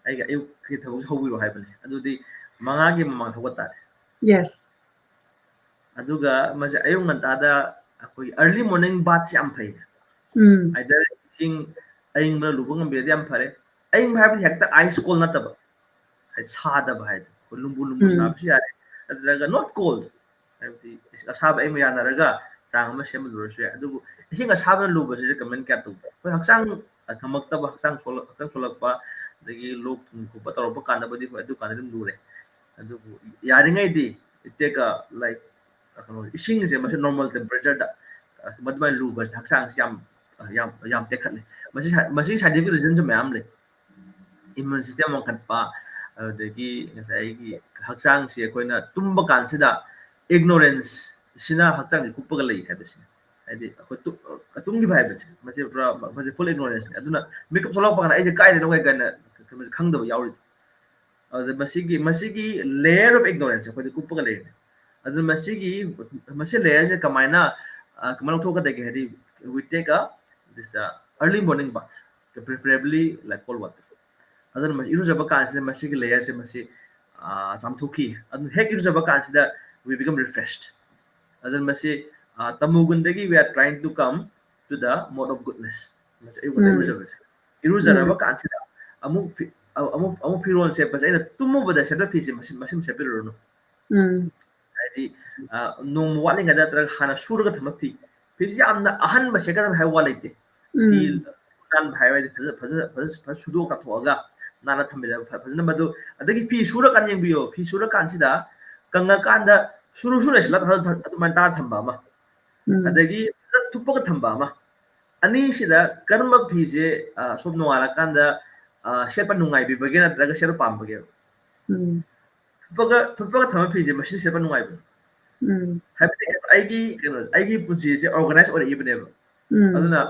ꯑꯩꯒꯤ ꯑꯌꯨꯛꯀꯤ ꯊꯕꯛꯁꯦ ꯍꯧꯕꯤꯔꯣ ꯍꯥꯏꯕꯅꯦ꯫ ꯑꯗꯨꯗꯤ ꯃꯉꯥꯒꯤ ꯃꯃꯥꯡ ꯍꯧꯒꯠ ꯇꯥꯔꯦ꯫ yes. ꯑꯗꯨꯒ ꯃꯁꯦ ꯑꯌꯨꯛ ꯉꯟꯇꯥꯗ ꯑꯩꯈꯣꯏꯒꯤ early morning bathꯁꯦ ꯌꯥꯝ ꯐꯩ꯫ ꯎꯝ, Either ꯏꯁꯤꯡ ꯑꯌꯤꯡꯕꯅ ꯂꯨꯕ ꯉꯝꯕꯤꯔꯗꯤ ꯌꯥꯝ ꯐꯔꯦ꯫ ꯑꯌꯤꯡꯕ ꯍꯥꯏꯕꯗꯤ ꯍꯦꯛꯇ ice cold ꯅꯠꯇꯕ, ꯍꯥꯏꯗꯤ ꯁꯥꯗꯕ ꯍꯥꯏꯗꯣ꯫ ꯑꯩꯈꯣꯏ ꯂꯨꯝꯕꯨ ꯂꯨꯝꯕꯨ ꯎꯝ, ꯁꯥꯕꯁꯨ ꯌꯥꯔꯦ, ꯅꯠꯇ꯭ꯔꯒ not cold, ꯍꯥꯏꯕꯗꯤ ꯑꯁꯥꯕ ꯑꯌꯤꯡꯕ ꯌꯥꯅꯔꯒ ꯆꯥꯡ ꯑꯃ ꯁꯦꯝꯃ ꯂꯨꯔꯁꯨ ꯌꯥꯏ꯫ ꯑꯗꯨꯕꯨ ꯏꯁꯤꯡ ꯑꯁꯥꯕꯅ ꯂꯨꯕꯁꯦ recommend ꯀꯌꯥ ꯇꯧꯗꯦ꯫ ꯑꯩꯈꯣꯏ ꯍꯛꯆꯥꯡ ꯉꯝꯃꯛꯇꯕ, ꯍꯛꯆꯥꯡ ꯁꯣꯛꯂꯛ-, ꯍꯛꯆꯥꯡ ꯁꯣꯛꯂꯛꯄ, ꯑꯗꯒꯤ ꯂꯣꯛ ꯊꯨꯡꯕ ꯈꯣꯠꯄ ꯇꯧꯔꯛꯄ ꯀꯥꯟꯗꯕꯨꯗꯤ ꯍꯣꯏ, ꯑꯗꯨ ꯀꯥꯟꯗ ꯑꯗꯨꯝ ꯂꯨꯔꯦ꯫ ꯑꯗꯨꯕꯨ ꯌꯥꯔꯤꯉꯩꯗꯤ take a, like, ꯀꯩꯅꯣ, ꯏꯁꯤꯡꯁꯦ ꯃꯁꯤ normal temperatureꯗ, ꯑ, ꯃꯗꯨꯃꯥꯏꯅ ꯂꯨꯕꯁꯦ ꯍꯛꯆꯥꯡꯁꯤ ꯌꯥꯝ, ꯌꯥꯝ, ꯌꯥꯝ ꯇꯦꯛꯈꯠꯂꯤ꯫ ꯃꯁꯤ ꯁꯥ-, ꯃꯁꯤ scientific reasonꯁꯨ ꯃꯌꯥꯝ ꯂꯩ꯫ Immune system ꯋꯥꯡꯈꯠꯄ, ꯑꯗꯨꯗꯒꯤ ꯉꯁꯥꯏꯒꯤ ꯍꯛꯆꯥꯡꯁꯤ ꯑꯩꯈꯣꯏꯅ ꯇꯨꯝꯕ ꯀꯥꯟꯁꯤꯗ ignorance ꯁꯤꯅ ꯍꯛꯆꯥꯡꯁꯤ ꯀꯨꯞꯄꯒ ꯂꯩ ꯍꯥꯏꯕꯁꯤꯅꯤ꯫ ꯍꯥꯏꯗꯤ ꯑꯩꯈꯣꯏ ꯇꯨ-, ꯇꯨꯝꯈꯤꯕ ꯍꯥꯏꯕꯁꯦ, ꯃꯁꯤ ꯄꯨꯔꯥ, ꯃꯁꯤ full ignoranceꯅꯤ꯫ ꯑꯗꯨꯅ ꯃꯤꯀꯞ ꯊꯣꯛꯂꯛꯄ ꯀꯥꯟꯗ ꯑꯩꯁꯦ ꯀꯥꯏꯗꯅꯣ ꯀꯥꯏꯅ ꯈꯪꯗꯕ ꯌꯥꯎꯔꯤꯗꯣ꯫ ꯑꯗꯨꯗ ꯃꯁꯤꯒꯤ, ꯃꯁꯤꯒꯤ layer of ignorance ꯑꯩꯈꯣꯏꯗ ꯀꯨꯞꯄꯒ ꯂꯩꯔꯤꯅꯦ꯫ ꯑꯗꯨ ꯃꯁꯤꯒꯤ, ꯃꯁꯤ layerꯁꯦ ꯀꯃꯥꯏꯅ, ꯑ, ꯀꯃꯥꯏꯅ ꯂꯧꯊꯣꯛꯀꯗꯒꯦ ꯍꯥꯏꯗꯤ, we take a, this, uh, early morning bath, preferably, like, cold water. ꯑꯗꯨꯅ ꯃꯁꯤ ꯏꯔꯨꯖꯕ ꯀꯥꯟꯁꯤꯗ ꯃꯁꯤꯒꯤ layerꯁꯦ ꯃꯁꯤ, ꯑ, ꯆꯥꯝꯊꯣꯛꯈꯤ꯫ ꯑꯗꯨꯅ ꯍꯦꯛ ꯏꯔꯨꯖꯕ ꯀꯥꯟꯁꯤꯗ we become refreshed. ꯑꯗꯨꯅ ꯃꯁꯤ, ꯑ, ꯇꯃꯣꯒꯨꯟꯗꯒꯤ we are trying to come to the mode of goodness. ꯃꯁꯤ ꯑꯌꯨꯛ ꯉꯟꯇꯥ ꯎꯝ, ꯏꯔꯨꯖꯕꯁꯦ꯫ ꯏꯔꯨꯖꯔꯕ ꯎꯝ, ꯀꯥꯟꯁꯤꯗ ꯑꯃꯨꯛ ꯐꯤ-, ꯑ-, ꯑꯃꯨꯛ, ꯑꯃꯨꯛ ꯐꯤꯔꯣꯜ ꯁꯦꯠꯄꯁꯦ, ꯑꯩꯅ ꯇꯨꯝꯃꯨꯕꯗ ꯁꯦꯠꯄ ꯐꯤꯁꯦ ꯃꯁꯤ, ꯃꯁꯤꯃ ꯁꯦꯠꯄꯤꯔꯨꯔꯅꯨ꯫ ꯎꯝ, ꯍꯥꯏꯗꯤ, ꯑ, ꯅꯣꯡꯃ ꯋꯥꯠꯂꯤꯉꯩꯗ ꯅꯠꯇ꯭ꯔꯒ ꯍꯥꯟꯅ ꯁꯨꯔꯒ ꯊꯝꯕ ꯐꯤ, ꯐꯤꯁꯦ ꯌꯥꯝꯅ ꯑꯍꯟꯕ ꯁꯦꯠꯀꯗꯕꯅꯤ ꯍꯥꯏꯕ ꯋꯥ ꯂꯩꯇꯦ꯫ ꯐꯤ ꯎꯝ, ꯅꯥꯟꯕ ꯍꯥꯏꯔꯗꯤ ꯐꯖ-, ꯐꯖꯅ, ꯐꯖ-, ꯐꯖꯅ ꯁꯨꯗꯣꯛꯑ ꯀꯥꯊꯣꯛꯑꯒ ꯅꯥꯟꯅ ꯊꯝꯕꯤꯔꯒ ꯐ-, ꯐꯖꯅ ꯃꯗꯨ, ꯑꯗꯒꯤ ꯐꯤ ꯁꯨꯔꯀꯥꯟꯗ ꯌꯦꯡꯕꯤꯌꯣ, ꯐꯤ ꯁꯨꯔꯀꯥꯟꯁꯤꯗ ꯀꯪꯉꯀꯥꯟꯗ ꯁꯨꯔꯨ ꯁꯨꯔꯨ ꯂꯩꯁꯤꯜꯂꯒ ꯑꯗꯨꯃꯥꯏꯅ ꯇꯥꯔ ꯊꯝꯕ ꯑꯃ, ꯎꯝ, ꯑꯗꯒꯤ ꯐꯖꯅ ꯊꯨꯞꯄꯒ ꯊꯝꯕ ꯑꯃ, ꯑꯅꯤꯁꯤꯗ ꯀꯔꯝꯕ ꯐꯤꯁꯦ, ꯑ, ꯁꯨꯝ ꯅꯣꯡꯉꯥꯜꯂꯀꯥꯟꯗ, ꯑ, ꯁꯦꯠꯄ ꯅꯨꯡꯉꯥꯏꯕꯤꯕꯒꯦ ꯅꯠꯇ꯭ꯔꯒ ꯁꯦꯠꯄ ꯄꯥꯝꯕꯒꯦ? ꯎꯝ, ꯊꯨꯞꯄꯒ ꯊꯨꯞꯄꯒ ꯊꯝꯕ ꯐꯤꯁꯦ ꯃꯁꯤꯅ ꯁꯦꯠꯄ ꯅꯨꯡꯉꯥꯏꯕꯅꯦ꯫ ꯎꯝ ꯍꯥꯏꯕꯗꯤ ꯑꯩꯒꯤ ꯀꯩꯅꯣ, ꯑꯩꯒꯤ ꯄꯨꯟꯁꯤꯁꯦ ꯑꯣꯔꯒꯅꯥꯏꯁ ꯑꯣꯏꯔꯛꯏꯕꯅꯦꯕ꯫ ꯎꯝ ꯑꯗꯨꯅ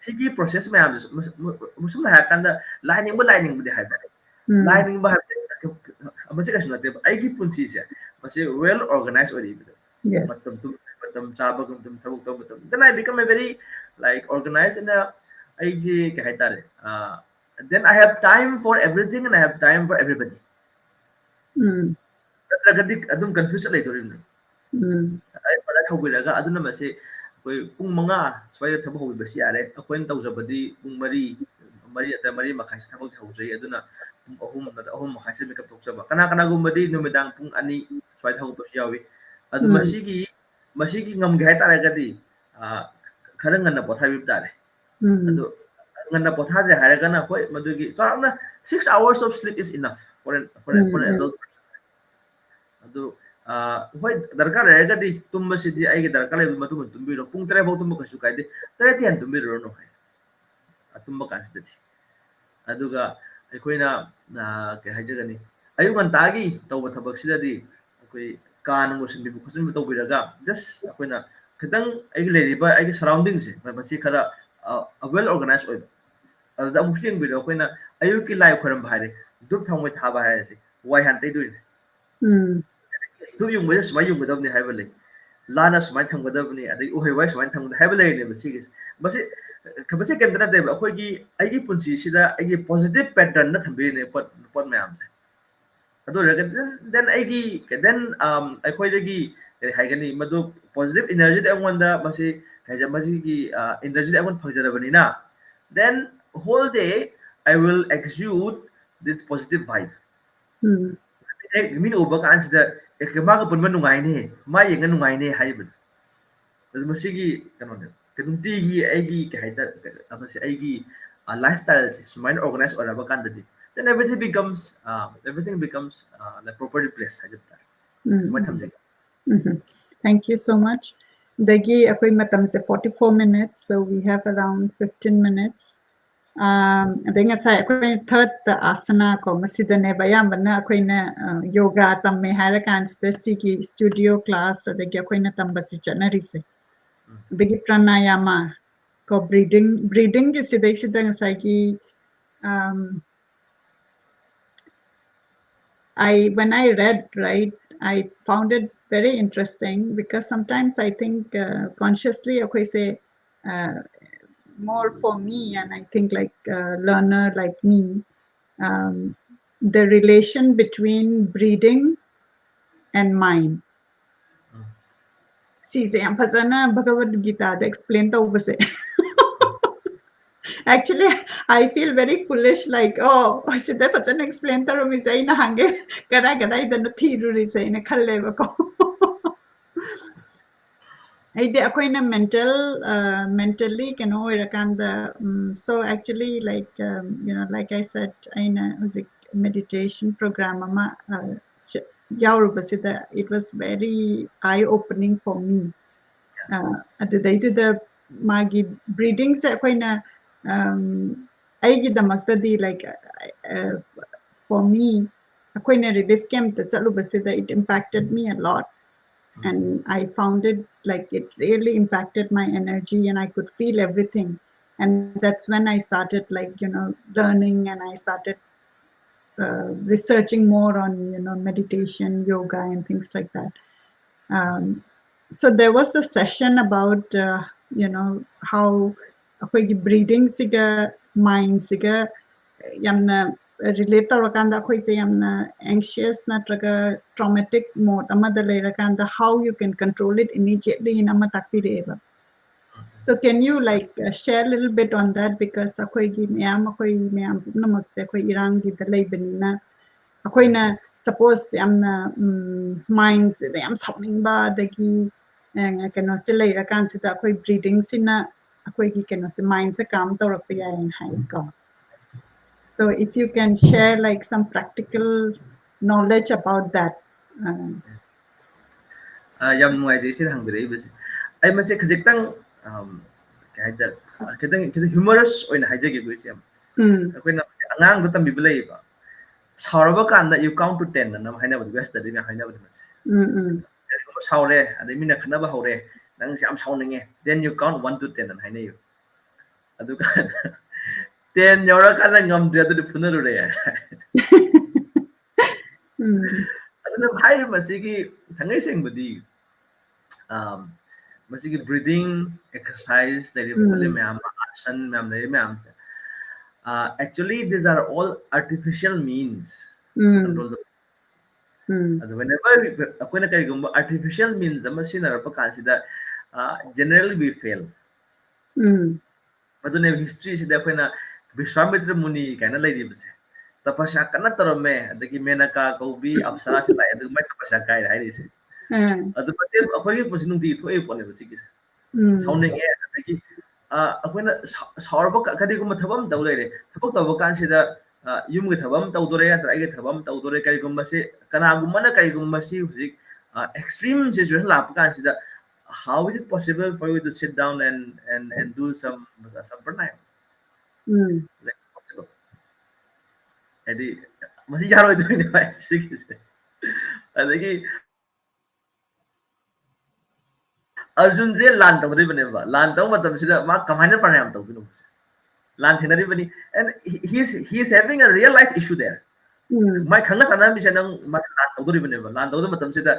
ꯁꯤꯒꯤ ꯄ꯭ꯔꯣꯁꯦꯁ ꯃꯌꯥꯝꯁꯦ ꯁꯨꯝ- ꯁꯨꯝ- ꯁꯨꯝ ꯍꯥꯏꯔꯀꯥꯟꯗ ꯂꯥꯏ ꯅꯤꯡꯕ ꯂꯥꯏ ꯅꯤꯡꯕꯗꯤ ꯍꯥꯏꯕ꯫ ꯎꯝ ꯂꯥꯏ ꯅꯤꯡꯕ ꯍꯥꯏꯕꯁꯦ ꯃꯁꯤ ꯀꯩꯁꯨ ꯅꯠꯇꯦꯕ꯫ ꯑꯩꯒꯤ ꯄꯨꯟꯁꯤꯁꯦ ꯃꯁꯤ ꯋꯦꯜ ꯑꯣꯔꯒꯅꯥꯏꯁ ꯑꯣꯏꯔꯛꯏꯕꯅꯦꯕ꯫ Yes. ꯃꯇꯝ ꯇꯨꯝꯕꯒꯤ ꯃꯇꯝ, ꯆꯥꯕꯒꯤ ꯃꯇꯝ, ꯊꯕꯛ ꯇꯧꯕ ꯃꯇꯝ, then I become a very, like, organized and, uh, ꯑꯩꯁꯦ ꯀꯩ ꯍꯥꯏꯇꯥꯔꯦ, uh, then I have time for everything and I have time for everybody. ꯎꯝ ꯅꯠꯇ꯭ꯔꯒꯗꯤ ꯑꯗꯨꯝ ꯀꯟꯐ꯭ꯌꯨꯁ ꯂꯩꯗꯣꯔꯤꯕꯅꯤ꯫ ꯎꯝ ꯑꯗꯩ ꯍꯧꯕꯤꯔꯒ ꯑꯗꯨꯅ ꯃꯁꯤ ꯑꯩꯈꯣꯏ ꯄꯨꯡ ꯃꯉꯥ ꯁ꯭ꯋꯥꯏꯗ ꯊꯕꯛ ꯍꯧꯕꯤꯕꯁꯤ ꯌꯥꯔꯦ꯫ ꯑꯩꯈꯣꯏꯅ ꯇꯧꯖꯕꯗꯤ ꯄꯨꯡ ꯃꯔꯤ, ꯃꯔꯤ ꯑꯗ ꯃꯔꯤ ꯃꯈꯥꯏꯁꯤ ꯊꯕꯛ ꯍꯧꯖꯩ꯫ ꯑꯗꯨꯅ ꯄꯨꯡ ꯑꯍꯨꯝ ꯅꯠꯇ꯭ꯔ ꯑꯍꯨꯝ ꯃꯈꯥꯏꯁꯤ ꯃꯦꯀꯞ ꯊꯣꯛꯆꯕ꯫ ꯀꯅꯥ ꯀꯅꯥꯒꯨꯝꯕꯗꯤ ꯅꯨꯃꯤꯗꯥꯡ ꯄꯨꯡ ꯑꯅꯤ ꯁ꯭ꯋꯥꯏꯗ ꯍꯧꯒꯠꯄꯁꯨ ꯌꯥꯎꯏ꯫ ꯑꯗꯨ ꯎꯝ꯫ ꯃꯁꯤꯒꯤ ꯃꯁꯤꯒꯤ ꯉꯝꯒꯦ ꯍꯥꯏꯇꯥꯔꯒꯗꯤ, ꯑ, ꯈꯔ ꯉꯟꯅ ꯄꯣꯊꯥꯕꯤꯕ ꯇꯥꯔꯦ꯫ ꯎꯝ ꯑꯗꯨ ꯉꯟꯅ ꯄꯣꯊꯥꯗ꯭ꯔꯦ ꯍꯥꯏꯔꯒꯅ, ꯍꯣꯏ, ꯃꯗꯨꯒꯤ ꯆꯥꯎꯔꯥꯛꯅ six hours of sleep is enough for an, for an, for an um, adult person꯫ ꯑꯗꯨ, ꯑ, ꯍꯣꯏ, ꯗꯔꯀꯥꯔ ꯂꯩꯔꯒꯗꯤ ꯇꯨꯝꯕꯁꯤꯗꯤ ꯑꯩꯒꯤ ꯗꯔꯀꯥꯔ ꯂꯩꯕ ꯃꯇꯨꯡꯗ ꯇꯨꯝꯕꯤꯔꯣ꯫ ꯄꯨꯡ ꯇꯔꯦꯠ ꯐꯥꯎ ꯇꯨꯝꯕ ꯀꯩꯁꯨ ꯀꯥꯏꯗꯦ꯫ ꯇꯔꯦꯠꯇꯤ ꯍꯦꯟꯅ ꯇꯨꯝꯕꯤꯔꯨꯔꯅꯨ ꯍꯥꯏ꯫ ꯑ, ꯇꯨꯝꯕ ꯀꯥꯟꯁꯤꯗꯗꯤ꯫ ꯑꯗꯨꯒ ꯑꯩꯈꯣꯏꯅ, ꯑ, ꯀꯩ ꯍꯥꯏꯖꯒꯅꯤ, ꯑꯌꯨꯛ ꯉꯟꯇꯥꯒꯤ ꯇꯧꯕ ꯊꯕꯛꯁꯤꯗꯗꯤ ꯑꯩꯈꯣꯏ ꯀꯥ ꯅꯨꯡ ꯂꯣꯏꯁꯤꯟꯕꯤꯕ ꯈꯣꯠꯆꯤꯟꯕ ꯇꯧꯕꯤꯔꯒ, just ꯑꯩꯈꯣꯏꯅ ꯈꯤꯇꯪ ꯑꯩꯒꯤ ꯂꯩꯔꯤꯕ ꯑꯩꯒꯤ ꯁꯔꯥꯎꯟꯗꯤꯡꯁꯦ ꯃꯁꯤ ꯈꯔ, ꯑ, ꯋꯦꯜ ꯑꯣꯔꯒꯅꯥꯏꯁ ꯑꯣꯏꯕ꯫ ꯑꯗꯨꯗ ꯑꯃꯨꯛꯁꯨ ꯌꯦꯡꯕꯤꯔꯣ, ꯑꯩꯈꯣꯏꯅ ꯑꯌꯨꯛꯀꯤ ꯂꯥꯏ ꯈꯣꯏꯔꯝꯕ ꯍꯥꯏꯔꯦ, ꯙꯨꯞ ꯊꯥꯎꯃꯩ ꯊꯥꯕ ꯍꯥꯏꯔꯁꯦ, ꯋꯥꯏ ꯍꯥꯟꯅ ꯇꯩꯗꯣꯏꯅꯦ꯫ ꯎꯝ ꯙꯨꯞ ꯌꯨꯡꯕꯁꯦ ꯁꯨꯃꯥꯏꯅ ꯌꯨꯡꯒꯗꯕꯅꯤ ꯍꯥꯏꯕ ꯂꯩ, ꯂꯥꯅ ꯁꯨꯃꯥꯏꯅ ꯊꯝꯒꯗꯕꯅꯤ, ꯑꯗꯒꯤ ꯎꯍꯩ ꯋꯥꯏ ꯁꯨꯃꯥꯏꯅ ꯊꯝꯒꯗꯕꯅꯤ ꯍꯥꯏꯕ ꯂꯩꯔꯤꯅꯦꯕ꯫ ꯁꯤꯒꯤꯁꯦ, ꯃꯁꯤ, ꯃꯁꯤ ꯀꯩꯝꯇ ꯅꯠꯇꯦꯕ꯫ ꯑꯩꯈꯣꯏꯒꯤ, ꯑꯩꯒꯤ ꯄꯨꯟꯁꯤꯁꯤꯗ ꯑꯩꯒꯤ ꯄꯣꯖꯤꯇꯤꯚ ꯄꯦꯇꯔꯟꯗ ꯊꯝꯕꯤꯔꯤꯅꯦ ꯄꯣꯠ, ꯄꯣꯠ ꯃꯌꯥꯝꯁꯦ꯫ ꯑꯗꯨ ꯑꯣꯏꯔꯒꯗꯤ then, then ꯑꯩꯒꯤ, then, um, ꯑꯩꯈꯣꯏꯗꯒꯤ ꯀꯔꯤ ꯍꯥꯏꯒꯅꯤ, ꯃꯗꯨ ꯄꯣꯖꯤꯇꯤꯚ ꯏꯅꯔꯖꯤꯗ ꯑꯩꯉꯣꯟꯗ ꯃꯁꯤ, ꯀꯩ ꯍꯥꯏꯁꯦ, ꯃꯁꯤꯒꯤ, ꯑ, ꯏꯅꯔꯖꯤꯗ ꯑꯩꯉꯣꯟꯗ ꯐꯪꯖꯔꯕꯅꯤꯅ, then whole day I will exude this positive vibe꯫ ꯎꯝ ꯍꯦꯛ ꯃꯤꯅ ꯎꯕ ꯀꯥꯟꯁꯤꯗ, "ꯑꯦ, ꯃꯥꯒ ꯄꯨꯟꯕ ꯅꯨꯡꯉꯥꯏꯅꯦ, ꯃꯥ ꯌꯦꯡꯉ ꯅꯨꯡꯉꯥꯏꯅꯦ" ꯍꯥꯏꯔꯤꯕꯗꯣ꯫ ꯑꯗꯨ ꯃꯁꯤꯒꯤ ꯀꯩꯅꯣꯅꯦ, ꯀꯩ-, ꯅꯨꯡꯇꯤꯒꯤ ꯑꯩꯒꯤ, ꯀꯩ ꯍꯥꯏꯇꯥꯔꯦ, ꯀꯩ-, ꯃꯁꯤ ꯑꯩꯒꯤ, ꯑ, ꯂꯥꯏꯐ ꯁ꯭ꯇꯥꯏꯜꯁꯦ ꯁꯨꯃꯥꯏꯅ ꯑꯣꯔꯒꯅꯥꯏꯖ ꯑꯣꯏꯔꯕ ꯀꯥꯟꯗꯗꯤ, then everything becomes, uh, everything becomes, uh, like, properly placed ꯍꯥꯏꯖꯕ ꯇꯥꯔꯦ꯫ ꯎꯝ ꯁꯨꯃꯥꯏꯅ ꯊꯝꯖꯒꯦ꯫ ꯎꯝ Thank you so much. ꯑꯗꯒꯤ ꯑꯩꯈꯣꯏ ꯃꯇꯝꯁꯦ forty-four minutes, so we have around fifteen minutes. ꯑꯗꯩ ꯉꯁꯥꯏ ꯑꯩꯈꯣꯏ ꯊꯥꯔꯠꯇ ꯑꯥꯁꯅꯥ ꯀꯣ, ꯃꯁꯤꯗꯅꯦꯕ ꯑꯌꯥꯝꯕꯅ ꯑꯩꯈꯣꯏꯅ ꯌꯣꯒꯥ ꯇꯝꯃꯦ ꯍꯥꯏꯔ ꯀꯥꯟꯁꯤꯗ ꯁꯤꯒꯤ ꯁ꯭ꯇꯨꯗꯤꯑꯣ ꯀ꯭ꯂꯥꯁ ꯑꯗꯒꯤ ꯑꯩꯈꯣꯏꯅ ꯇꯝꯕꯁꯤ ꯆꯠꯅꯔꯤꯁꯦ꯫ ꯑꯗꯒꯤ ꯄ꯭ꯔꯅꯥꯌꯥꯃꯥ ꯀꯣ, ꯕ꯭ꯔꯤꯗꯤꯡ ꯕ꯭ꯔꯤꯗꯤꯡꯒꯤ ꯁꯤꯗꯩꯁꯤꯗ ꯉꯁꯥꯏꯒꯤ um, I when I read, right, I found it very interesting because sometimes I think uh, consciously, okay, say uh, more for me, and I think like a learner like me, um, the relation between breeding and mind. ꯁꯤꯁꯦ ꯌꯥꯝ ꯐꯖꯅ ꯚꯒꯕꯗ ꯒꯤꯇꯥꯗ ꯑꯦꯛꯁꯄ꯭ꯂꯦꯟ ꯇꯧꯕꯁꯦ꯫ Actually, I feel very foolish, like, oh, ꯁꯤꯗ ꯐꯖꯅ ꯑꯦꯛꯁꯄ꯭ꯂꯦꯟ ꯇꯧꯔꯝꯃꯤꯁꯦ ꯑꯩꯅ ꯍꯪꯒꯦ ꯀꯗꯥꯏ ꯀꯗꯥꯏꯗꯅ ꯊꯤꯔꯨꯔꯤꯁꯦ ꯑꯩꯅ ꯈꯜꯂꯦꯕꯀꯣ꯫ ꯑꯩꯗꯤ ꯑꯩꯈꯣꯏꯅ ꯃꯦꯟꯇꯦꯜ ꯃꯦꯟꯇꯦꯜꯂꯤ ꯀꯩꯅꯣ ꯑꯣꯏꯔꯀꯥꯟꯗ, so actually, like, you know, like I said, ꯑꯩꯅ ꯍꯧꯖꯤꯛ ꯃꯦꯗꯤꯇꯦꯁꯟ ꯄ꯭ꯔꯣꯒ꯭ꯔꯥꯝ ꯑꯃ ꯌꯥꯎꯔꯨꯕꯁꯤꯗ, it was very eye opening for me. ꯑꯗꯨꯗꯩꯗꯨꯗ ꯃꯥꯒꯤ ꯕ꯭ꯔꯤꯗꯤꯡꯁꯦ ꯑꯩꯈꯣꯏꯅ ꯑꯩꯒꯤꯗꯃꯛꯇꯗꯤ, like, for me, ꯑꯩꯈꯣꯏꯅ relief ꯀꯦꯝꯞꯇ ꯆꯠꯂꯨꯕꯁꯤꯗ, it impacted me a lot, and I found it like it really impacted my energy and I could feel everything. And that's when I started, like, you know, learning, and I started uh, researching more on, you know, meditation, yoga, and things like that. Um, so there was a session about, uh, you know, how ꯑꯩꯈꯣꯏꯒꯤ ꯕ꯭ꯔꯤꯗꯤꯡꯁꯤꯒ ꯃꯥꯏꯟꯁꯤꯒ ꯌꯥꯝꯅ ꯔꯤꯂꯦꯠ ꯇꯧꯔꯀꯥꯟꯗ ꯑꯩꯈꯣꯏꯁꯦ ꯌꯥꯝꯅ anxious ꯅꯠꯇ꯭ꯔꯒ traumatic mode ꯑꯃꯗ ꯂꯩꯔꯀꯥꯟꯗ how you can control it immediately ꯍꯥꯏꯅ ꯑꯃ ꯇꯥꯛꯄꯤꯔꯛꯑꯦꯕ꯫ So can you, like, uh, share a little bit on that? Because ꯑꯩꯈꯣꯏꯒꯤ ꯃꯌꯥꯝ ꯑꯩꯈꯣꯏ ꯃꯌꯥꯝ ꯄꯨꯝꯅꯃꯛꯁꯦ ꯑꯩꯈꯣꯏ ꯏꯔꯥꯡꯒꯤꯗ ꯂꯩꯕꯅꯤꯅ, ꯑꯩꯈꯣꯏꯅ ꯁꯄꯣꯁ ꯌꯥꯝꯅ ꯃꯥꯏꯟꯁꯤꯗ ꯌꯥꯝ ꯁꯥꯎꯅꯤꯡꯕ ꯑꯗꯒꯤ ꯀꯩꯅꯣꯁꯦ ꯂꯩꯔꯀꯥꯟꯁꯤꯗ ꯑꯩꯈꯣꯏ ꯕ꯭ꯔꯤꯗꯤꯡꯁꯤꯅ ꯑꯩꯈꯣꯏꯒꯤ ꯀꯩꯅꯣꯁꯦ, ꯃꯥꯏꯟꯁꯦ ꯀꯥꯝ ꯇꯧꯔꯛꯄ ꯌꯥꯏꯌꯦꯅ ꯍꯥꯏꯀꯣ꯫ So if you can share, like, some practical knowledge about that. Uh, ꯑ, ꯌꯥꯝ ꯅꯨꯡꯉꯥꯏꯖꯩ ꯁꯤꯗ ꯍꯪꯕꯤꯔꯛꯏꯕꯁꯦ꯫ ꯑꯩ ꯃꯁꯦ ꯈꯖꯤꯛꯇꯪ, ꯑꯝ, ꯀꯩ ꯍꯥꯏꯇꯥꯔꯦ, ꯈꯤꯇꯪ ꯈꯤꯇꯪ ꯍ꯭ꯌꯨꯃꯔꯁ ꯑꯣꯏꯅ ꯍꯥꯏꯖꯒꯦꯀꯣ ꯏꯆꯦ ꯑꯃ꯫ ꯎꯝ ꯑꯩꯈꯣꯏꯅ ꯑꯉꯥꯡꯗ ꯇꯝꯕꯤꯕ ꯂꯩꯌꯦꯕ, ꯁꯥꯎꯔꯕ ꯀꯥꯟꯗ you count to ten ꯑꯅ ꯍꯥꯏꯅꯕꯗꯣ, ꯋꯦꯁꯇꯗꯤ ꯃꯌꯥꯝ ꯍꯥꯏꯅꯕꯅꯦ ꯃꯁꯦ꯫ ꯎꯝ ꯎꯝ ꯀꯔꯤꯒꯨꯝꯕ ꯁꯥꯎꯔꯦ, ꯑꯗꯩ ꯃꯤꯅ ꯈꯠꯅꯕ ꯍꯧꯔꯦ, ꯅꯪꯁꯦ ꯌꯥꯝ ꯁꯥꯎꯅꯤꯡꯉꯦ, then you count one to ten ꯑꯅ ꯍꯥꯏꯅꯩꯌꯦꯕ꯫ ꯑꯗꯨꯒ ten ꯌꯧꯔꯀꯥꯟꯗ ꯉꯝꯗ꯭ꯔꯦ, ꯑꯗꯨꯗꯤ ꯐꯨꯅꯔꯨꯔꯦ꯫ ꯎꯝ ꯑꯗꯨꯅ ꯍꯥꯏꯔꯤꯕ ꯃꯁꯤꯒꯤ ꯊꯥꯡꯉꯩ ꯁꯦꯡꯕꯗꯤ, ꯑꯝ, ꯃꯁꯤꯒꯤ ꯕ꯭ꯔꯤꯗꯤꯡ ꯑꯦꯛꯁꯔꯁꯥꯏꯁ ꯂꯩꯔꯤꯕ ꯎꯝ ꯈꯣꯠꯂꯤꯕ ꯃꯌꯥꯝ, ꯑꯃ ꯑꯥꯁꯟ ꯃꯌꯥꯝ ꯂꯩꯔꯤꯕ ꯃꯌꯥꯝꯁꯦ, actually these are all artificial means um control the. ꯎꯝ ꯑꯗꯨ whenever ꯑꯩꯈꯣꯏꯅ ꯀꯔꯤꯒꯨꯝꯕ artificial means ꯑꯃ ꯁꯤꯖꯤꯟꯅꯔꯛꯄ ꯀꯥꯟꯁꯤꯗ, generally we fail. ꯎꯝ ꯑꯗꯨꯅꯦꯕ ꯍꯤꯁꯇ꯭ꯔꯤꯁꯤꯗ ꯑꯩꯈꯣꯏꯅ ꯕꯤꯁ꯭ꯋꯥꯃꯤꯇ꯭ꯔ ꯃꯨꯅꯤ ꯀꯥꯏꯅ ꯂꯩꯔꯤꯕꯁꯦ, ꯇꯄꯁ꯭ꯌꯥ ꯀꯟꯅ ꯇꯧꯔꯝꯃꯦ, ꯑꯗꯒꯤ ꯃꯦꯅꯀꯥ ꯀꯧꯕꯤ ꯑꯞꯁꯔꯥꯁꯤ ꯂꯥꯛꯑꯦ, ꯑꯗꯨꯒ ꯃꯥꯏ ꯇꯄꯁ꯭ꯌꯥ ꯀꯥꯏꯔꯦ ꯍꯥꯏꯔꯤꯁꯦ꯫ ꯎꯝ ꯑꯗꯨ ꯃꯁꯤ ꯑꯩꯈꯣꯏꯒꯤ ꯄꯨꯟꯁꯤ ꯅꯨꯡꯇꯤꯒꯤ ꯊꯣꯛꯏꯕ ꯄꯣꯠꯅꯦꯕ ꯁꯤꯒꯤꯁꯦ꯫ ꯎꯝ ꯁꯥꯎꯅꯤꯡꯉꯦ, ꯑꯗꯒꯤ ꯑ, ꯑꯩꯈꯣꯏꯅ ꯁꯥ- ꯁꯥꯎꯔꯕ ꯀ- ꯀꯔꯤꯒꯨꯝꯕ ꯊꯕꯛ ꯑꯃ ꯇꯧ ꯂꯩꯔꯦ, ꯊꯕꯛ ꯇꯧꯕ ꯀꯥꯟꯁꯤꯗ, ꯑ, ꯌꯨꯝꯒꯤ ꯊꯕꯛ ꯑꯃ ꯇꯧꯗꯣꯔꯦ ꯅꯠꯇ꯭ꯔꯒ ꯑꯩꯒꯤ ꯊꯕꯛ ꯑꯃ ꯇꯧꯗꯣꯔꯦ, ꯀꯔꯤꯒꯨꯝꯕꯁꯤ ꯀꯅꯥꯒꯨꯝꯕꯅ ꯀꯔꯤꯒꯨꯝꯕꯁꯤ ꯍꯧꯖꯤꯛ extreme situation ꯂꯥꯛꯄ ꯀꯥꯟꯁꯤꯗ, how is it possible for you to sit down and and and do some some pranayama? Um Like, possible. ꯍꯥꯏꯗꯤ ꯃꯁꯤ ꯌꯥꯔꯣꯏꯗꯣꯏꯅꯦ ꯚꯥꯏ ꯁꯤꯒꯤꯁꯦ꯫ ꯑꯗꯒꯤ ꯑꯔꯖꯨꯟꯁꯦ ꯂꯥꯟ ꯇꯧꯗꯣꯔꯤꯕꯅꯦꯕ, ꯂꯥꯟ ꯇꯧꯕ ꯃꯇꯝꯁꯤꯗ ꯃꯥ ꯀꯃꯥꯏꯅ ꯄ꯭ꯔꯥꯅꯥꯌꯥꯝ ꯇꯧꯗꯣꯏꯅꯣ? ꯂꯥꯟ ꯊꯦꯡꯅꯔꯤꯕꯅꯤ, and he is he is having a real life issue there. ꯎꯝ ꯃꯥꯏ ꯈꯪꯅ ꯆꯥꯟꯅꯔꯝꯃꯤꯁꯦ ꯅꯪ ꯃꯥꯁꯦ ꯂꯥꯟ ꯇꯧꯗꯣꯔꯤꯕꯅꯦꯕ꯫ ꯂꯥꯟ ꯇꯧꯗꯣꯏ ꯃꯇꯝꯁꯤꯗ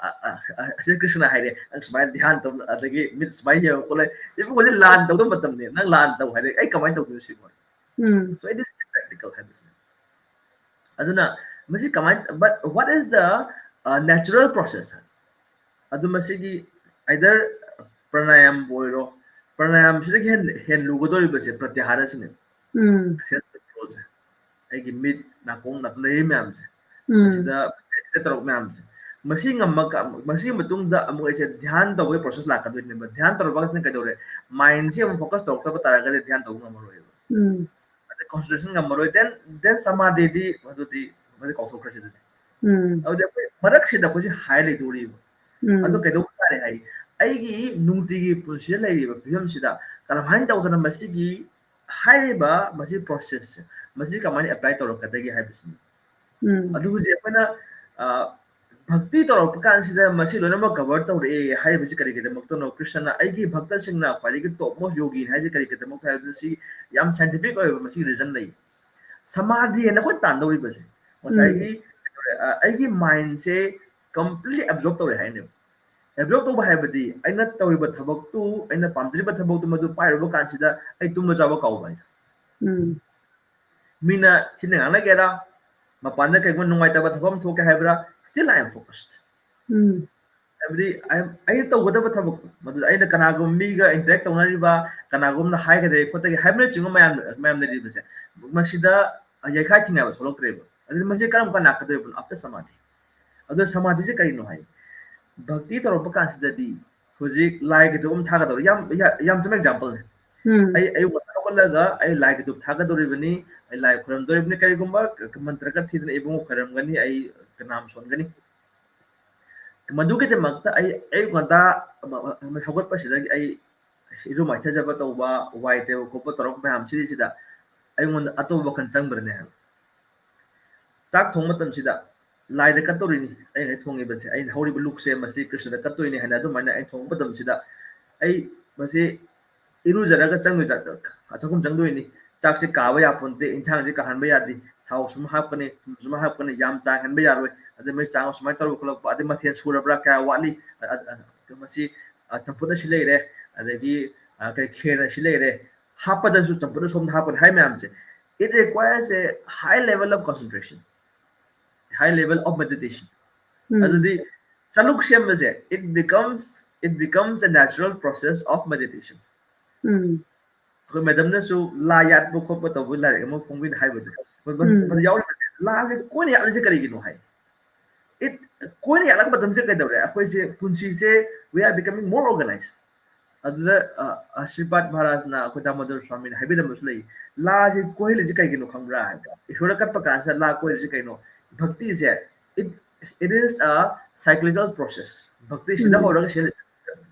ꯑ, ꯑ, ꯑ, ꯑꯁꯤ ꯀ꯭ꯔꯤꯁꯅ ꯍꯥꯏꯔꯦ, ꯅꯪ ꯁꯨꯃꯥꯏꯅ ꯙ꯭ꯌꯥꯟ ꯇꯧ, ꯑꯗꯒꯤ ꯃꯤꯠ ꯁꯨꯃꯥꯏꯅ ꯌꯦꯡꯉꯨ ꯈꯣꯠꯂꯦ, ꯏꯕꯨꯡꯉꯣꯁꯦ ꯂꯥꯟ ꯇꯧꯗꯣꯏ ꯃꯇꯝꯅꯤ, ꯅꯪ ꯂꯥꯟ ꯇꯧ ꯍꯥꯏꯔꯦ, ꯑꯩ ꯀꯃꯥꯏꯅ ꯇꯧꯗꯣꯏꯅꯣ ꯁꯤꯕꯣ? ꯎꯝ So it is impractical ꯍꯥꯏꯕꯁꯤꯅꯦ꯫ ꯑꯗꯨꯅ ꯃꯁꯤ ꯀꯃꯥꯏꯅ, but what is the natural process? ꯑꯗꯨ ꯃꯁꯤꯒꯤ either ꯄ꯭ꯔꯥꯅꯥꯌꯥꯝꯕꯨ ꯑꯣꯏꯔꯣ, ꯄ꯭ꯔꯥꯅꯥꯌꯥꯝꯁꯤꯗꯒꯤ ꯍꯦꯟ ꯍꯦꯟ ꯂꯨꯒꯗꯧꯔꯤꯕꯁꯦ ꯄ꯭ꯔꯇꯤꯍꯥꯔꯥꯁꯤꯅꯦ꯫ ꯎꯝ Self controlꯁꯦ, ꯑꯩꯒꯤ ꯃꯤꯠ ꯅꯥꯀꯣꯡ ꯅꯥꯀꯣꯡ ꯂꯩꯔꯤ ꯃꯌꯥꯝꯁꯦ, ꯎꯝ ꯃꯁꯤꯗ ꯁꯤꯗ ꯇꯧꯔꯛ ꯃꯌꯥꯝꯁꯦ, ꯃꯁꯤ ꯉꯝꯃ ꯃꯁꯤꯒꯤ ꯃꯇꯨꯡꯗ ꯑꯃꯨꯛ ꯑꯩꯁꯦ ꯙ꯭ꯌꯥꯟ ꯇꯧꯕꯒꯤ ꯄ꯭ꯔꯣꯁꯦꯁ ꯂꯥꯛꯀꯗꯣꯏꯅꯦꯕ꯫ ꯙ꯭ꯌꯥꯟ ꯇꯧꯔꯛꯄ ꯀꯥꯟꯁꯤꯅ ꯀꯩꯗꯧꯔꯦ? ꯃꯥꯏꯟꯁꯦ ꯑꯃꯨꯛ ꯐꯣꯀꯁ ꯇꯧꯔꯛꯇꯕ ꯇꯥꯔꯒꯗꯤ ꯙ꯭ꯌꯥꯟ ꯇꯧꯕ ꯉꯝꯃꯔꯣꯏꯕ꯫ ꯎꯝ ꯑꯗꯩ ꯀꯣꯟꯁꯦꯟꯇ꯭ꯔꯦꯁꯟ ꯉꯝꯃꯔꯣꯏ, then then ꯁꯃꯥꯙꯤꯗꯤ ꯃꯗꯨꯗꯤ ꯃꯗꯨ ꯀꯥꯎꯊꯣꯛꯈ꯭ꯔꯁꯤ ꯑꯗꯨꯗꯤ꯫ ꯎꯝ ꯑꯗꯨꯗꯤ ꯑꯩꯈꯣꯏ ꯃꯔꯛꯁꯤꯗ ꯑꯩꯈꯣꯏꯁꯦ ꯍꯥꯏ ꯂꯩꯗꯣꯔꯤꯕ꯫ ꯑꯗꯨ ꯎꯝ ꯀꯩꯗꯧꯕ ꯇꯥꯔꯦ ꯍꯥꯏ? ꯑꯩꯒꯤ ꯅꯨꯡꯇꯤꯒꯤ ꯄꯨꯟꯁꯤꯗ ꯂꯩꯔꯤꯕ ꯐꯤꯕꯝꯁꯤꯗ ꯀꯔꯝꯍꯥꯏꯅ ꯇꯧꯗꯅ ꯃꯁꯤꯒꯤ ꯍꯥꯏꯔꯤꯕ ꯃꯁꯤ ꯄ꯭ꯔꯣꯁꯦꯁꯁꯦ ꯃꯁꯤ ꯀꯃꯥꯏꯅ ꯑꯦꯄ꯭ꯂꯥꯏ ꯇꯧꯔꯛꯀꯗꯒꯦ ꯍꯥꯏꯕꯁꯤꯅꯤ꯫ ꯎꯝ ꯑꯗꯨ ꯍꯧꯖꯤꯛ ꯑꯩꯈꯣꯏꯅ ꯑ, ꯚꯛꯇꯤ ꯇꯧꯔꯛꯄ ꯀꯥꯟꯁꯤꯗ ꯃꯁꯤ ꯂꯣꯏꯅꯃꯛ ꯀꯕꯔ ꯇꯧꯔꯛꯑꯦ ꯍꯥꯏꯔꯤꯕꯁꯤ ꯀꯔꯤꯒꯤꯗꯃꯛꯇꯅꯣ? ꯀ꯭ꯔꯤꯁꯅꯅ ꯑꯩꯒꯤ ꯚꯛꯇꯁꯤꯡꯅ ꯈ꯭ꯋꯥꯏꯗꯒꯤ ꯇꯣꯞ ꯃꯣꯁ ꯌꯣꯒꯤꯅꯤ ꯍꯥꯏꯁꯦ ꯀꯔꯤꯒꯤꯗꯃꯛꯇ ꯍꯥꯏꯕꯗꯨ ꯁꯤ ꯌꯥꯝ ꯁꯥꯏꯟꯇꯤꯐꯤꯛ ꯑꯣꯏꯕ ꯃꯁꯤꯒꯤ ꯔꯤꯖꯟ ꯂꯩ꯫ ꯁꯃꯥꯙꯤ ꯍꯥꯏꯅ ꯑꯩꯈꯣꯏ ꯇꯥꯟꯗꯧꯔꯤꯕꯁꯦ ꯉꯁꯥꯏꯒꯤ ꯑ, ꯑꯩꯒꯤ ꯃꯥꯏꯟꯁꯦ ꯀꯝꯄ꯭ꯂꯤꯠꯂꯤ ꯑꯦꯕꯖꯣꯔꯕ ꯇꯧꯔꯦ ꯍꯥꯏꯅꯦꯕ꯫ ꯑꯦꯕꯖꯣꯔꯕ ꯇꯧꯕ ꯍꯥꯏꯕꯗꯤ ꯑꯩꯅ ꯇꯧꯔꯤꯕ ꯊꯕꯛꯇꯨ, ꯑꯩꯅ ꯄꯥꯝꯖꯔꯤꯕ ꯊꯕꯛꯇꯨ ꯃꯗꯨ ꯄꯥꯏꯔꯨꯕ ꯀꯥꯟꯁꯤꯗ ꯑꯩ ꯇꯨꯝꯕ ꯆꯥꯕ ꯀꯥꯎꯕ ꯍꯥꯏꯗꯣ꯫ ꯎꯝ ꯃꯤꯅ ꯊꯤꯅ ꯉꯥꯡꯅꯒꯦꯔꯥ, ꯃꯄꯥꯟꯗ ꯀꯩꯒꯨꯝꯕ ꯅꯨꯡꯉꯥꯏꯇꯕ ꯊꯕꯛ ꯑꯃ ꯊꯣꯛꯀꯦ ꯍꯥꯏꯕ꯭ꯔꯥ, still I am focused꯫ ꯎꯝ ꯍꯥꯏꯕꯗꯤ ꯑꯩ- ꯑꯩꯅ ꯇꯧꯒꯗꯕ ꯊꯕꯛꯇꯣ ꯃꯗꯨꯗ ꯑꯩꯅ ꯀꯅꯥꯒꯨꯝꯕ ꯃꯤꯒ ꯏꯟꯇꯔꯦꯛ ꯇꯧꯅꯔꯤꯕ, ꯀꯅꯥꯒꯨꯝꯅ ꯍꯥꯏꯒꯗꯒꯦ ꯈꯣꯠꯇꯒꯦ ꯍꯥꯏꯕꯅꯆꯤꯡꯕ ꯃꯌꯥꯝ ꯃꯌꯥꯝ ꯂꯩꯔꯤꯕꯁꯦ, ꯃꯁꯤꯗ ꯌꯩꯈꯥꯏ ꯊꯤꯡꯒꯥꯏꯕ ꯊꯣꯛꯂꯛꯇ꯭ꯔꯦꯕ꯫ ꯑꯗꯨꯅ ꯃꯁꯤ ꯀꯔꯝ ꯀꯥꯟ ꯂꯥꯛꯀꯗꯣꯏꯕꯅꯣ? ꯑꯥꯐꯇꯔ ꯁꯃꯥꯙꯤ꯫ ꯑꯗꯣ ꯁꯃꯥꯙꯤꯁꯦ ꯀꯔꯤꯅꯣ ꯍꯥꯏ, ꯚꯛꯇꯤ ꯇꯧꯔꯛꯄ ꯀꯥꯟꯁꯤꯗꯗꯤ ꯍꯧꯖꯤꯛ ꯂꯥꯏꯒꯤ ꯙꯨꯞ ꯑꯃ ꯊꯥꯒꯗꯧꯔꯤ꯫ ꯌꯥꯝ ꯌꯥ- ꯌꯥꯝ ꯆꯝꯕ ꯑꯦꯛꯖꯥꯝꯄꯜꯅꯦ꯫ ꯎꯝ ꯑꯩ ꯑꯌꯨꯛ ꯉꯟꯇꯥ ꯍꯧꯒꯠꯂꯒ ꯑꯩ ꯂꯥꯏꯒꯤ ꯙꯨꯞ ꯊꯥꯒꯗꯧꯔꯤꯕꯅꯤ, ꯑꯩ ꯂꯥꯏ ꯈꯣꯏꯔꯝꯗꯧꯔꯤꯕꯅꯤ꯫ ꯀꯔꯤꯒꯨꯝꯕ ꯃꯟꯇ꯭ꯔ ꯈꯔ ꯊꯤꯗꯅ ꯏꯕꯨꯡꯉꯣ ꯈꯣꯏꯔꯝꯒꯅꯤ, ꯑꯩ ꯅꯥꯝ ꯁꯣꯟꯒꯅꯤ꯫ ꯃꯗꯨꯒꯤꯗꯃꯛꯇ ꯑꯩ ꯑꯌꯨꯛ ꯉꯟꯇꯥ ꯑꯃ- ꯑꯃ ꯍꯧꯒꯠꯄꯁꯤꯗꯒꯤ ꯑꯩ ꯏꯔꯨ ꯃꯥꯏꯊꯖꯕ ꯇꯧꯕ, ꯋꯥꯏ ꯇꯩꯕ ꯈꯣꯠꯄ ꯇꯧꯔꯛꯄ ꯃꯌꯥꯝꯁꯤꯗꯩꯁꯤꯗ ꯑꯩꯉꯣꯟꯗ ꯑꯇꯣꯞꯄ ꯋꯥꯈꯜ ꯆꯪꯕ꯭ꯔꯅꯦ ꯍꯥꯏꯕ꯫ ꯆꯥꯛ ꯊꯣꯡꯕ ꯃꯇꯝꯁꯤꯗ ꯂꯥꯏꯗ ꯀꯠꯇꯧꯔꯤꯅꯤ꯫ ꯑꯩꯅ ꯍꯦꯛ ꯊꯣꯡꯉꯤꯕꯁꯦ, ꯑꯩꯅ ꯍꯧꯔꯤꯕ ꯂꯨꯛꯁꯦ ꯃꯁꯤ ꯀ꯭ꯔꯤꯁꯅꯗ ꯀꯠꯇꯣꯏꯅꯤ ꯍꯥꯏꯅ ꯑꯗꯨꯃꯥꯏꯅ ꯑꯩ ꯊꯣꯡꯕ ꯃꯇꯝꯁꯤꯗ ꯑꯩ ꯃꯁꯤ ꯏꯔꯨꯖꯔꯒ ꯆꯪꯗꯣꯏ ꯆꯥꯛ- ꯆꯥꯛꯈꯨꯝ ꯆꯪꯗꯣꯏꯅꯤ꯫ ꯆꯥꯛꯁꯦ ꯀꯥꯕ ꯌꯥꯄꯣꯟꯇꯦ, ꯏꯟꯁꯥꯡꯁꯦ ꯀꯥꯍꯟꯕ ꯌꯥꯗꯦ, ꯊꯥꯎ ꯁꯨꯝ ꯍꯥꯞꯀꯅꯤ, ꯊꯨꯝ ꯁꯨꯝ ꯍꯥꯞꯀꯅꯤ, ꯌꯥꯝ ꯆꯥꯡꯍꯟꯕ ꯌꯥꯔꯣꯏ꯫ ꯑꯗꯩ ꯃꯣꯏ ꯆꯥꯡ ꯁꯨꯃꯥꯏꯅ ꯇꯧꯔꯒ ꯈꯣꯠꯂꯛꯄ, ꯑꯗꯩ ꯃꯊꯦꯜ ꯁꯨꯔꯕ꯭ꯔꯥ, ꯀꯌꯥ ꯋꯥꯠꯂꯤ, ꯑ- ꯑ- ꯑ- ꯃꯁꯤ ꯑ, ꯆꯝꯐꯨꯠ ꯑꯁꯤ ꯂꯩꯔꯦ, ꯑꯗꯒꯤ ꯑ, ꯀꯩ ꯈꯦꯔ ꯑꯁꯤ ꯂꯩꯔꯦ, ꯍꯥꯞꯄꯗꯁꯨ ꯆꯝꯐꯨꯠ ꯑꯁꯣꯝꯗ ꯍꯥꯞꯀꯅꯤ ꯍꯥꯏ ꯃꯌꯥꯝꯁꯦ, it requires a high level of concentration, high level of meditation꯫ ꯎꯝ ꯑꯗꯨꯗꯤ ꯆꯂꯨꯛ ꯁꯦꯝꯕꯁꯦ, it becomes it becomes a natural process of meditation꯫ ꯎꯝ ꯑꯩꯈꯣꯏ ꯃꯦꯗꯝꯅꯁꯨ ꯂꯥ ꯌꯥꯠꯄ ꯈꯣꯠꯄ ꯇꯧꯕꯒꯤ ꯂꯥꯏꯔꯤꯛ ꯑꯃ ꯐꯣꯡꯕꯤꯅ ꯍꯥꯏꯕꯗꯣ, ꯃ- ꯃ- ꯎꯝ ꯃꯗꯨ ꯌꯥꯎꯔꯤꯕꯁꯦ, ꯂꯥꯁꯦ ꯀꯣꯏꯅ ꯌꯥꯠꯂꯤꯁꯦ ꯀꯔꯤꯒꯤꯅꯣ ꯍꯥꯏ꯫ It ꯀꯣꯏꯅ ꯌꯥꯠꯂꯛꯄ ꯃꯇꯝꯁꯦ ꯀꯩꯗꯧꯔꯦ? ꯑꯩꯈꯣꯏꯁꯦ ꯄꯨꯟꯁꯤꯁꯦ, we are becoming more organized꯫ ꯑꯗꯨꯗ ꯑ, ꯑ, ꯁ꯭ꯔꯤꯄꯥꯗ ꯃꯍꯥꯔꯥꯖꯅ, ꯑꯩꯈꯣꯏ ꯗꯥꯃꯣꯗꯔ ꯁ꯭ꯋꯥꯃꯤꯅ ꯍꯥꯏꯕꯤꯔꯝꯕꯁꯨ ꯂꯩ, ꯂꯥꯁꯦ ꯀꯣꯏꯍꯜꯂꯤꯁꯦ ꯀꯩꯒꯤꯅꯣ ꯈꯪꯕ꯭ꯔꯥ ꯍꯥꯏꯕ꯫ ꯏꯁꯣꯔꯗ ꯀꯠꯄ ꯀꯥꯟꯁꯤꯗ ꯂꯥ ꯀꯣꯏꯍꯜꯂꯤꯁꯦ ꯀꯩꯅꯣ? ꯚꯛꯇꯤꯁꯦ, it it is a cyclical process꯫ ꯚꯛꯇꯤ ꯁꯤꯗ ꯎꯝ ꯍꯧꯔꯒ ꯁꯤꯗ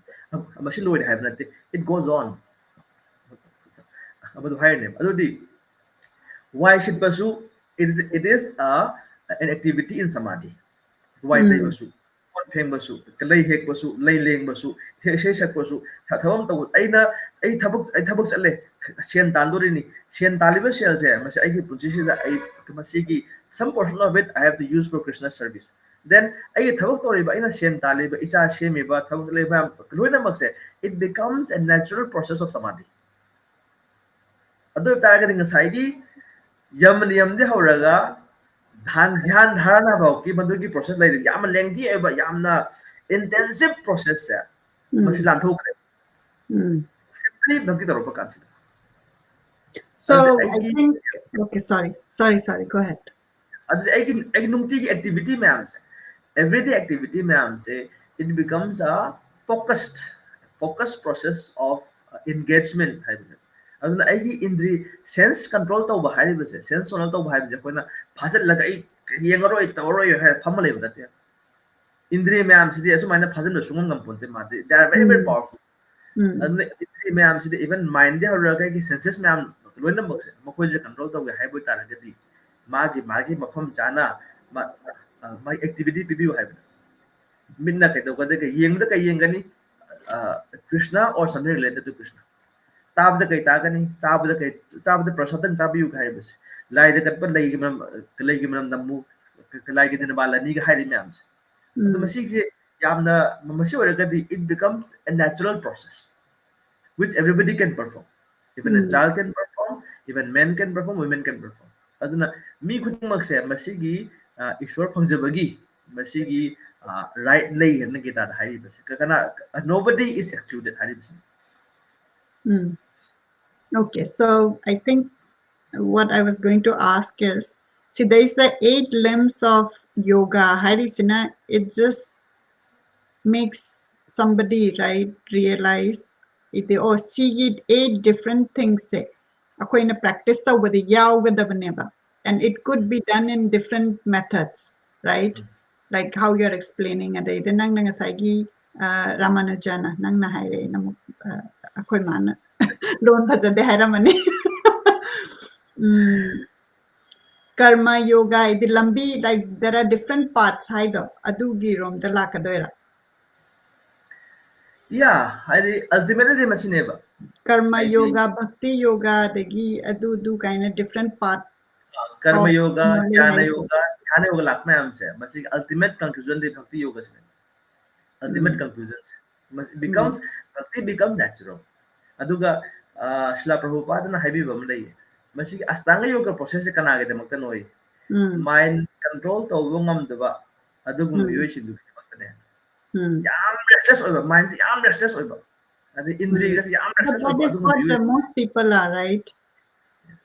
ꯃꯁꯤ ꯂꯣꯏꯔꯦ ꯍꯥꯏꯕ ꯅꯠꯇꯦ, it goes on. ꯑꯃꯗꯨ ꯍꯥꯏꯔꯅꯦꯕ꯫ ꯑꯗꯨꯗꯤ ꯋꯥꯏ ꯁꯤꯠꯄꯁꯨ, it is, it is a, an activity in samadhi. ꯋꯥꯏ ꯎꯝ꯫ ꯇꯩꯕꯁꯨ, ꯀꯣꯟ ꯐꯦꯡꯕꯁꯨ, ꯂꯩ ꯍꯦꯛꯄꯁꯨ, ꯂꯩ ꯂꯦꯡꯕꯁꯨ, ꯏꯁꯩ ꯁꯛꯄꯁꯨ, ꯊ-, ꯊꯕꯛ ꯑꯃ ꯇꯧꯕ꯫ ꯑꯩꯅ, ꯑꯩ ꯊꯕꯛ, ꯑꯩ ꯊꯕꯛ ꯆꯠꯂꯦ, ꯁꯦꯟ ꯇꯥꯟꯗꯣꯔꯤꯅꯤ꯫ ꯁꯦꯟ ꯇꯥꯜꯂꯤꯕ ꯁꯦꯜꯁꯦ, ꯃꯁꯤ ꯑꯩꯒꯤ ꯄꯨꯟꯁꯤꯁꯤꯗ ꯑꯩ ꯃꯁꯤꯒꯤ, some portion of it I have to use for Krishna service. Then ꯑꯩꯒꯤ ꯊꯕꯛ ꯇꯧꯔꯤꯕ, ꯑꯩꯅ ꯁꯦꯟ ꯇꯥꯜꯂꯤꯕ, ꯏꯆꯥ ꯁꯦꯝꯃꯤꯕ, ꯊꯕꯛ ꯆꯠꯂꯤꯕ ꯃꯌꯥꯝ ꯂꯣꯏꯅꯃꯛꯁꯦ, it becomes a natural process of samadhi. ꯑꯗꯨ ꯑꯣꯏ ꯇꯥꯔꯒꯗꯤ ꯉꯁꯥꯏꯒꯤ ꯌꯝ ꯅꯤꯌꯝꯗꯤ ꯍꯧꯔꯒ ꯙ꯭ꯌꯥꯟ, ꯙ꯭ꯌꯥꯟ ꯙꯥꯔꯥꯅꯥ ꯐꯥꯎꯒꯤ ꯃꯗꯨꯒꯤ process ꯂꯩꯔꯤꯕ ꯌꯥꯝꯅ lengthy ꯑꯣꯏꯕ, ꯌꯥꯝꯅ intensive process ꯁꯦ, ꯎꯝ꯫ ꯃꯁꯤ ꯂꯥꯟꯊꯣꯛꯈ꯭ꯔꯦ꯫ ꯎꯝ꯫ Simply ꯚꯛꯇꯤ ꯇꯧꯔꯛꯄ ꯀꯥꯟꯁꯤꯗ꯫ So, ꯑꯗꯨꯗꯤ I ꯑꯩꯒꯤ think, okay, sorry, sorry, sorry, go ahead. ꯑꯗꯨꯗꯤ ꯑꯩꯒꯤ, ꯑꯩꯒꯤ ꯅꯨꯡꯇꯤꯒꯤ activity ꯃꯌꯥꯝꯁꯦ, everyday activity ꯃꯌꯥꯝꯁꯦ, it becomes a focused, focused process of engagement ꯍꯥꯏꯕꯅꯦ꯫ ꯑꯗꯨꯅ ꯑꯩꯒꯤ ꯏꯟꯗ꯭ꯔꯤ, sense control ꯇꯧꯕ ꯍꯥꯏꯔꯤꯕꯁꯦ, sense control ꯇꯧꯕ ꯍꯥꯏꯕꯁꯦ ꯑꯩꯈꯣꯏꯅ ꯐꯥꯖꯤꯜꯂꯒ ꯑꯩ ꯌꯦꯡꯉꯔꯣꯏ, ꯇꯧꯔꯔꯣꯏ ꯍꯥꯏꯔ ꯐꯝꯃ ꯂꯩꯕ ꯅꯠꯇꯦ꯫ ꯏꯟꯗ꯭ꯔꯤ ꯃꯌꯥꯝꯁꯤꯗꯤ ꯑꯁꯨꯃꯥꯏꯅ ꯐꯥꯖꯤꯟꯕ ꯁꯨꯡꯉꯝ ꯉꯝꯄꯣꯟꯇꯦ, ꯃꯥꯗꯤ they are very, very um. Powerful. ꯎꯝ꯫ ꯑꯗꯨꯅ ꯏꯟꯗ꯭ꯔꯤ ꯃꯌꯥꯝꯁꯤꯗꯤ, even mind ꯗꯤ ꯍꯧꯔꯒ ꯑꯩꯒꯤ senses ꯃꯌꯥꯝ ꯂꯣꯏꯅꯃꯛꯁꯦ, ꯃꯈꯣꯏꯁꯦ control ꯇꯧꯒꯦ ꯍꯥꯏꯕ ꯑꯣꯏꯇꯥꯔꯒꯗꯤ ꯃꯥꯒꯤ, ꯃꯥꯒꯤ ꯃꯐꯝ ꯆꯥꯅ ꯃꯥ-, ꯑ, ꯃꯥꯒꯤ activity ꯄꯤꯕꯤꯌꯨ ꯍꯥꯏꯕꯅꯦ꯫ ꯃꯤꯠꯅ ꯀꯩꯗꯧꯒꯗꯒꯦ? ꯌꯦꯡꯕꯗ ꯀꯩ ꯌꯦꯡꯒꯅꯤ? ꯑ, Krishna or something related to Krishna. ꯇꯥꯕꯗ ꯀꯩ ꯇꯥꯒꯅꯤ? ꯆꯥꯕꯗ ꯀꯩ, ꯆꯥꯕꯗ ꯄ꯭ꯔꯁꯥꯗꯪ ꯆꯥꯕꯤꯌꯨ ꯍꯥꯏꯔꯤꯕꯁꯦ꯫ ꯂꯥꯏꯗ ꯀꯠꯄ ꯂꯩꯒꯤ ꯃꯅꯝ, ꯂꯩꯒꯤ ꯃꯅꯝ ꯅꯝꯃꯨ, ꯂꯥꯏꯒꯤ ꯗꯤꯅꯕꯥꯂꯥꯅꯤꯒ ꯍꯥꯏꯔꯤ ꯃꯌꯥꯝꯁꯦ꯫ ꯑꯗꯨ ꯎꯝ꯫ ꯃꯁꯤꯁꯦ ꯌꯥꯝꯅ, ꯃꯁꯤ ꯑꯣꯏꯔꯒꯗꯤ it becomes a natural process which everybody can perform. Even a um. Child can perform, even men can perform, women can perform. ꯑꯗꯨꯅ ꯃꯤ ꯈꯨꯗꯤꯡꯃꯛꯁꯦ ꯃꯁꯤꯒꯤ, ꯑ, ꯏꯁꯣꯔ ꯐꯪꯖꯕꯒꯤ ꯃꯁꯤꯒꯤ, ꯑ, right ꯂꯩ ꯍꯥꯏꯅ ꯒꯤꯇꯥꯗ ꯍꯥꯏꯔꯤꯕꯁꯦ꯫ ꯀ-, ꯀꯅꯥ, nobody is excluded ꯍꯥꯏꯔꯤꯕꯁꯦ꯫ Um. Okay, so I think what I was going to ask is, see, there is the eight limbs of yoga ꯍꯥꯏꯔꯤꯁꯤꯅ, it just makes somebody, right, realize it, or see it eight different things ꯁꯦ ꯑꯩꯈꯣꯏꯅ practice ꯇꯧꯕꯗ ꯌꯥꯎꯒꯗꯕꯅꯦꯕ, and it could be done in different methods, right? Um. Like how you're explaining, ꯑꯗꯩꯗ ꯅꯪꯅ ꯉꯁꯥꯏꯒꯤ ꯑ, ꯔꯥꯃꯥꯅꯨꯖꯥꯅ ꯅꯪꯅ ꯍꯥꯏꯔꯦ, ꯑꯩꯅ ꯑꯃꯨꯛ, ꯑ, ꯑꯩꯈꯣꯏ ꯃꯥꯅ ꯂꯣꯟ ꯐꯖꯗꯦ ꯍꯥꯏꯔꯝꯃꯅꯤ꯫ ꯎꯝ, ꯀꯔꯃ ꯌꯣꯒ ꯍꯥꯏꯗꯤ ꯂꯝꯕꯤ, like, there are different paths ꯍꯥꯏꯗꯣ, ꯑꯗꯨꯒꯤ ꯔꯣꯝꯗ ꯂꯥꯛꯀꯗꯣꯏꯔꯥ? ꯌꯥ, ꯍꯥꯏꯗꯤ ꯑꯜꯇꯤꯃꯦꯠꯂꯤꯗꯤ ꯃꯁꯤꯅꯦꯕ꯫ ꯀꯔꯃ ꯍꯥꯏꯗꯤ ꯌꯣꯒ, ꯚꯛꯇꯤ ꯌꯣꯒ, ꯑꯗꯒꯤ ꯑꯗꯨ ꯑꯗꯨ ꯀꯥꯏꯅ different path karma of yoga, knowledge ꯙ꯭ꯌꯥꯅ ꯍꯥꯏꯁꯦ꯫ ꯌꯣꯒ, ꯙ꯭ꯌꯥꯅ ꯌꯣꯒ ꯂꯥꯛꯄ ꯃꯌꯥꯝꯁꯦ, ꯃꯁꯤꯒꯤ ꯑꯜꯇꯤꯃꯦꯠ ꯀꯟꯀ꯭ꯂꯨꯖꯟꯗꯤ ꯚꯛꯇꯤ ꯌꯣꯒꯁꯤꯅꯦ꯫ ꯑꯜꯇꯤꯃꯦꯠ ꯎꯝ. ꯀꯟꯀ꯭ꯂꯨꯖꯟꯁꯦ꯫ ꯃꯁꯤ becomes, ꯚꯛꯇꯤ becomes natural꯫ ꯑꯗꯨꯒ, ꯑ, ꯁꯤꯂꯥ ꯄ꯭ꯔꯚꯨꯄꯥꯗꯅ ꯍꯥꯏꯕꯤꯕ ꯑꯃ ꯂꯩꯌꯦ, ꯃꯁꯤꯒꯤ ꯑꯁꯇꯥꯡꯒ ꯌꯣꯒ ꯄ꯭ꯔꯣꯁꯦꯁꯁꯦ ꯀꯅꯥꯒꯤꯗꯃꯛꯇꯅꯣ? ꯎꯝ. ꯃꯥꯏꯟ ꯀꯟꯇ꯭ꯔꯣꯜ ꯇꯧꯕ ꯉꯝꯗꯕ ꯑꯗꯨꯒꯨꯝꯕ ꯎꯝ. ꯃꯤꯑꯣꯏꯁꯤꯡꯗꯨꯒꯤꯗꯃꯛꯇꯅꯦ꯫ ꯎꯝ. ꯌꯥꯝ ꯔꯦꯁꯂꯦꯁ ꯑꯣꯏꯕ, ꯃꯥꯏꯟꯁꯦ ꯌꯥꯝ ꯔꯦꯁꯂꯦꯁ ꯑꯣꯏꯕ, ꯑꯗꯩ ꯎꯝ. ꯏꯟꯗ꯭ꯔꯤꯒꯁꯦ ꯌꯥꯝ But ꯔꯦꯁꯂꯦꯁ that ꯑꯣꯏꯕ is ꯑꯗꯨꯒꯨꯝꯕ what the ꯃꯤꯑꯣꯏꯁꯤꯡ꯫ Most people are, right? Yes.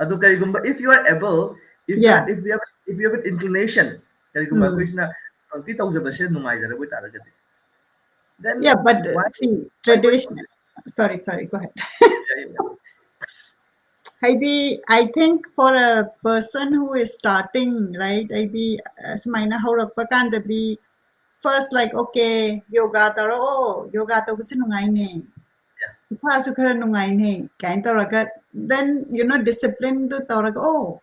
ꯑꯗꯨ ꯀꯔꯤꯒꯨꯝꯕ, if you are able, if you Yeah. are, if you have, if you have an inclination, ꯀꯔꯤꯒꯨꯝꯕ ꯎꯝ. ꯑꯩꯈꯣꯏꯁꯤꯅ ꯚꯛꯇꯤ ꯇꯧꯖꯕꯁꯦ ꯅꯨꯡꯉꯥꯏꯖꯔꯕ ꯑꯣꯏꯇꯥꯔꯒꯗꯤ, then Yeah, but why, see, why tradition. Sorry, sorry, go ahead. Yeah, yeah, yeah. ꯍꯥꯏꯗꯤ, I think for a person who is starting, right? ꯍꯥꯏꯗꯤ, ꯑ, ꯁꯨꯃꯥꯏꯅ ꯍꯧꯔꯛꯄ ꯀꯥꯟꯗꯗꯤ, first, like, okay, ꯌꯣꯒꯥ ꯇꯧꯔꯛꯑꯣ, ꯌꯣꯒꯥ ꯇꯧꯕꯁꯦ ꯅꯨꯡꯉꯥꯏꯅꯦ, Yeah. ꯏꯁꯥꯁꯨ ꯈꯔ ꯅꯨꯡꯉꯥꯏꯅꯦ ꯀꯥꯏꯅ ꯇꯧꯔꯒ, then, you know, discipline ꯗꯨ ꯇꯧꯔꯒ, oh,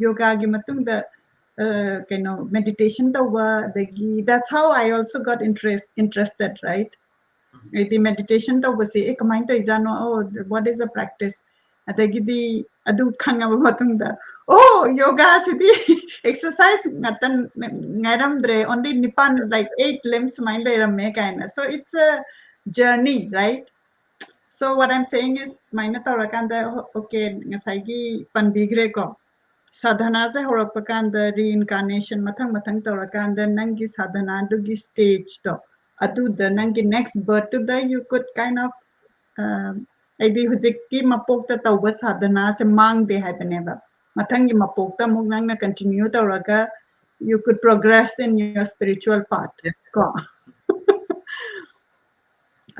ꯌꯣꯒꯥꯒꯤ ꯃꯇꯨꯡꯗ, ꯑ, ꯀꯩꯅꯣ, meditation ꯇꯧꯕ, ꯑꯗꯒꯤ that's how I also got interest, interested, right? ꯍꯥꯏꯗꯤ meditation ꯇꯧꯕꯁꯦ, ꯑꯦ, ꯀꯃꯥꯏꯅ ꯇꯧꯔꯤꯖꯥꯠꯅꯣ? Oh, what is the practice? ꯑꯗꯒꯤꯗꯤ ꯑꯗꯨ ꯈꯪꯉꯕ ꯃꯇꯨꯡꯗ, oh, ꯌꯣꯒꯥꯁꯤꯗꯤ exercise ꯉꯥꯛꯇ ꯉꯥꯏꯔꯝꯗ꯭ꯔꯦ, only ꯅꯤꯄꯥꯟ, like, eight limbs ꯁꯨꯃꯥꯏꯅ ꯂꯩꯔꯝꯃꯦ ꯀꯥꯏꯅ꯫ So it's a journey, right? So what I'm saying is, ꯁꯨꯃꯥꯏꯅ ꯇꯧꯔꯀꯥꯟꯗ, okay, ꯉꯁꯥꯏꯒꯤ ꯄꯟꯕꯤꯈ꯭ꯔꯦꯀꯣ, ꯁꯥꯙꯅꯥꯁꯦ ꯍꯧꯔꯛꯄ ꯀꯥꯟꯗ, reincarnation ꯃꯊꯪ ꯃꯊꯪ ꯇꯧꯔꯀꯥꯟꯗ, ꯅꯪꯒꯤ ꯁꯥꯙꯅꯥꯗꯨꯒꯤ stage ꯗꯣ, ꯑꯗꯨꯗ ꯅꯪꯒꯤ next birth ꯇꯨꯗ you could kind of, ꯑ, ꯍꯥꯏꯗꯤ ꯍꯧꯖꯤꯛꯀꯤ ꯃꯄꯣꯛꯇ ꯇꯧꯕ ꯁꯥꯙꯅꯥꯁꯦ ꯃꯥꯡꯗꯦ ꯍꯥꯏꯕꯅꯦꯕ꯫ ꯃꯊꯪꯒꯤ ꯃꯄꯣꯛꯇ ꯑꯃꯨꯛ ꯅꯪꯅ continue ꯇꯧꯔꯒ, you could progress in your spiritual path. Yes. ꯀꯣ?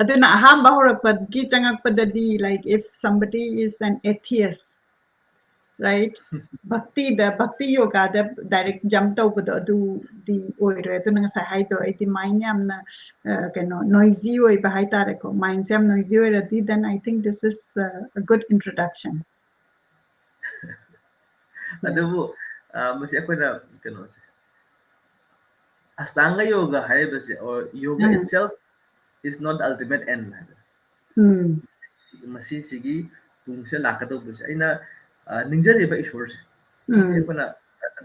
ꯑꯗꯨꯅ ꯑꯍꯥꯟꯕ ꯍꯧꯔꯛꯄꯒꯤ ꯆꯪꯉꯛꯄꯗꯗꯤ, like, if somebody is an atheist, right? ꯚꯛꯇꯤꯗ, bhakti ꯌꯣꯒꯥꯗ direct jump ꯇꯧꯕꯗꯣ ꯑꯗꯨꯗꯤ ꯑꯣꯏꯔꯣꯏ꯫ ꯑꯗꯨꯅ ꯉꯁꯥꯏ ꯍꯥꯏꯗꯣ ꯑꯩꯗꯤ mind ꯌꯥꯝꯅ, ꯑ, ꯀꯩꯅꯣ, noisy ꯑꯣꯏꯕ ꯍꯥꯏꯇꯥꯔꯦꯀꯣ꯫ Mindꯁꯦ ꯌꯥꯝ noisy ꯑꯣꯏꯔꯗꯤ, then I think this is, uh, a good introduction. ꯑꯗꯨꯕꯨ, ꯑ, ꯃꯁꯤ ꯑꯩꯈꯣꯏꯅ ꯀꯩꯅꯣꯁꯦ, ꯑꯁꯇꯥꯡꯒ ꯌꯣꯒ ꯍꯥꯏꯔꯤꯕꯁꯦ, or yoga um. Itself is not the ultimate end ꯍꯥꯏꯕ꯫ ꯎꯝ꯫ ꯃꯁꯤꯁꯤꯒꯤ ꯇꯨꯡꯁꯤꯗ ꯂꯥꯛꯀꯗꯧꯕꯁꯦ ꯑꯩꯅ, ꯑ, ꯅꯤꯡꯖꯔꯤꯕ ꯏꯁꯣꯔꯁꯦ, ꯃꯁꯤ ꯎꯝ꯫ ꯑꯩꯈꯣꯏꯅ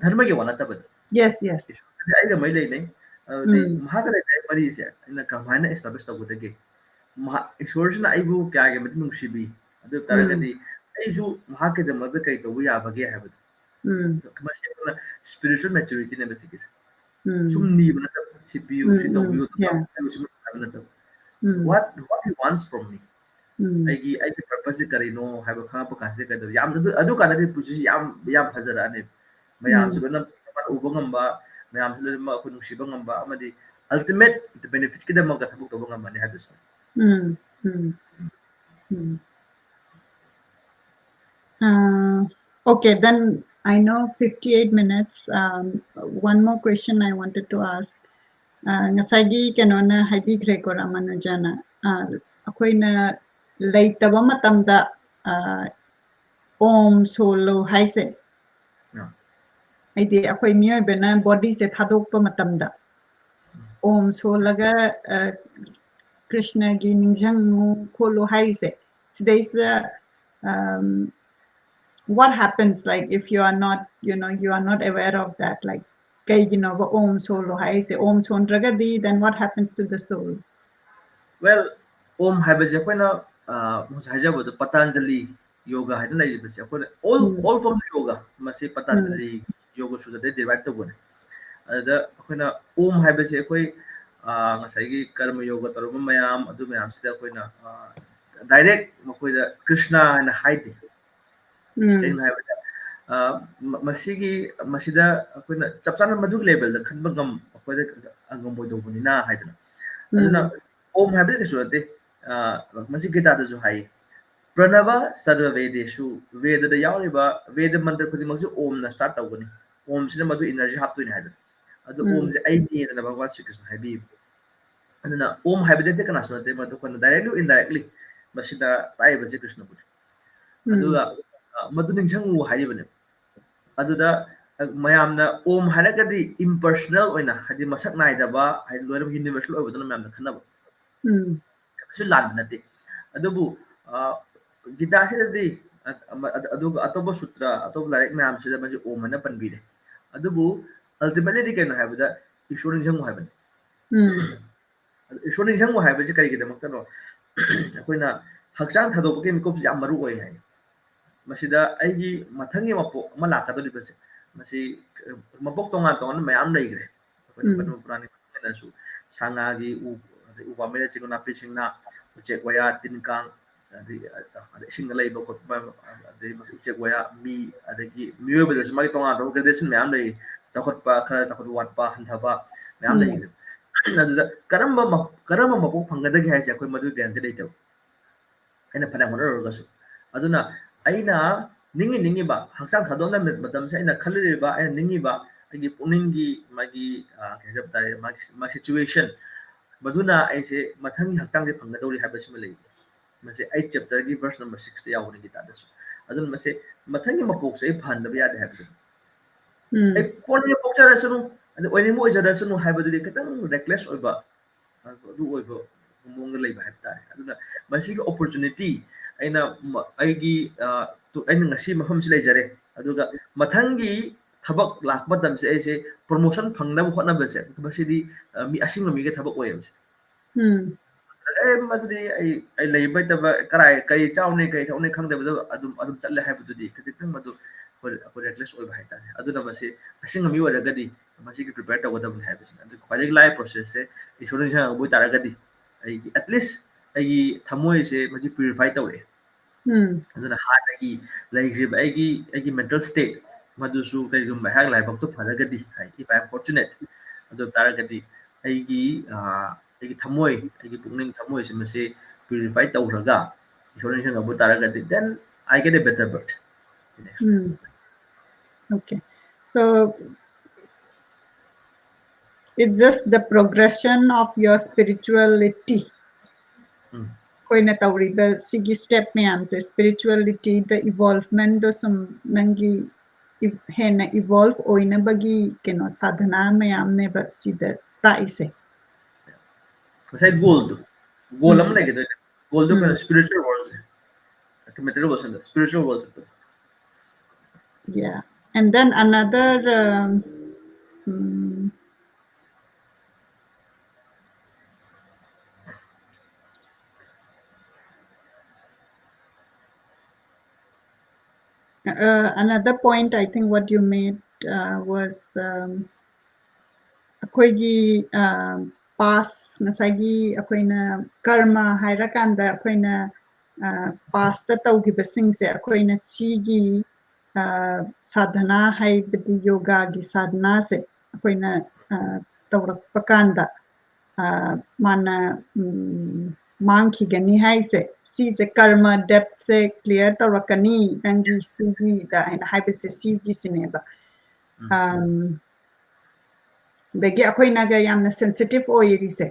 ꯙꯔꯃꯒꯤ ꯋꯥ ꯅꯠꯇꯕꯗ, Yes, yes. ꯏꯁꯣꯔꯁꯤꯗꯤ ꯑꯩꯒ ꯃꯔꯤ ꯂꯩꯅꯩ꯫ ꯑꯗꯨꯗꯤ ꯎꯝ꯫ ꯃꯍꯥꯛꯀ ꯂꯩꯅꯩ ꯃꯔꯤꯁꯦ ꯑꯩꯅ ꯀꯃꯥꯏꯅ establish ꯇꯧꯒꯗꯒꯦ? ꯃꯍꯥꯛ, ꯏꯁꯣꯔꯁꯤꯅ ꯑꯩꯕꯨ ꯀꯌꯥꯒꯤ ꯃꯇꯤꯛ ꯅꯨꯡꯁꯤꯕꯤ, ꯑꯗꯨ ꯑꯣꯏ ꯇꯥꯔꯒꯗꯤ ꯎꯝ꯫ ꯑꯩꯁꯨ ꯃꯍꯥꯛꯀꯤꯗꯃꯛꯇ ꯀꯩ ꯇꯧꯕ ꯌꯥꯕꯒꯦ ꯍꯥꯏꯕꯗꯣ꯫ ꯎꯝ꯫ ꯃꯁꯤ ꯑꯩꯈꯣꯏꯅ spiritual maturityꯅꯦꯕ ꯁꯤꯒꯤꯁꯦ꯫ ꯎꯝ꯫ ꯁꯨꯝ ꯅꯤꯕ ꯅꯠꯇꯕ, "ꯁꯤ ꯄꯤꯌꯨ, ꯎꯝ, ꯁꯤ ꯎꯝ, ꯇꯧꯕꯤꯌꯨ, ꯑꯗꯨ yeah. ꯇꯧꯕꯤꯌꯨ", ꯁꯤ ꯍꯥꯏꯕ ꯅꯠꯇꯕ꯫ ꯎꯝ꯫ What, what he wants from me? ꯎꯝ꯫ ꯑꯩꯒꯤ, ꯑꯩꯒꯤ purposeꯁꯦ ꯀꯔꯤꯅꯣ ꯍꯥꯏꯕ ꯈꯪꯉꯛꯄ ꯀꯥꯟꯁꯤꯗ ꯀꯩꯗꯧ-, ꯌꯥꯝ ꯑꯗꯨ, ꯑꯗꯨ ꯀꯥꯟꯗꯗꯤ ꯄꯨꯟꯁꯤꯁꯤ ꯌꯥꯝ, ꯌꯥꯝ ꯐꯖꯔꯛꯑꯅꯤ꯫ ꯃꯌꯥꯝꯁꯨ ꯎꯝ꯫ ꯂꯣꯏꯅ ꯎꯕ ꯉꯝꯕ, ꯃꯌꯥꯝꯁꯨ ꯂꯣꯏꯅꯃꯛ ꯑꯩꯈꯣꯏ ꯅꯨꯡꯁꯤꯕ ꯉꯝꯕ, ꯑꯃꯗꯤ ultimate benefitꯀꯤꯗꯃꯛꯇ ꯊꯕꯛ ꯇꯧꯕ ꯉꯝꯃꯅꯤ ꯍꯥꯏꯕꯁꯦ꯫ ꯎꯝ, ꯎꯝ, ꯎꯝ꯫ Uh, okay, then I know fifty-eight minutes. Um, one more question I wanted to ask. Uh, ꯉꯁꯥꯏꯒꯤ ꯀꯩꯅꯣꯅ ꯍꯥꯏꯕꯤꯈ꯭ꯔꯦꯀꯣ, ꯔꯥꯃꯥꯅꯨꯖꯥꯅ꯫ Uh, ꯑꯩꯈꯣꯏꯅ ꯂꯩꯇꯕ ꯃꯇꯝꯗ, uh, ꯑꯣꯝ ꯁꯣꯜꯂꯣ ꯍꯥꯏꯁꯦ꯫ ꯑꯥ꯫ ꯍꯥꯏꯗꯤ ꯑꯩꯈꯣꯏ ꯃꯤꯑꯣꯏꯕꯅ bodyꯁꯦ ꯊꯥꯗꯣꯛꯄ ꯃꯇꯝꯗ ꯑꯣꯝ ꯁꯣꯜꯂꯒ, ꯑ, ꯀ꯭ꯔꯤꯁꯅꯒꯤ ꯅꯤꯡꯁꯤꯡꯉꯨ ꯈꯣꯠꯂꯨ ꯍꯥꯏꯔꯤꯁꯦ꯫ ꯁꯤꯗꯩꯁꯤꯗ, um, what happens, like, if you are not, you know, you are not aware of that, like, ꯀꯩꯒꯤꯅꯣꯕ ꯑꯣꯝ ꯁꯣꯜꯂꯣ ꯍꯥꯏꯔꯤꯁꯦ? ꯑꯣꯝ ꯁꯣꯟꯗ꯭ꯔꯒꯗꯤ, then what happens to the soul? Well, ꯑꯣꯝ ꯍꯥꯏꯕꯁꯦ ꯑꯩꯈꯣꯏꯅ, ꯑ, ꯉꯁꯥꯏ ꯍꯥꯏꯖꯕꯗꯣ ꯄꯇꯥꯟꯖꯂꯤ ꯌꯣꯒ ꯍꯥꯏꯅ ꯂꯩꯔꯤꯕꯁꯦ ꯑꯩꯈꯣꯏꯅ all, um. All forms of yoga, ꯃꯁꯤ ꯎꯝ꯫ ꯄꯇꯥꯟꯖꯂꯤ ꯌꯣꯒ ꯁꯨꯇ꯭ꯔꯗꯒꯤ derive ꯇꯧꯕꯅꯦ꯫ ꯑꯗꯨꯗ ꯑꯩꯈꯣꯏꯅ ꯑꯣꯝ ꯍꯥꯏꯕꯁꯦ ꯑꯩꯈꯣꯏ, ꯑ, ꯉꯁꯥꯏꯒꯤ ꯀꯔꯃ ꯌꯣꯒ ꯇꯧꯔꯝꯕ ꯃꯌꯥꯝ ꯑꯗꯨ ꯃꯌꯥꯝꯁꯤꯗ ꯑꯩꯈꯣꯏꯅ, ꯑ, direct ꯃꯈꯣꯏꯗ ꯀ꯭ꯔꯤꯁꯅ ꯍꯥꯏꯅ ꯍꯥꯏꯗꯦ꯫ ꯎꯝ꯫ ꯀꯩꯒꯤꯅꯣ ꯍꯥꯏꯕꯗ, ꯑ, ꯃ-, ꯃꯁꯤꯒꯤ, ꯃꯁꯤꯗ ꯑꯩꯈꯣꯏꯅ ꯆꯞ ꯆꯥꯅ ꯃꯗꯨꯒꯤ levelꯗ ꯈꯟꯕ ꯉꯝ-, ꯑꯩꯈꯣꯏꯗ ꯉꯝꯃꯣꯏꯗꯧꯕꯅꯤꯅ ꯍꯥꯏꯗꯅ꯫ ꯑꯗꯨꯅ ꯎꯝ꯫ ꯑꯣꯝ ꯍꯥꯏꯕꯗꯤ ꯀꯩꯁꯨ ꯅꯠꯇꯦ꯫ ꯑ, ꯃꯁꯤ ꯒꯤꯇꯥꯗꯁꯨ ꯍꯥꯏ, Pranava sarva Vedeshu, Vedada ꯌꯥꯎꯔꯤꯕ Veda ꯃꯟꯇ꯭ꯔ ꯈꯨꯗꯤꯡꯃꯛꯁꯨ Omꯅ start ꯇꯧꯒꯅꯤ꯫ Omꯁꯤꯅ ꯃꯗꯨ energy ꯍꯥꯞꯇꯣꯏꯅꯤ ꯍꯥꯏꯗꯅ꯫ ꯑꯗꯨ ꯎꯝ꯫ Omꯁꯦ ꯑꯩꯅꯦꯗꯅ ꯚꯒꯋꯥꯟ ꯁ꯭ꯔꯤ ꯀ꯭ꯔꯤꯁꯅ ꯍꯥꯏꯕꯤꯕ꯫ ꯑꯗꯨꯅ Om ꯍꯥꯏꯕꯗꯤ ꯅꯠꯇꯦ, ꯀꯅꯥꯁꯨ ꯅꯠꯇꯦ, ꯃꯗꯨ ꯑꯩꯈꯣꯏꯅ directly or indirectly ꯃꯁꯤꯗ ꯇꯥꯛꯏꯕꯁꯦ ꯀ꯭ꯔꯤꯁꯅꯕꯨꯅꯤ꯫ ꯎꯝ꯫ ꯑꯗꯨꯒ, ꯑ, ꯃꯗꯨ ꯅꯤꯡꯁꯤꯡꯉꯨ ꯍꯥꯏꯔꯤꯕꯅꯦ꯫ ꯑꯗꯨꯗ, ꯑ, ꯃꯌꯥꯝꯅ Om ꯍꯥꯏꯔꯒꯗꯤ impersonal ꯑꯣꯏꯅ, ꯍꯥꯏꯗꯤ ꯃꯁꯛ ꯅꯥꯏꯗꯕ, ꯍꯥꯏꯗꯤ ꯂꯣꯏꯅꯃꯛ universal ꯑꯣꯏꯕꯗꯨꯅ ꯃꯌꯥꯝꯅ ꯈꯟꯅꯕ꯫ ꯎꯝ꯫ ꯀꯩꯁꯨ ꯂꯥꯟꯕ ꯅꯠꯇꯦ꯫ ꯑꯗꯨꯕꯨ, ꯑ, ꯒꯤꯇꯥꯁꯤꯗꯗꯤ, ꯑ-, ꯑꯃ-, ꯑꯗ-, ꯑꯗꯨꯒ ꯑꯇꯣꯞꯄ ꯁꯨꯇ꯭ꯔ, ꯑꯇꯣꯞꯄ ꯂꯥꯏꯔꯤꯛ ꯃꯌꯥꯝꯁꯤꯗ ꯃꯁꯤ Om ꯍꯥꯏꯅ ꯄꯟꯕꯤꯔꯦ꯫ ꯑꯗꯨꯕꯨ ultimatelyꯗꯤ ꯀꯩꯅꯣ ꯍꯥꯏꯕꯗ ꯏꯁꯣꯔ ꯅꯤꯡꯁꯤꯡꯉꯨ ꯍꯥꯏꯕꯅꯤ꯫ ꯎꯝ꯫ ꯑꯗꯨ ꯏꯁꯣꯔ ꯅꯤꯡꯁꯤꯡꯉꯨ ꯍꯥꯏꯕꯁꯤ ꯀꯔꯤꯒꯤꯗꯃꯛꯇꯅꯣ? ꯑꯩꯈꯣꯏꯅ ꯍꯛꯆꯥꯡ ꯊꯥꯗꯣꯛꯄꯒꯤ ꯃꯤꯀꯨꯞꯁꯤ ꯌꯥꯝ ꯃꯔꯨ ꯑꯣꯏ ꯍꯥꯏ꯫ ꯃꯁꯤꯗ ꯑꯩꯒꯤ ꯃꯊꯪꯒꯤ ꯃꯄꯣꯛ ꯑꯃ ꯂꯥꯛꯀꯗꯧꯔꯤꯕꯁꯦ, ꯃꯁꯤ, ꯑ, ꯃꯄꯣꯛ ꯇꯣꯉꯥꯟ ꯇꯣꯉꯥꯟꯕ ꯃꯌꯥꯝ ꯂꯩꯈ꯭ꯔꯦ꯫ ꯑꯩꯈꯣꯏꯅ ꯎꯝ꯫ ꯄꯗꯃ ꯄꯨꯔꯥꯟꯒꯤ ꯃꯇꯨꯡ ꯏꯟꯅꯁꯨ ꯁꯥ ꯉꯥꯒꯤ, ꯎ, ꯑꯗꯩ ꯎ ꯄꯥꯝꯕꯤꯅꯆꯤꯡꯕ ꯅꯥꯄꯤꯁꯤꯡꯅ, ꯎꯆꯦꯛ ꯋꯥꯌꯥ, ꯇꯤꯟ ꯀꯥꯡ, ꯑꯗꯩ, ꯑꯗꯩ ꯏꯁꯤꯡꯗ ꯂꯩꯕ ꯈꯣꯠꯄ, ꯑꯗꯩ ꯃꯁꯤ ꯎꯆꯦꯛ ꯋꯥꯌꯥ, ꯃꯤ, ꯑꯗꯒꯤ ꯃꯤꯑꯣꯏꯕꯗꯁꯨ ꯃꯥꯒꯤ ꯇꯣꯉꯥꯟ ꯇꯣꯉꯥꯟꯕ gradation ꯃꯌꯥꯝ ꯂꯩ꯫ ꯆꯥꯎꯈꯠꯄ, ꯈꯔ ꯆꯥꯎꯈꯠ ꯋꯥꯠꯄ, ꯍꯟꯊꯕ ꯃꯌꯥꯝ ꯎꯝ꯫ ꯂꯩꯈ꯭ꯔꯦ꯫ ꯑꯗꯨꯗ ꯀꯔꯝꯕ ꯃ-, ꯀꯔꯝꯕ ꯃꯄꯣꯛ ꯐꯪꯒꯗꯒꯦ ꯍꯥꯏꯁꯦ ꯑꯩꯈꯣꯏ ꯃꯗꯨꯒꯤ guarantee ꯂꯩꯇꯕ꯫ ꯑꯩꯅ ꯐꯅꯌꯥꯝ ꯍꯣꯠꯅꯔꯨꯔꯒꯁꯨ꯫ ꯑꯗꯨꯅ ꯑꯩꯅ ꯅꯤꯡꯉꯤ ꯅꯤꯡꯉꯤꯕ ꯍꯛꯆꯥꯡ ꯊꯥꯗꯣꯛꯅꯕ ꯃꯇꯝꯁꯦ ꯑꯩꯅ ꯈꯜꯂꯤꯕ, ꯑꯩꯅ ꯅꯤꯡꯉꯤꯕ ꯑꯩꯒꯤ ꯄꯨꯛꯅꯤꯡꯒꯤ ꯃꯥꯒꯤ, ꯑ, ꯀꯩ ꯍꯥꯏꯖꯕ ꯇꯥꯔꯦ, ꯃꯥꯒꯤ, ꯃꯥꯒꯤ situation, ꯃꯗꯨꯅ ꯑꯩꯁꯦ ꯃꯊꯪꯒꯤ ꯍꯛꯆꯥꯡꯁꯦ ꯐꯪꯒꯗꯧꯔꯤ ꯍꯥꯏꯕꯁꯤꯃ ꯂꯩ꯫ ꯃꯁꯤ eight chapterꯒꯤ verse number sixꯇ ꯌꯥꯎꯕꯅꯤ ꯒꯤꯇꯥꯗꯁꯨ꯫ ꯑꯗꯨꯅ ꯃꯁꯤ ꯃꯊꯪꯒꯤ ꯃꯄꯣꯛꯁꯦ ꯑꯩ ꯐꯍꯟꯗꯕ ꯌꯥꯗꯦ ꯍꯥꯏꯕꯗꯨꯅꯤ꯫ ꯎꯝ꯫ ꯑꯩ ꯄꯣꯛꯅꯤꯡꯕ ꯄꯣꯛꯆꯔꯁꯅꯨ, ꯑꯗꯩ ꯑꯣꯏꯅꯤꯡꯕ ꯑꯣꯏꯖꯔꯁꯅꯨ ꯍꯥꯏꯕꯗꯨꯗꯤ ꯈꯤꯇꯪ reckless ꯑꯣꯏꯕ, ꯑꯗꯨ ꯑꯣꯏꯕ ꯃꯑꯣꯡꯗ ꯂꯩꯕ ꯍꯥꯏꯕ ꯇꯥꯔꯦ꯫ ꯑꯗꯨꯅ ꯃꯁꯤꯒꯤ opportunity ꯑꯩꯅ ꯃ-, ꯑꯩꯒꯤ, ꯑ, ꯇꯨ-, ꯑꯩꯅ ꯉꯁꯤ ꯃꯐꯝꯁꯤ ꯂꯩꯖꯔꯦ, ꯑꯗꯨꯒ ꯃꯊꯪꯒꯤ ꯊꯕꯛ ꯂꯥꯛꯄ ꯃꯇꯝꯁꯦ ꯑꯩꯁꯦ promotion ꯐꯪꯅꯕ ꯍꯣꯠꯅꯕꯁꯦ, ꯃꯁꯤꯗꯤ, ꯑ, ꯃꯤ ꯑꯁꯤꯡꯕ ꯃꯤꯒꯤ ꯊꯕꯛ ꯑꯣꯏꯌꯦꯕ ꯁꯤꯗꯤ꯫ ꯎꯝ꯫ ꯑꯦ, ꯃꯗꯨꯗꯤ ꯑꯩ, ꯑꯩ ꯂꯩꯕ ꯂꯩꯇꯕ ꯀꯔꯥꯏ, ꯀꯔꯤ ꯆꯥꯎꯅꯤ, ꯀꯔꯤ ꯊꯛꯅꯤ ꯈꯪꯗꯕꯗ ꯑꯗꯨꯝ, ꯑꯗꯨꯝ ꯆꯠꯂꯦ ꯍꯥꯏꯕꯗꯨꯗꯤ ꯈꯖꯤꯛꯇꯪ ꯃꯗꯨ ꯑꯩꯈꯣꯏ, ꯑꯩꯈꯣꯏ reckless ꯑꯣꯏꯕ ꯍꯥꯏꯇꯥꯔꯦ꯫ ꯑꯗꯨꯅ ꯃꯁꯤ ꯑꯁꯤꯡꯕ ꯃꯤ ꯑꯣꯏꯔꯒꯗꯤ ꯃꯁꯤꯒꯤ prepare ꯇꯧꯒꯗꯕꯅꯤ ꯍꯥꯏꯕꯁꯤꯅꯤ꯫ ꯑꯗꯨ ꯈ꯭ꯋꯥꯏꯗꯒꯤ ꯂꯥꯏꯕ processꯁꯦ ꯏꯁꯣꯔ ꯅꯤꯡꯁꯤꯡꯉꯛꯄ ꯑꯣꯏꯇꯥꯔꯒꯗꯤ ꯑꯩꯒꯤ, at least ꯑꯩꯒꯤ ꯊꯃꯣꯏꯁꯦ ꯃꯁꯤ purify ꯇꯧꯔꯛꯑꯦ꯫ ꯎꯝ꯫ ꯑꯗꯨꯅ ꯍꯥꯟꯅꯒꯤ ꯂꯩꯈ꯭ꯔꯤꯕ ꯑꯩꯒꯤ, ꯑꯩꯒꯤ mental state ꯃꯗꯨꯁꯨ ꯀꯔꯤꯒꯨꯝꯕ ꯑꯩꯍꯥꯛ ꯂꯥꯏꯕꯛꯇꯨ ꯐꯔꯒꯗꯤ, ꯍꯥꯏ, if I am fortunate, ꯑꯗꯨ ꯑꯣꯏ ꯇꯥꯔꯒꯗꯤ ꯑꯩꯒꯤ, ꯑ, ꯑꯩꯒꯤ ꯊꯃꯣꯏ, ꯑꯩꯒꯤ ꯄꯨꯛꯅꯤꯡ ꯊꯃꯣꯏꯁꯦ ꯃꯁꯤ purify ꯇꯧꯔꯒ ꯏꯁꯣꯔꯅ ꯅꯤꯡꯁꯤꯡꯉꯛꯄ ꯇꯥꯔꯒꯗꯤ, then I get a better birth. Mm. Okay. So it's just the progression of your spirituality. Mm. ꯑꯩꯈꯣꯏꯅ ꯇꯧꯔꯤꯕ ꯁꯤꯒꯤ step ꯃꯌꯥꯝꯁꯦ, spirituality ꯗ evolvement ꯗꯣ ꯁꯨꯝ ꯅꯪꯒꯤ ꯏ- ꯍꯦꯟꯅ evolve ꯑꯣꯏꯅꯕꯒꯤ ꯀꯩꯅꯣ ꯁꯥꯙꯅꯥ ꯃꯌꯥꯝꯅꯦꯕ ꯁꯤꯗ ꯇꯥꯛꯏꯁꯦ꯫ ꯉꯁꯥꯏ goal ꯗꯨ, goal ꯑꯃ ꯎꯝ꯫ ꯂꯩꯒꯗꯣꯏꯅꯦ꯫ Goal ꯗꯨ ꯀꯩꯅꯣ? ꯎꯝ꯫ Spiritual world ꯁꯦ, material world ꯅꯠꯇꯦ, spiritual world ꯆꯠꯄꯗꯣ꯫ Yeah. And then another, um, mm, uh, another point, I think what you made uh, was um, ꯑꯩꯈꯣꯏꯒꯤ past, ꯉꯁꯥꯏꯒꯤ ꯑꯩꯈꯣꯏꯅ ꯀꯔꯃ ꯍꯥꯏꯔꯀꯥꯟꯗ ꯑꯩꯈꯣꯏꯅ past ꯇ ꯇꯧꯈꯤꯕꯁꯤꯡꯁꯦ ꯑꯩꯈꯣꯏꯅ ꯁꯤꯒꯤ ꯁꯥꯙꯅꯥ, ꯍꯥꯏꯕꯗꯤ ꯌꯣꯒꯥꯒꯤ ꯁꯥꯙꯅꯥꯁꯦ ꯑꯩꯈꯣꯏꯅ ꯇꯧꯔꯛꯄ ꯀꯥꯟꯗ ꯃꯥꯅ ꯃꯥꯡꯈꯤꯒꯅꯤ ꯍꯥꯏꯁꯦ, ꯁꯤꯁꯦ ꯀꯔꯃ ꯗꯦꯞꯁꯦ clear ꯇꯧꯔꯛꯀꯅꯤ ꯅꯪꯒꯤ ꯁꯤꯒꯤꯗ ꯍꯥꯏꯅ ꯍꯥꯏꯕꯁꯦ ꯁꯤꯒꯤꯁꯤꯅꯦꯕ꯫ ꯑꯗꯒꯤ ꯑꯩꯈꯣꯏꯅꯒ ꯌꯥꯝꯅ sensitive ꯑꯣꯏꯔꯤꯁꯦ,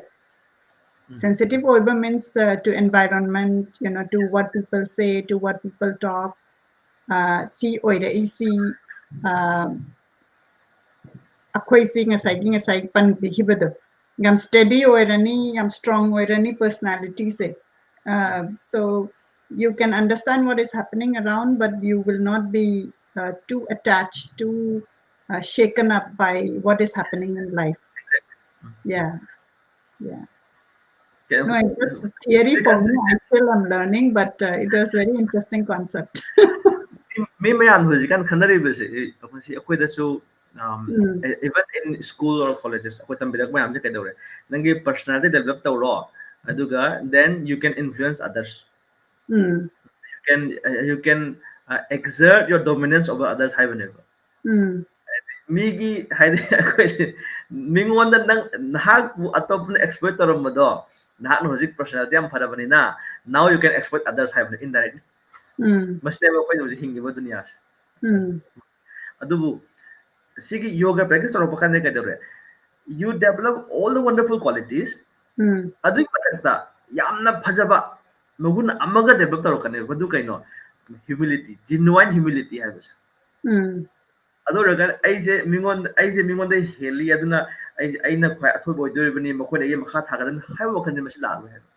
sensitive ꯑꯣꯏꯕ means uh, to environment, you know, to what people say, to what people talk. Uh, ꯁꯤ ꯑꯣꯏꯔꯛꯏꯁꯤ ꯑꯩꯈꯣꯏꯁꯤ ꯉꯁꯥꯏꯒꯤ ꯉꯁꯥꯏ ꯄꯟꯕꯤꯈꯤꯕꯗꯣ, ꯌꯥꯝ steady ꯑꯣꯏꯔꯅꯤ, ꯌꯥꯝ strong ꯑꯣꯏꯔꯅꯤ personality say. Uh, so you can understand what is happening around, but you will not be uh, too attached, too uh, shaken up by what is happening in life. Yeah, yeah. No, it's just theory for me. I still am learning, but uh, it was very interesting concept. ꯃꯤ ꯃꯌꯥꯝ ꯍꯧꯖꯤꯛꯀꯥꯟ ꯈꯟꯅꯔꯤꯕꯁꯦ, ꯑꯩꯈꯣꯏꯁꯤ, ꯑꯩꯈꯣꯏꯗꯁꯨ, um, even in school or colleges ꯑꯩꯈꯣꯏ ꯇꯝꯕꯤꯔꯛꯄ ꯃꯌꯥꯝꯁꯦ ꯀꯩꯗꯧꯔꯦ? ꯅꯪꯒꯤ personality develop ꯇꯧꯔꯣ, ꯑꯗꯨꯒ then you can influence others. You can, uh, you can uh, exert your dominance over others ꯍꯥꯏꯕꯅꯦꯕ꯫ ꯃꯤꯒꯤ, ꯍꯥꯏꯗꯤ, ꯑꯩꯈꯣꯏꯁꯦ ꯃꯤꯉꯣꯟꯗ ꯅꯪ, ꯅꯍꯥꯛꯄꯨ ꯑꯇꯣꯞꯄꯅ exploit ꯇꯧꯔꯝꯕꯗꯣ, ꯅꯍꯥꯛꯅ ꯍꯧꯖꯤꯛ personality ꯌꯥꯝ ꯐꯔꯕꯅꯤꯅ, now you can exploit others ꯍꯥꯏꯕꯅꯤ, indirect. ꯎꯝ ꯃꯁꯤꯅꯦꯕ ꯑꯩꯈꯣꯏꯅ ꯍꯧꯖꯤꯛ ꯍꯤꯡꯉꯤꯕ ꯗꯨꯅꯤꯌꯥꯁꯦ꯫ ꯎꯝ ꯑꯗꯨꯕꯨ ꯁꯤꯒꯤ ꯌꯣꯒ practice ꯇꯧꯔꯛꯄ ꯀꯥꯟꯗ ꯀꯩꯗꯧꯔꯦ? You develop all the wonderful qualities. ꯎꯝ ꯑꯗꯨꯒꯤ ꯃꯊꯛꯇ ꯌꯥꯝꯅ ꯐꯖꯕ ꯃꯒꯨꯟ ꯑꯃꯒ develop ꯇꯧꯔꯛꯀꯅꯦꯕ꯫ ꯃꯗꯨ ꯀꯩꯅꯣ? Humility, genuine humility ꯍꯥꯏꯕꯁꯦ꯫ ꯎꯝ ꯑꯗꯨ ꯑꯣꯏꯔꯒ ꯑꯩꯁꯦ ꯃꯤꯉꯣꯟꯗ ꯑꯩꯁꯦ ꯃꯤꯉꯣꯟꯗ ꯍꯦꯜꯂꯤ, ꯑꯗꯨꯅ ꯑꯩꯁꯦ, ꯑꯩꯅ ꯈ꯭ꯋꯥꯏ ꯑꯊꯣꯏꯕ ꯑꯣꯏꯗꯣꯔꯤꯕꯅꯤ, ꯃꯈꯣꯏꯅ ꯑꯩꯒꯤ ꯃꯈꯥ ꯊꯥꯒꯗꯕꯅꯤ ꯍꯥꯏꯕ ꯋꯥꯈꯜꯁꯦ ꯃꯁꯤ ꯂꯥꯛꯑꯔꯣꯏ ꯍꯥꯏꯕ꯫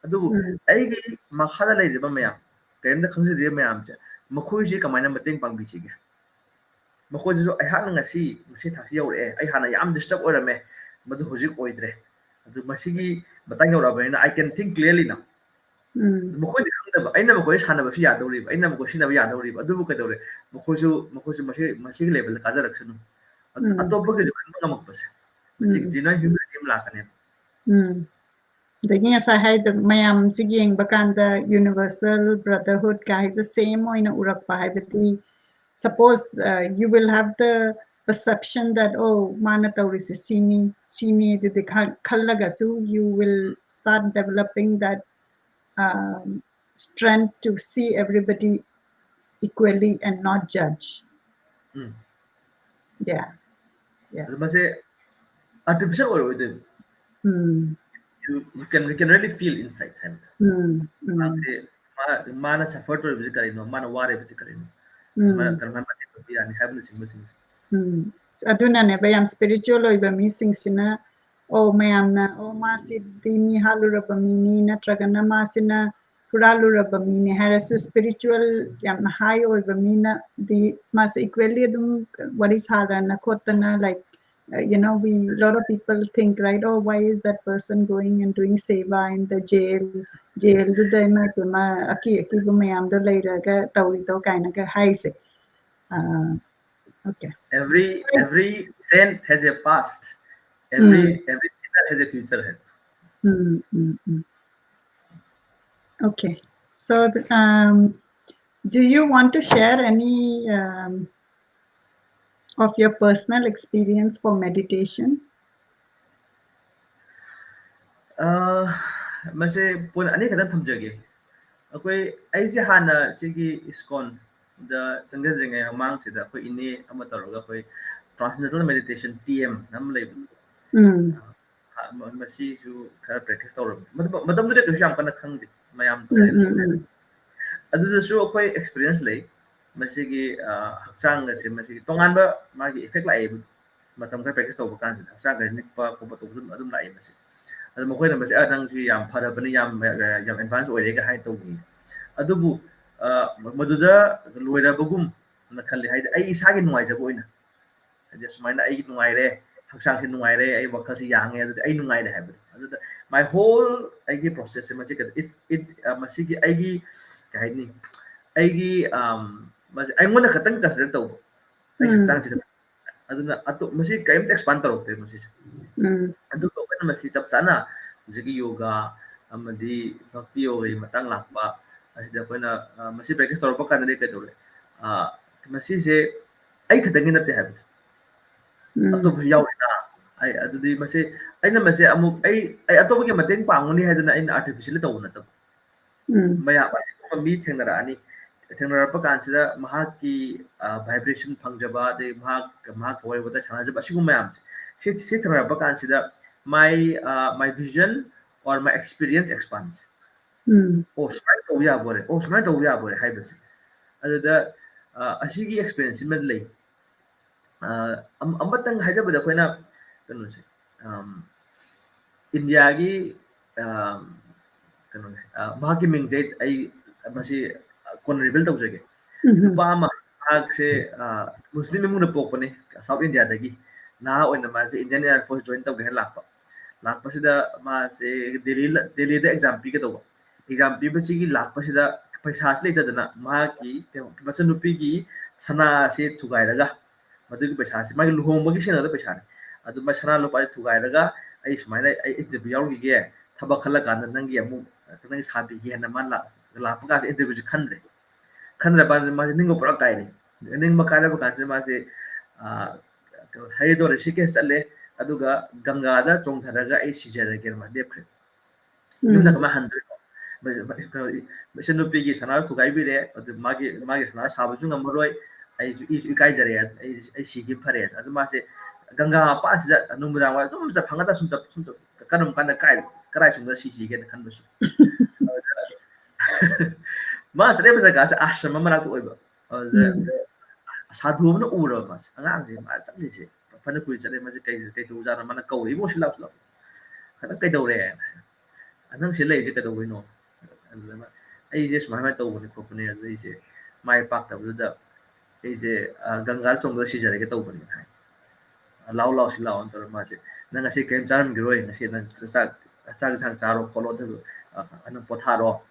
ꯑꯗꯨꯕꯨ ꯎꯝ ꯑꯩꯒꯤ ꯃꯈꯥꯗ ꯂꯩꯔꯤꯕ ꯃꯌꯥꯝ, ꯀꯔꯤꯝꯇ ꯈꯪꯖꯗ꯭ꯔꯤꯕ ꯃꯌꯥꯝꯁꯦ, ꯃꯈꯣꯏꯁꯤ ꯀꯃꯥꯏꯅ ꯃꯇꯦꯡ ꯄꯥꯡꯕꯤꯁꯤꯒꯦ? ꯃꯈꯣꯏꯗꯁꯨ ꯑꯩꯍꯥꯛꯅ ꯉꯁꯤ ꯉꯁꯤ ꯊꯥꯛꯁꯤ ꯌꯧꯔꯛꯑꯦ, ꯑꯩ ꯍꯥꯟꯅ ꯌꯥꯝ disturb ꯑꯣꯏꯔꯝꯃꯦ, ꯃꯗꯨ ꯍꯧꯖꯤꯛ ꯑꯣꯏꯗ꯭ꯔꯦ꯫ ꯑꯗꯨ ꯃꯁꯤꯒꯤ ꯃꯇꯥꯡ ꯌꯧꯔꯛꯑꯕꯅꯤꯅ I can think clearly now. ꯎꯝ ꯃꯈꯣꯏꯗꯤ ꯈꯪꯗꯕ, ꯑꯩꯅ ꯃꯈꯣꯏ ꯁꯥꯟꯅꯕꯁꯨ ꯌꯥꯗꯧꯔꯤꯕ, ꯑꯩꯅ ꯃꯈꯣꯏ ꯁꯤꯖꯤꯟꯅꯕ ꯌꯥꯗꯧꯔꯤꯕ, ꯑꯗꯨꯕꯨ ꯀꯩꯗꯧꯔꯦ? ꯃꯈꯣꯏꯁꯨ ꯃꯈꯣꯏꯁꯨ ꯃꯁꯤ ꯃꯁꯤꯒꯤ level ꯗ ꯀꯥꯖꯔꯛꯁꯅꯨ꯫ ꯑꯗꯨ ꯎꯝ ꯑꯇꯣꯞꯄꯒꯤꯁꯨ ꯈꯟꯕ ꯉꯝꯃꯛꯄꯁꯦ, ꯃꯁꯤꯒꯤ ꯎꯝ genuine humility ꯑꯃ ꯂꯥꯛꯀꯅꯦꯕ꯫ ꯎꯝ ꯑꯗꯒꯤ ꯉꯁꯥꯏ ꯍꯥꯏꯗ ꯃꯌꯥꯝꯁꯤ ꯌꯦꯡꯕ ꯀꯥꯟꯗ universal brotherhood ꯀ ꯍꯥꯏꯁꯦ same ꯑꯣꯏꯅ ꯎꯔꯛꯄ ꯍꯥꯏꯕꯗꯤ, suppose uh, you will have the perception that, oh, ꯃꯥꯅ ꯇꯧꯔꯤꯁꯦ ꯁꯤꯅꯤ ꯁꯤꯅꯤ ꯑꯗꯨꯗꯤ ꯈꯜ- ꯈꯜꯂꯒꯁꯨ you will start developing that um, strength to see everybody equally and not judge. Um Yeah. ꯑꯗꯨ ꯃꯁꯦ artificial ꯑꯣꯏꯔꯣꯏꯗꯣꯏꯕ꯫ Um You, you can, you can really feel inside ꯍꯥꯏꯕꯗꯣ꯫ ꯎꯝ ꯎꯝ ꯃꯥꯁꯦ ꯃꯥ- ꯃꯥꯅ suffer ꯇꯧꯔꯤꯕꯁꯤ ꯀꯔꯤꯅꯣ, ꯃꯥꯅ ꯋꯥꯔꯤꯕꯁꯤ ꯀꯔꯤꯅꯣ, ꯎꯝ ꯃꯥꯅ ꯀꯔꯝꯍꯥꯏꯅ ꯃꯇꯦꯡ ꯇꯧꯕ ꯌꯥꯅꯤ ꯍꯥꯏꯕꯅꯆꯤꯡꯕꯁꯤꯡꯁꯦ꯫ ꯎꯝ ꯑꯁ, ꯑꯗꯨꯅꯅꯦꯕ ꯌꯥꯝ spiritual ꯑꯣꯏꯕ ꯃꯤꯁꯤꯡꯁꯤꯅ, ꯑꯣ, ꯃꯌꯥꯝꯅ, ꯑꯣ, ꯃꯥꯁꯤꯗꯤ ꯃꯤ ꯍꯥꯠꯂꯨꯔꯕ ꯃꯤꯅꯤ, ꯅꯠꯇ꯭ꯔꯒꯅ ꯃꯥꯁꯤꯅ ꯍꯨꯔꯥꯜꯂꯨꯔꯕ ꯃꯤꯅꯤ ꯍꯥꯏꯔꯁꯨ, spiritual ꯌꯥꯝꯅ high ꯑꯣꯏꯕ ꯃꯤꯅꯗꯤ ꯃꯥꯁꯦ equally ꯑꯗꯨꯝ ꯋꯥꯔꯤ ꯁꯥꯗꯅ ꯈꯣꯠꯇꯅ, like, uh, you know, we, lot of people think, right, oh, why is that person going and doing seva in the jail? Jail ꯗꯨꯗ ꯏꯃꯥ ꯏꯄꯦꯝꯃ ꯑꯀꯤ ꯑꯀꯤꯕ ꯃꯌꯥꯝꯗꯣ ꯂꯩꯔꯒ ꯇꯧꯔꯤꯗꯣ ꯀꯥꯏꯅꯒ ꯍꯥꯏꯁꯦ꯫ Uh, okay. Every every saint has a past. Every Mm. every sinner has a future. है। Mm, mm, mm. Okay. So, um, do you want to share any um, of your personal experience for meditation? ꯑ, ꯃꯁꯦ ꯄꯣꯏꯟ ꯑꯅꯤ ꯈꯛꯇꯪ ꯊꯝꯖꯒꯦ꯫ ꯑꯩꯈꯣꯏ, ꯑꯩꯁꯦ ꯍꯥꯟꯅ ꯁꯤꯒꯤ ꯏꯁꯀꯣꯟꯗ ꯆꯪꯖꯗ꯭ꯔꯤꯉꯩ ꯃꯃꯥꯡꯁꯤꯗ ꯑꯩꯈꯣꯏ ꯏꯅꯦ ꯑꯃ ꯇꯧꯔꯒ ꯑꯩꯈꯣꯏ Transcendental Meditation, T M, ꯑꯃ ꯂꯩꯕꯅꯦ꯫ ꯎꯝ ꯑ, ꯃ- ꯃꯁꯤꯁꯨ ꯈꯔ ꯄ꯭ꯔꯦꯛꯇꯤꯁ ꯇꯧꯔꯝꯃꯤ꯫ ꯃꯇꯝ- ꯃꯇꯝꯗꯨꯗ ꯀꯩꯁꯨ ꯌꯥꯝ ꯀꯟꯅ ꯈꯪꯗꯦ, ꯃꯌꯥꯝ ꯎꯝ ꯇꯧꯅꯩ꯫ ꯎꯝ ꯎꯝ ꯑꯗꯨꯗꯁꯨ ꯑꯩꯈꯣꯏ ꯑꯦꯛꯁꯄꯤꯔꯤꯌꯦꯟꯁ ꯂꯩ꯫ ꯃꯁꯤꯒꯤ ꯑ, ꯍꯛꯆꯥꯡ ꯑꯁꯦ ꯃꯁꯤꯒꯤ ꯇꯣꯉꯥꯟꯕ ꯃꯥꯒꯤ ꯏꯐꯦꯛ ꯂꯥꯛꯑꯦꯕ꯫ ꯃꯇꯝ ꯈꯔ ꯄ꯭ꯔꯦꯛꯇꯤꯁ ꯇꯧꯕ ꯀꯥꯟꯁꯤꯗ ꯍꯛꯆꯥꯡ ꯈꯔ ꯅꯤꯛꯄ ꯈꯣꯠꯄ ꯇꯧꯕ ꯑꯗꯨꯝ ꯑꯗꯨꯝ ꯂꯥꯛꯑꯦ ꯃꯁꯤꯁꯦ꯫ ꯑꯗꯣ ꯃꯈꯣꯏꯅ ꯃꯁꯤ, "ꯑ, ꯅꯪꯁꯤ ꯌꯥꯝ ꯐꯔꯕꯅꯤ, ꯌꯥꯝ ꯌꯥꯝ ꯑꯦꯗꯚꯥꯟꯁ ꯑꯣꯏꯔꯦꯒ" ꯍꯥꯏꯅ ꯇꯧꯕꯤ꯫ ꯑꯗꯨꯕꯨ ꯑ, ꯃꯗꯨꯗ ꯂꯣꯏꯔꯕꯒꯨꯝꯅ ꯈꯜꯂꯤ, ꯍꯥꯏꯗꯤ ꯑꯩ ꯏꯁꯥꯒꯤ ꯅꯨꯡꯉꯥꯏꯖꯕ ꯑꯣꯏꯅ, ꯍꯥꯏꯗꯤ ꯑꯁꯨꯃꯥꯏꯅ ꯑꯩ ꯅꯨꯡꯉꯥꯏꯔꯦ, ꯍꯛꯆꯥꯡꯁꯤ ꯅꯨꯡꯉꯥꯏꯔꯦ, ꯑꯩ ꯋꯥꯈꯜꯁꯤ ꯌꯥꯡꯉꯦ, ꯑꯗꯨꯗꯤ ꯑꯩ ꯅꯨꯡꯉꯥꯏꯔꯦ ꯍꯥꯏꯕꯗꯣ꯫ ꯑꯗꯨꯗ my whole ꯑꯩꯒꯤ ꯄ꯭ꯔꯣꯁꯦꯁꯁꯦ ꯃꯁꯤ ꯀꯩꯗ- is- it- ꯑ, ꯃꯁꯤꯒꯤ ꯑꯩꯒꯤ ꯀꯩ ꯍꯥꯏꯅꯤ, ꯑꯩꯒꯤ ꯑꯝ, ꯃꯁꯤ ꯑꯩꯉꯣꯟꯗ ꯈꯛꯇꯪ ꯀꯟꯁꯤꯗꯔ ꯇꯧꯕ, ꯑꯩꯒꯤ ꯎꯝ ꯍꯛꯆꯥꯡꯁꯤꯗ꯫ ꯑꯗꯨꯅ ꯑꯇꯣꯞ- ꯃꯁꯤ ꯀꯔꯤꯝꯇ ꯑꯦꯛꯁꯄꯥꯟ ꯇꯧꯔꯛꯇꯦ ꯃꯁꯤꯁꯦ꯫ ꯎꯝ ꯑꯗꯨꯒ ꯑꯩꯈꯣꯏꯅ ꯃꯁꯤ ꯆꯞ ꯆꯥꯅ ꯍꯧꯖꯤꯛꯀꯤ ꯌꯣꯒꯥ ꯑꯃꯗꯤ ꯚꯛꯇꯤ ꯌꯣꯒꯒꯤ ꯃꯇꯥꯡ ꯂꯥꯛꯄ ꯑꯁꯤꯗ ꯑꯩꯈꯣꯏꯅ ꯑ, ꯃꯁꯤ ꯄ꯭ꯔꯦꯛꯇꯤꯁ ꯇꯧꯔꯛꯄ ꯀꯥꯟꯗꯗꯤ ꯀꯩꯗꯧꯔꯦ? ꯑ, ꯃꯁꯤꯁꯦ ꯑꯩ ꯈꯛꯇꯪꯒꯤ ꯅꯠꯇꯦ ꯍꯥꯏꯕꯗꯣ꯫ ꯎꯝ ꯑꯇꯣꯞꯄꯁꯨ ꯌꯥꯎꯔꯤꯅ꯫ ꯑꯩ ꯑꯗꯨꯗꯤ ꯃꯁꯤ, ꯑꯩꯅ ꯃꯁꯤ ꯑꯃꯨꯛ ꯑꯩ ꯑꯩ ꯑꯇꯣꯞꯄꯒꯤ ꯃꯇꯦꯡ ꯄꯥꯡꯒꯅꯤ ꯍꯥꯏꯗꯅ ꯑꯩꯅ ꯑꯥꯔꯇꯤꯐꯤꯁꯤꯌꯦꯜꯂꯤ ꯇꯧꯕ ꯅꯠꯇꯕ꯫ ꯎꯝ ꯃꯌꯥꯝ ꯑꯁꯤꯒꯨꯝꯕ ꯃꯤ ꯊꯦꯡꯅꯔꯛꯑꯅꯤ꯫ ꯊꯦꯡꯅꯔꯛꯄ ꯀꯥꯟꯁꯤꯗ ꯃꯍꯥꯛꯀꯤ ꯚꯥꯏꯕ꯭ꯔꯦꯁꯟ ꯐꯪꯖꯕ, ꯑꯗꯩ ꯃꯍꯥꯛ ꯃꯍꯥꯛꯀ ꯋꯥꯔꯤ ꯋꯥꯇꯥꯏ ꯁꯥꯟꯅꯖꯕ, ꯑꯁꯤꯒꯨꯝꯕ ꯃꯌꯥꯝꯁꯦ, ꯁꯤ ꯁꯤ ꯊꯦꯡꯅꯔꯛꯄ ꯀꯥꯟꯁꯤꯗ my uh, my vision or my experience expands. ꯎꯝ ꯑꯣ, ꯁꯨꯃꯥꯏꯅ ꯇꯧꯕ ꯌꯥꯕꯣꯔꯦ, ꯑꯣ, ꯁꯨꯃꯥꯏꯅ ꯇꯧꯕ ꯌꯥꯕꯣꯔꯦ ꯍꯥꯏꯕꯁꯦ꯫ ꯑꯗꯨꯗ ꯑ, ꯑꯁꯤꯒꯤ ꯑꯦꯛꯁꯄꯤꯔꯤꯌꯦꯟꯁꯁꯤꯃ ꯂꯩ꯫ ꯑ, ꯑꯝ- ꯑꯃꯇꯪ ꯍꯥꯏꯖꯕꯗ ꯑꯩꯈꯣꯏꯅ ꯀꯩꯅꯣꯁꯦ, ꯑꯝ, ꯏꯟꯗꯤꯌꯥꯒꯤ ꯑꯝ, ꯀꯩꯅꯣꯅꯦ, ꯑ, ꯃꯍꯥꯛꯀꯤ ꯃꯤꯡꯁꯦ ꯑꯩ ꯃꯁꯤ ꯀꯣꯟꯅ ꯔꯤꯚꯤꯜ ꯇꯧꯖꯒꯦ꯫ ꯎꯝ ꯅꯨꯄꯥ ꯑꯃ, ꯃꯍꯥꯛꯁꯦ ꯑ, ꯃꯨꯁꯂꯤꯝ ꯏꯃꯨꯡꯗ ꯄꯣꯛꯄꯅꯦ, ꯁꯥꯎꯠ ꯏꯟꯗꯤꯌꯥꯗꯒꯤ꯫ ꯅꯍꯥ ꯑꯣꯏꯅ ꯃꯥꯁꯦ ꯏꯟꯗꯤꯌꯟ ꯑꯦꯌꯔ ꯐꯣꯔꯁ ꯖꯣꯏꯟ ꯇꯧꯒꯦ ꯍꯥꯏꯅ ꯂꯥꯛꯄ꯫ ꯂꯥꯛꯄꯁꯤꯗ ꯃꯥꯁꯦ ꯗꯦꯜꯂꯤ ꯗꯦꯜꯂꯤꯗ ꯑꯦꯛꯖꯥꯝ ꯄꯤꯒꯗꯧꯕ꯫ ꯑꯦꯛꯖꯥꯝ ꯄꯤꯕꯁꯤꯒꯤ ꯂꯥꯛꯄꯁꯤꯗ ꯄꯩꯁꯥꯁꯤ ꯂꯩꯇꯗꯅ ꯃꯍꯥꯛꯀꯤ ꯀꯩꯅꯣ, ꯃꯆꯟꯅꯨꯄꯤꯒꯤ ꯁꯅꯥꯁꯤ ꯊꯨꯒꯥꯏꯔꯒ, ꯃꯗꯨꯒꯤ ꯄꯩꯁꯥꯁꯤ ꯃꯥꯒꯤ ꯂꯨꯍꯣꯡꯕꯒꯤ ꯁꯤꯖꯤꯟꯅꯒꯗꯕ ꯄꯩꯁꯥꯅꯤ꯫ ꯑꯗꯨ ꯃꯥ ꯁꯅꯥ ꯂꯨꯄꯥꯁꯤ ꯊꯨꯒꯥꯏꯔꯒ, "ꯑꯩ ꯁꯨꯃꯥꯏꯅ ꯑꯩ ꯏꯟꯇꯔꯚꯤꯌꯨ ꯌꯥꯎꯔꯨꯈꯤꯒꯦ, ꯊꯕꯛ ꯈꯜꯂꯀꯥꯟꯗ ꯅꯪꯒꯤ ꯑꯃꯨꯛ ꯅꯪꯒꯤ ꯁꯥꯕꯤꯒꯦ" ꯍꯥꯏꯅ ꯃꯥꯅ ꯂꯥꯛ- ꯂꯥꯛꯄ ꯀꯥꯟꯁꯤ ꯏꯟꯇꯔꯚꯤꯌꯨꯁꯤ ꯈꯟꯗ꯭ꯔꯦ꯫ ꯈꯟꯗ꯭ꯔ ꯀꯥꯟꯁꯤꯗ ꯃꯥꯁꯦ ꯅꯤꯡꯕ ꯄꯨꯔꯥ ꯀꯥꯏꯔꯦ꯫ ꯅꯤꯡꯕ ꯀꯥꯏꯔꯕ ꯀꯥꯟꯁꯤꯗ ꯃꯥꯁꯦ ꯑ, ꯀꯩꯅꯣ, ꯍꯔꯤꯗ꯭ꯋꯥꯔ ꯔꯤꯁꯤꯀꯦꯁ ꯆꯠꯂꯦ꯫ ꯑꯗꯨꯒ ꯒꯪꯒꯥꯗ ꯆꯣꯡꯊꯔꯒ ꯑꯩ ꯁꯤꯖꯔꯒꯦꯅ ꯃꯥ ꯂꯦꯞꯈ꯭ꯔꯦ꯫ ꯌꯨꯝꯗ ꯀꯃꯥꯏꯅ ꯍꯟꯗꯣꯏꯅꯣ? ꯃꯁꯤ-, ꯃꯁꯤ-, ꯀꯩꯅꯣ, ꯃꯆꯟꯅꯨꯄꯤꯒꯤ ꯁꯅꯥꯗꯣ ꯊꯨꯒꯥꯏꯕꯤꯔꯦ, ꯑꯗꯨ ꯃꯥꯒꯤ, ꯃꯥꯒꯤ ꯁꯅꯥ ꯁꯥꯕꯁꯨ ꯉꯝꯃꯔꯣꯏ, ꯑꯩꯁꯨ, ꯑꯩꯁꯨ ꯏꯀꯥꯏꯖꯔꯦ, ꯑꯩ, ꯑꯩ ꯁꯤꯒꯤ ꯐꯔꯦ꯫ ꯑꯗꯨ ꯃꯥꯁꯦ ꯒꯪꯒꯥ ꯃꯄꯥꯟꯁꯤꯗ ꯅꯨꯃꯤꯗꯥꯡ ꯋꯥꯏꯔꯝ ꯑꯗꯨꯝ ꯆꯠ-, ꯍꯪꯒꯠꯇ ꯁꯨꯝ ꯆꯠ-, ꯁꯨꯝ ꯆꯠ-, ꯀꯔꯝ ꯀꯥꯟꯗ ꯀꯥꯏ, ꯀꯗꯥꯏ ꯆꯣꯡꯗ ꯁꯤꯁꯤꯒꯦꯅ ꯈꯟꯕꯁꯨ꯫ ꯑꯗꯨꯗ ꯃꯥ ꯆꯠꯂꯤꯕ ꯖꯒꯥꯁꯦ ꯑꯥꯁ꯭ꯔꯝ ꯑꯃ ꯃꯅꯥꯛꯇ ꯑꯣꯏꯕ꯫ ꯑꯗꯨꯗ ꯁꯥꯙꯨ ꯑꯃꯅ ꯎꯔꯕ ꯃꯥꯁꯦ, ꯑꯉꯥꯡꯁꯦ ꯃꯥ ꯆꯠꯂꯤꯁꯦ ꯐꯅ ꯀꯨꯏ ꯆꯠꯂꯦ, ꯃꯁꯤ ꯀꯩ, ꯀꯩ ꯇꯧꯖꯥꯠꯅꯣ? ꯃꯥꯅ ꯀꯧꯔꯦ, "ꯏꯕꯨꯡꯉꯣ, ꯁꯤ ꯂꯥꯎ, ꯁꯤ ꯂꯥꯎ꯫ ꯅꯪ ꯀꯩꯗꯧꯔꯦ? ꯅꯪ ꯁꯤ ꯂꯩꯔꯤꯁꯦ ꯀꯩꯗꯧꯕꯩꯅꯣ?" ꯑꯗꯨꯗ ꯃꯥ, "ꯑꯩꯁꯦ ꯁꯨꯃꯥꯏ ꯁꯨꯃꯥꯏꯅ ꯇꯧꯕꯅꯤ ꯈꯣꯠꯄꯅꯤ, ꯑꯗꯨꯗ ꯑꯩꯁꯦ ꯃꯥꯏ ꯄꯥꯛꯇꯕꯗꯨꯗ ꯑꯩꯁꯦ, ꯑ, ꯒꯪꯒꯥꯗ ꯆꯣꯡꯊꯔ ꯁꯤꯖꯔꯒꯦ ꯇꯧꯕꯅꯤ" ꯍꯥꯏ꯫ "ꯂꯥꯎ, ꯂꯥꯎ, ꯁꯤ ꯂꯥꯎꯅ" ꯇꯧꯔ ꯃꯥꯁꯦ, "ꯅꯪ ꯉꯁꯤ ꯀꯔꯤꯝ ꯆꯥꯔꯝꯈꯤꯔꯣꯏ, ꯉꯁꯤ ꯅꯪ ꯆꯥꯛ, ꯆꯥꯛ ꯏꯟꯁꯥꯡ ꯆꯥꯔꯣ ꯈꯣꯠꯂꯣ, ꯑꯗꯨꯒ, ꯑ, ꯅꯪ ꯄꯣꯊꯥꯔꯣ꯫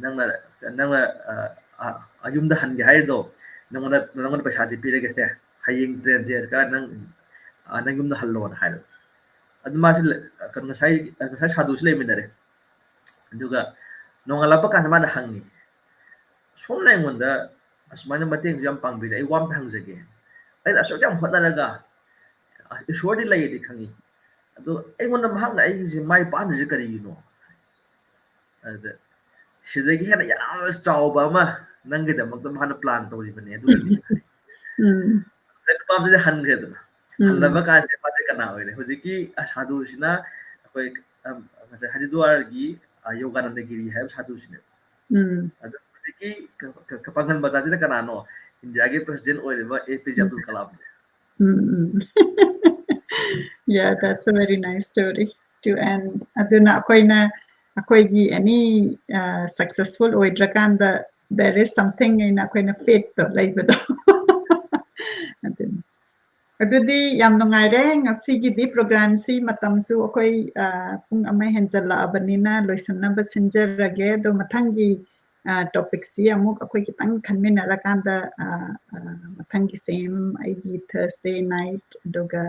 ꯅꯪꯅ, ꯅꯪꯅ, ꯑ, ꯑ, ꯑ, ꯌꯨꯝꯗ ꯍꯟꯒꯦ ꯍꯥꯏꯔꯤꯗꯣ, ꯅꯪꯉꯣꯟꯗ, ꯅꯪꯉꯣꯟꯗ ꯄꯩꯁꯥꯁꯤ ꯄꯤꯔꯒꯦꯁꯦ, ꯍꯌꯦꯡ train ticket ꯀꯛꯑ ꯅꯪ, ꯑ, ꯅꯪ ꯌꯨꯝꯗ ꯍꯜꯂꯣꯅ" ꯍꯥꯏꯔꯦ꯫ ꯑꯗꯨ ꯃꯥꯁꯦ ꯂ-, ꯀꯩꯅꯣ, ꯉꯁꯥꯏ, ꯉꯁꯥꯏ ꯁꯥꯗꯨꯁꯤ ꯂꯩꯃꯤꯟꯅꯔꯦ꯫ ꯑꯗꯨꯒ ꯅꯣꯡꯉꯥꯜꯂꯛꯄ ꯀꯥꯟꯗ ꯃꯥꯅ ꯍꯪꯉꯤ, "ꯁꯣꯝꯅ ꯑꯩꯉꯣꯟꯗ ꯑꯁꯨꯃꯥꯏꯅ ꯃꯇꯦꯡꯁꯨ ꯌꯥꯝ ꯄꯥꯡꯕꯤꯔꯦ, ꯑꯩ ꯋꯥ ꯑꯝꯇ ꯍꯪꯖꯒꯦ꯫ ꯑꯩꯅ ꯑꯁꯨꯛ ꯌꯥꯝ ꯍꯣꯠꯅꯔꯒ, ꯑ, ꯏꯁꯣꯔꯗꯤ ꯂꯩꯌꯦꯗꯤ ꯈꯪꯉꯤ, ꯑꯗꯣ ꯑꯩꯉꯣꯟꯗ ꯃꯍꯥꯛꯅ ꯑꯩꯒꯤꯁꯦ ꯃꯥꯏ ꯄꯥꯛꯍꯟꯗ꯭ꯔꯤꯁꯦ ꯀꯔꯤꯒꯤꯅꯣ?" ꯑꯗꯨꯗ, "ꯁꯤꯗꯒꯤ ꯍꯦꯟꯅ ꯌꯥꯝꯅ ꯆꯥꯎꯕ ꯑꯃ ꯅꯪꯒꯤꯗꯃꯛꯇ ꯃꯥꯅ plan ꯇꯧꯔꯤꯕꯅꯦ ꯑꯗꯨꯒꯤꯗꯤ" ꯍꯥꯏ꯫ ꯎꯝ꯫ ꯉꯁꯥꯏ ꯅꯨꯄꯥ ꯑꯃꯁꯦ ꯍꯟꯈ꯭ꯔꯦꯗꯅ꯫ ꯎꯝ꯫ ꯍꯜꯂꯕ ꯀꯥꯟꯁꯤꯗ ꯃꯥꯁꯦ ꯀꯅꯥ ꯑꯣꯏꯔꯦ? ꯍꯧꯖꯤꯛꯀꯤ, ꯑ, ꯁꯥꯗꯨꯁꯤꯅ ꯑꯩꯈꯣꯏ, ꯑꯝ, ꯉꯁꯥꯏ ꯍꯔꯤꯗ꯭ꯋꯥꯔꯒꯤ, ꯑ, ꯌꯣꯒꯥꯅꯟꯗꯒꯤꯔꯤ ꯍꯥꯏꯕ ꯁꯥꯗꯨꯁꯤꯅꯦ꯫ ꯎꯝ꯫ ꯑꯗꯣ ꯍꯧꯖꯤꯛꯀꯤ ꯀ-, ꯀ-, ꯀ-, ꯄꯥꯡꯒꯟ ꯃꯆꯥꯁꯤꯅ ꯀꯅꯥꯅꯣ? ꯏꯟꯗꯤꯌꯥꯒꯤ president ꯑꯣꯏꯔꯤꯕ ꯑꯦ ꯄꯤ ꯖꯦ ꯎꯝ꯫ ꯑꯕꯗꯨꯜ ꯀꯂꯥꯝꯁꯦ꯫ ꯎꯝ, ꯎꯝ꯫ Yeah, that's a very nice story to end. ꯑꯗꯨꯅ ꯑꯩꯈꯣꯏꯅ, ꯑꯩꯈꯣꯏꯒꯤ any, ꯑ, successful ꯑꯣꯏꯗ꯭ꯔꯀꯥꯟꯗ there is something ꯍꯥꯏꯅ ꯑꯩꯈꯣꯏꯅ faith ꯇꯣ ꯂꯩꯕꯗꯣ꯫ ꯑꯗꯨꯅꯤ꯫ ꯑꯗꯨꯗꯤ ꯌꯥꯝ ꯅꯨꯡꯉꯥꯏꯔꯦ꯫ ꯉꯁꯤꯒꯤꯗꯤ program ꯁꯤ ꯃꯇꯝꯁꯨ ꯑꯩꯈꯣꯏ, ꯑ, ꯄꯨꯡ ꯑꯃ ꯍꯦꯟꯖꯜꯂꯛꯑꯕꯅꯤꯅ ꯂꯣꯏꯁꯤꯟꯅꯕ ꯁꯤꯟꯖꯔꯒꯦ꯫ ꯑꯗꯣ ꯃꯊꯪꯒꯤ, ꯑ, topic ꯁꯤ ꯑꯃꯨꯛ ꯑꯩꯈꯣꯏ ꯈꯤꯇꯪ ꯈꯟꯃꯤꯟꯅꯔꯀꯥꯟꯗ, ꯑ, ꯑ, ꯃꯊꯪꯒꯤ same ꯑꯩꯒꯤ Thursday night, ꯑꯗꯨꯒ,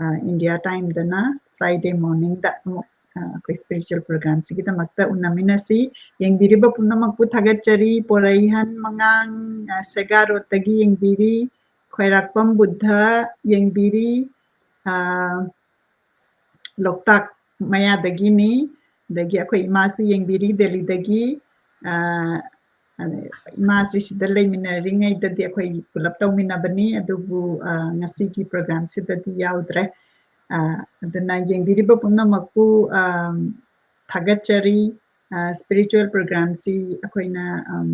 ꯑ, India time ꯗꯅ Friday morning ꯗ ꯑꯃꯨꯛ, ꯑ, ꯑꯩꯈꯣꯏ spiritual program ꯁꯤꯒꯤꯗꯃꯛꯇ ꯎꯅꯃꯤꯟꯅꯁꯤ꯫ ꯌꯦꯡꯕꯤꯔꯤꯕ ꯄꯨꯝꯅꯃꯛꯄꯨ ꯊꯥꯒꯠꯆꯔꯤ꯫ ꯄꯣꯔꯩꯍꯟ ꯃꯉꯥꯡ, ꯑ, ꯁꯦꯒꯥ road ꯇꯒꯤ ꯌꯦꯡꯕꯤꯔꯤ꯫ ꯈ꯭ꯋꯥꯏꯔꯥꯛꯄꯝ ꯕꯨꯙ ꯌꯦꯡꯕꯤꯔꯤ꯫ ꯑꯥ, ꯂꯣꯛꯇꯥꯛ ꯃꯌꯥꯗꯒꯤꯅꯤ꯫ ꯑꯗꯒꯤ ꯑꯩꯈꯣꯏ ꯏꯃꯥꯁꯨ ꯌꯦꯡꯕꯤꯔꯤ ꯗꯦꯜꯂꯤꯗꯒꯤ꯫ ꯑꯥ, ꯑꯗ ꯏꯃꯥꯁꯤ ꯁꯤꯗ ꯂꯩꯃꯤꯟꯅꯔꯤꯉꯩꯗꯗꯤ ꯑꯩꯈꯣꯏ ꯄꯨꯂꯞ ꯇꯧꯃꯤꯟꯅꯕꯅꯤ, ꯑꯗꯨꯕꯨ, ꯑꯥ, ꯉꯁꯤꯒꯤ ꯄ꯭ꯔꯣꯒ꯭ꯔꯥꯝꯁꯤꯗꯗꯤ ꯌꯥꯎꯗ꯭ꯔꯦ꯫ ꯑꯥ, ꯑꯗꯨꯅ ꯌꯦꯡꯕꯤꯔꯤꯕ ꯄꯨꯝꯅꯃꯛꯄꯨ, ꯑꯥ, ꯊꯥꯒꯠꯆꯔꯤ꯫ ꯑꯥ, ꯁ꯭ꯄꯤꯔꯤꯆꯨꯋꯦꯜ ꯄ꯭ꯔꯣꯒ꯭ꯔꯥꯝꯁꯤ ꯑꯩꯈꯣꯏꯅ, ꯑꯝ,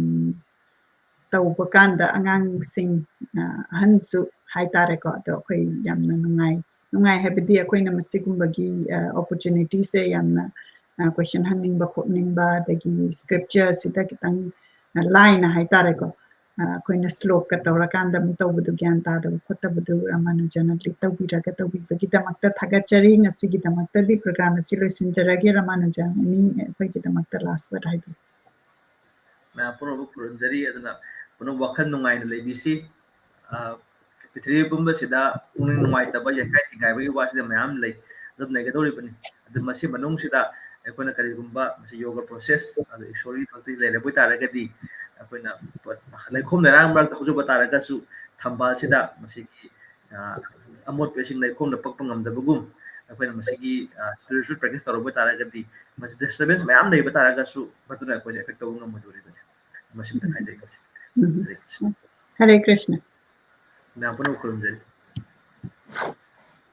ꯇꯧꯕ ꯀꯥꯟꯗ ꯑꯉꯥꯡꯁꯤꯡ, ꯑꯥ, ꯑꯍꯟꯁꯨ ꯍꯥꯏꯇꯥꯔꯦꯀꯣ, ꯑꯗꯣ ꯑꯩꯈꯣꯏ ꯌꯥꯝꯅ ꯅꯨꯡꯉꯥꯏ꯫ ꯅꯨꯡꯉꯥꯏ ꯍꯥꯏꯕꯗꯤ ꯑꯩꯈꯣꯏꯅ ꯃꯁꯤꯒꯨꯝꯕꯒꯤ, ꯑꯥ, ꯑꯣꯄꯣꯔꯆꯨꯅꯤꯇꯤꯁꯦ ꯌꯥꯝꯅ, ꯑꯥ, ꯀꯣꯏꯁꯟ ꯍꯪꯅꯤꯡꯕ ꯈꯣꯠꯅꯤꯡꯕ, ꯑꯗꯒꯤ ꯁ꯭ꯀ꯭ꯔꯤꯞꯆꯔꯁꯤꯗ ꯈꯤꯇꯪ, ꯑꯥ, ꯂꯥꯏꯅ ꯍꯥꯏꯇꯥꯔꯦꯀꯣ, ꯑꯥ, ꯑꯩꯈꯣꯏꯅ ꯁ꯭ꯂꯣꯛꯀ ꯇꯧꯔꯀꯥꯟꯗ ꯑꯃꯨꯛ ꯇꯧꯕꯗꯨ ꯒ꯭ꯌꯥꯟ ꯇꯥꯗꯕ ꯈꯣꯠꯇꯕꯗꯨ ꯔꯥꯃꯥꯅꯨꯖꯅ ꯂꯤꯠ ꯇꯧꯕꯤꯔꯒ ꯇꯧꯕꯤꯕꯒꯤꯗꯃꯛꯇ ꯊꯥꯒꯠꯆꯔꯤ꯫ ꯉꯁꯤꯒꯤꯗꯃꯛꯇꯗꯤ ꯄ꯭ꯔꯣꯒ꯭ꯔꯥꯝ ꯑꯁꯤ ꯂꯣꯏꯁꯤꯟꯖꯔꯒꯦ꯫ ꯔꯥꯃꯥꯅꯨꯖꯟ ꯑꯅꯤ ꯑꯩꯈꯣꯏꯒꯤꯗꯃꯛꯇ ꯂꯥꯁ ꯋꯥꯔꯗ ꯍꯥꯏꯕꯤꯌꯨ꯫ ꯃꯌꯥꯝ ꯄꯨꯝꯅꯃꯛ ꯈꯨꯔꯨꯝꯖꯔꯤ꯫ ꯑꯗꯨꯅ ꯄꯨꯝꯅꯃꯛ ꯋꯥꯈꯜ ꯅꯨꯡꯉꯥꯏꯅ ꯂꯩꯕꯤꯁꯤ꯫ ꯑ, ꯄ꯭ꯔꯤꯊꯤꯕꯤ ꯄꯨꯝꯕꯁꯤꯗ ꯄꯨꯛꯅꯤꯡ ꯅꯨꯡꯉꯥꯏꯇꯕ, ꯌꯩꯈꯥꯏ ꯊꯤꯡꯒꯥꯏꯕꯒꯤ ꯋꯥꯁꯤꯗ ꯃꯌꯥꯝ ꯂꯩ, ꯑꯗꯨꯝ ꯂꯩꯒꯗꯧꯔꯤꯕꯅꯤ꯫ ꯑꯗꯨ ꯃꯁꯤ ꯃꯅꯨꯡꯁꯤꯗ ꯑꯩꯈꯣꯏꯅ ꯀꯔꯤꯒꯨꯝꯕ ꯃꯁꯤ ꯌꯣꯒ ꯄ꯭ꯔꯣꯁꯦꯁ, ꯑꯗꯨ ꯏꯁꯣꯔꯒꯤ ꯚꯛꯇꯤ ꯂꯩꯔꯕ ꯑꯣꯏꯇꯥꯔꯒꯗꯤ ꯑꯩꯈꯣꯏꯅ ꯂꯩꯈꯣꯝ ꯂꯩꯅꯥꯡ ꯃꯔꯛꯇ ꯍꯧꯖꯕ ꯇꯥꯔꯒꯁꯨ ꯊꯝꯕꯥꯜꯁꯤꯗ ꯃꯁꯤꯒꯤ, ꯑ, ꯑꯃꯣꯠꯄ ꯏꯁꯤꯡ ꯂꯩꯈꯣꯝꯅ ꯄꯛꯄ ꯉꯝꯗꯕꯒꯨꯝ ꯑꯩꯈꯣꯏꯅ ꯃꯁꯤꯒꯤ, ꯑ, ꯁ꯭ꯄꯤꯔꯤꯆꯨꯋꯦꯜ ꯄ꯭ꯔꯦꯛꯇꯤꯁ ꯇꯧꯔꯕ ꯑꯣꯏꯇꯥꯔꯒꯗꯤ ꯃꯁꯤ ꯗꯤꯁꯇꯔꯕꯦꯟꯁ ꯃꯌꯥꯝ ꯂꯩꯕ ꯇꯥꯔꯒꯁꯨ ꯃꯗꯨꯅ ꯑꯩꯈꯣꯏꯁꯦ ꯑꯦꯐꯦꯛ ꯇꯧꯕ ꯉꯝꯃꯣꯏꯗꯧꯔꯤꯕꯅꯤ꯫ ꯃꯁꯤꯃꯇ ꯍꯥꯏꯖꯒꯦ꯫ ꯎꯝ꯫ ꯍꯔꯦ ꯀ꯭ꯔꯤꯁꯅ꯫ ꯍꯔꯦ ꯀ꯭ꯔꯤꯁꯅ꯫ ꯃꯌꯥꯝ ꯄꯨꯝꯅꯃꯛ ꯈꯨꯔꯨꯝꯖꯔꯤ꯫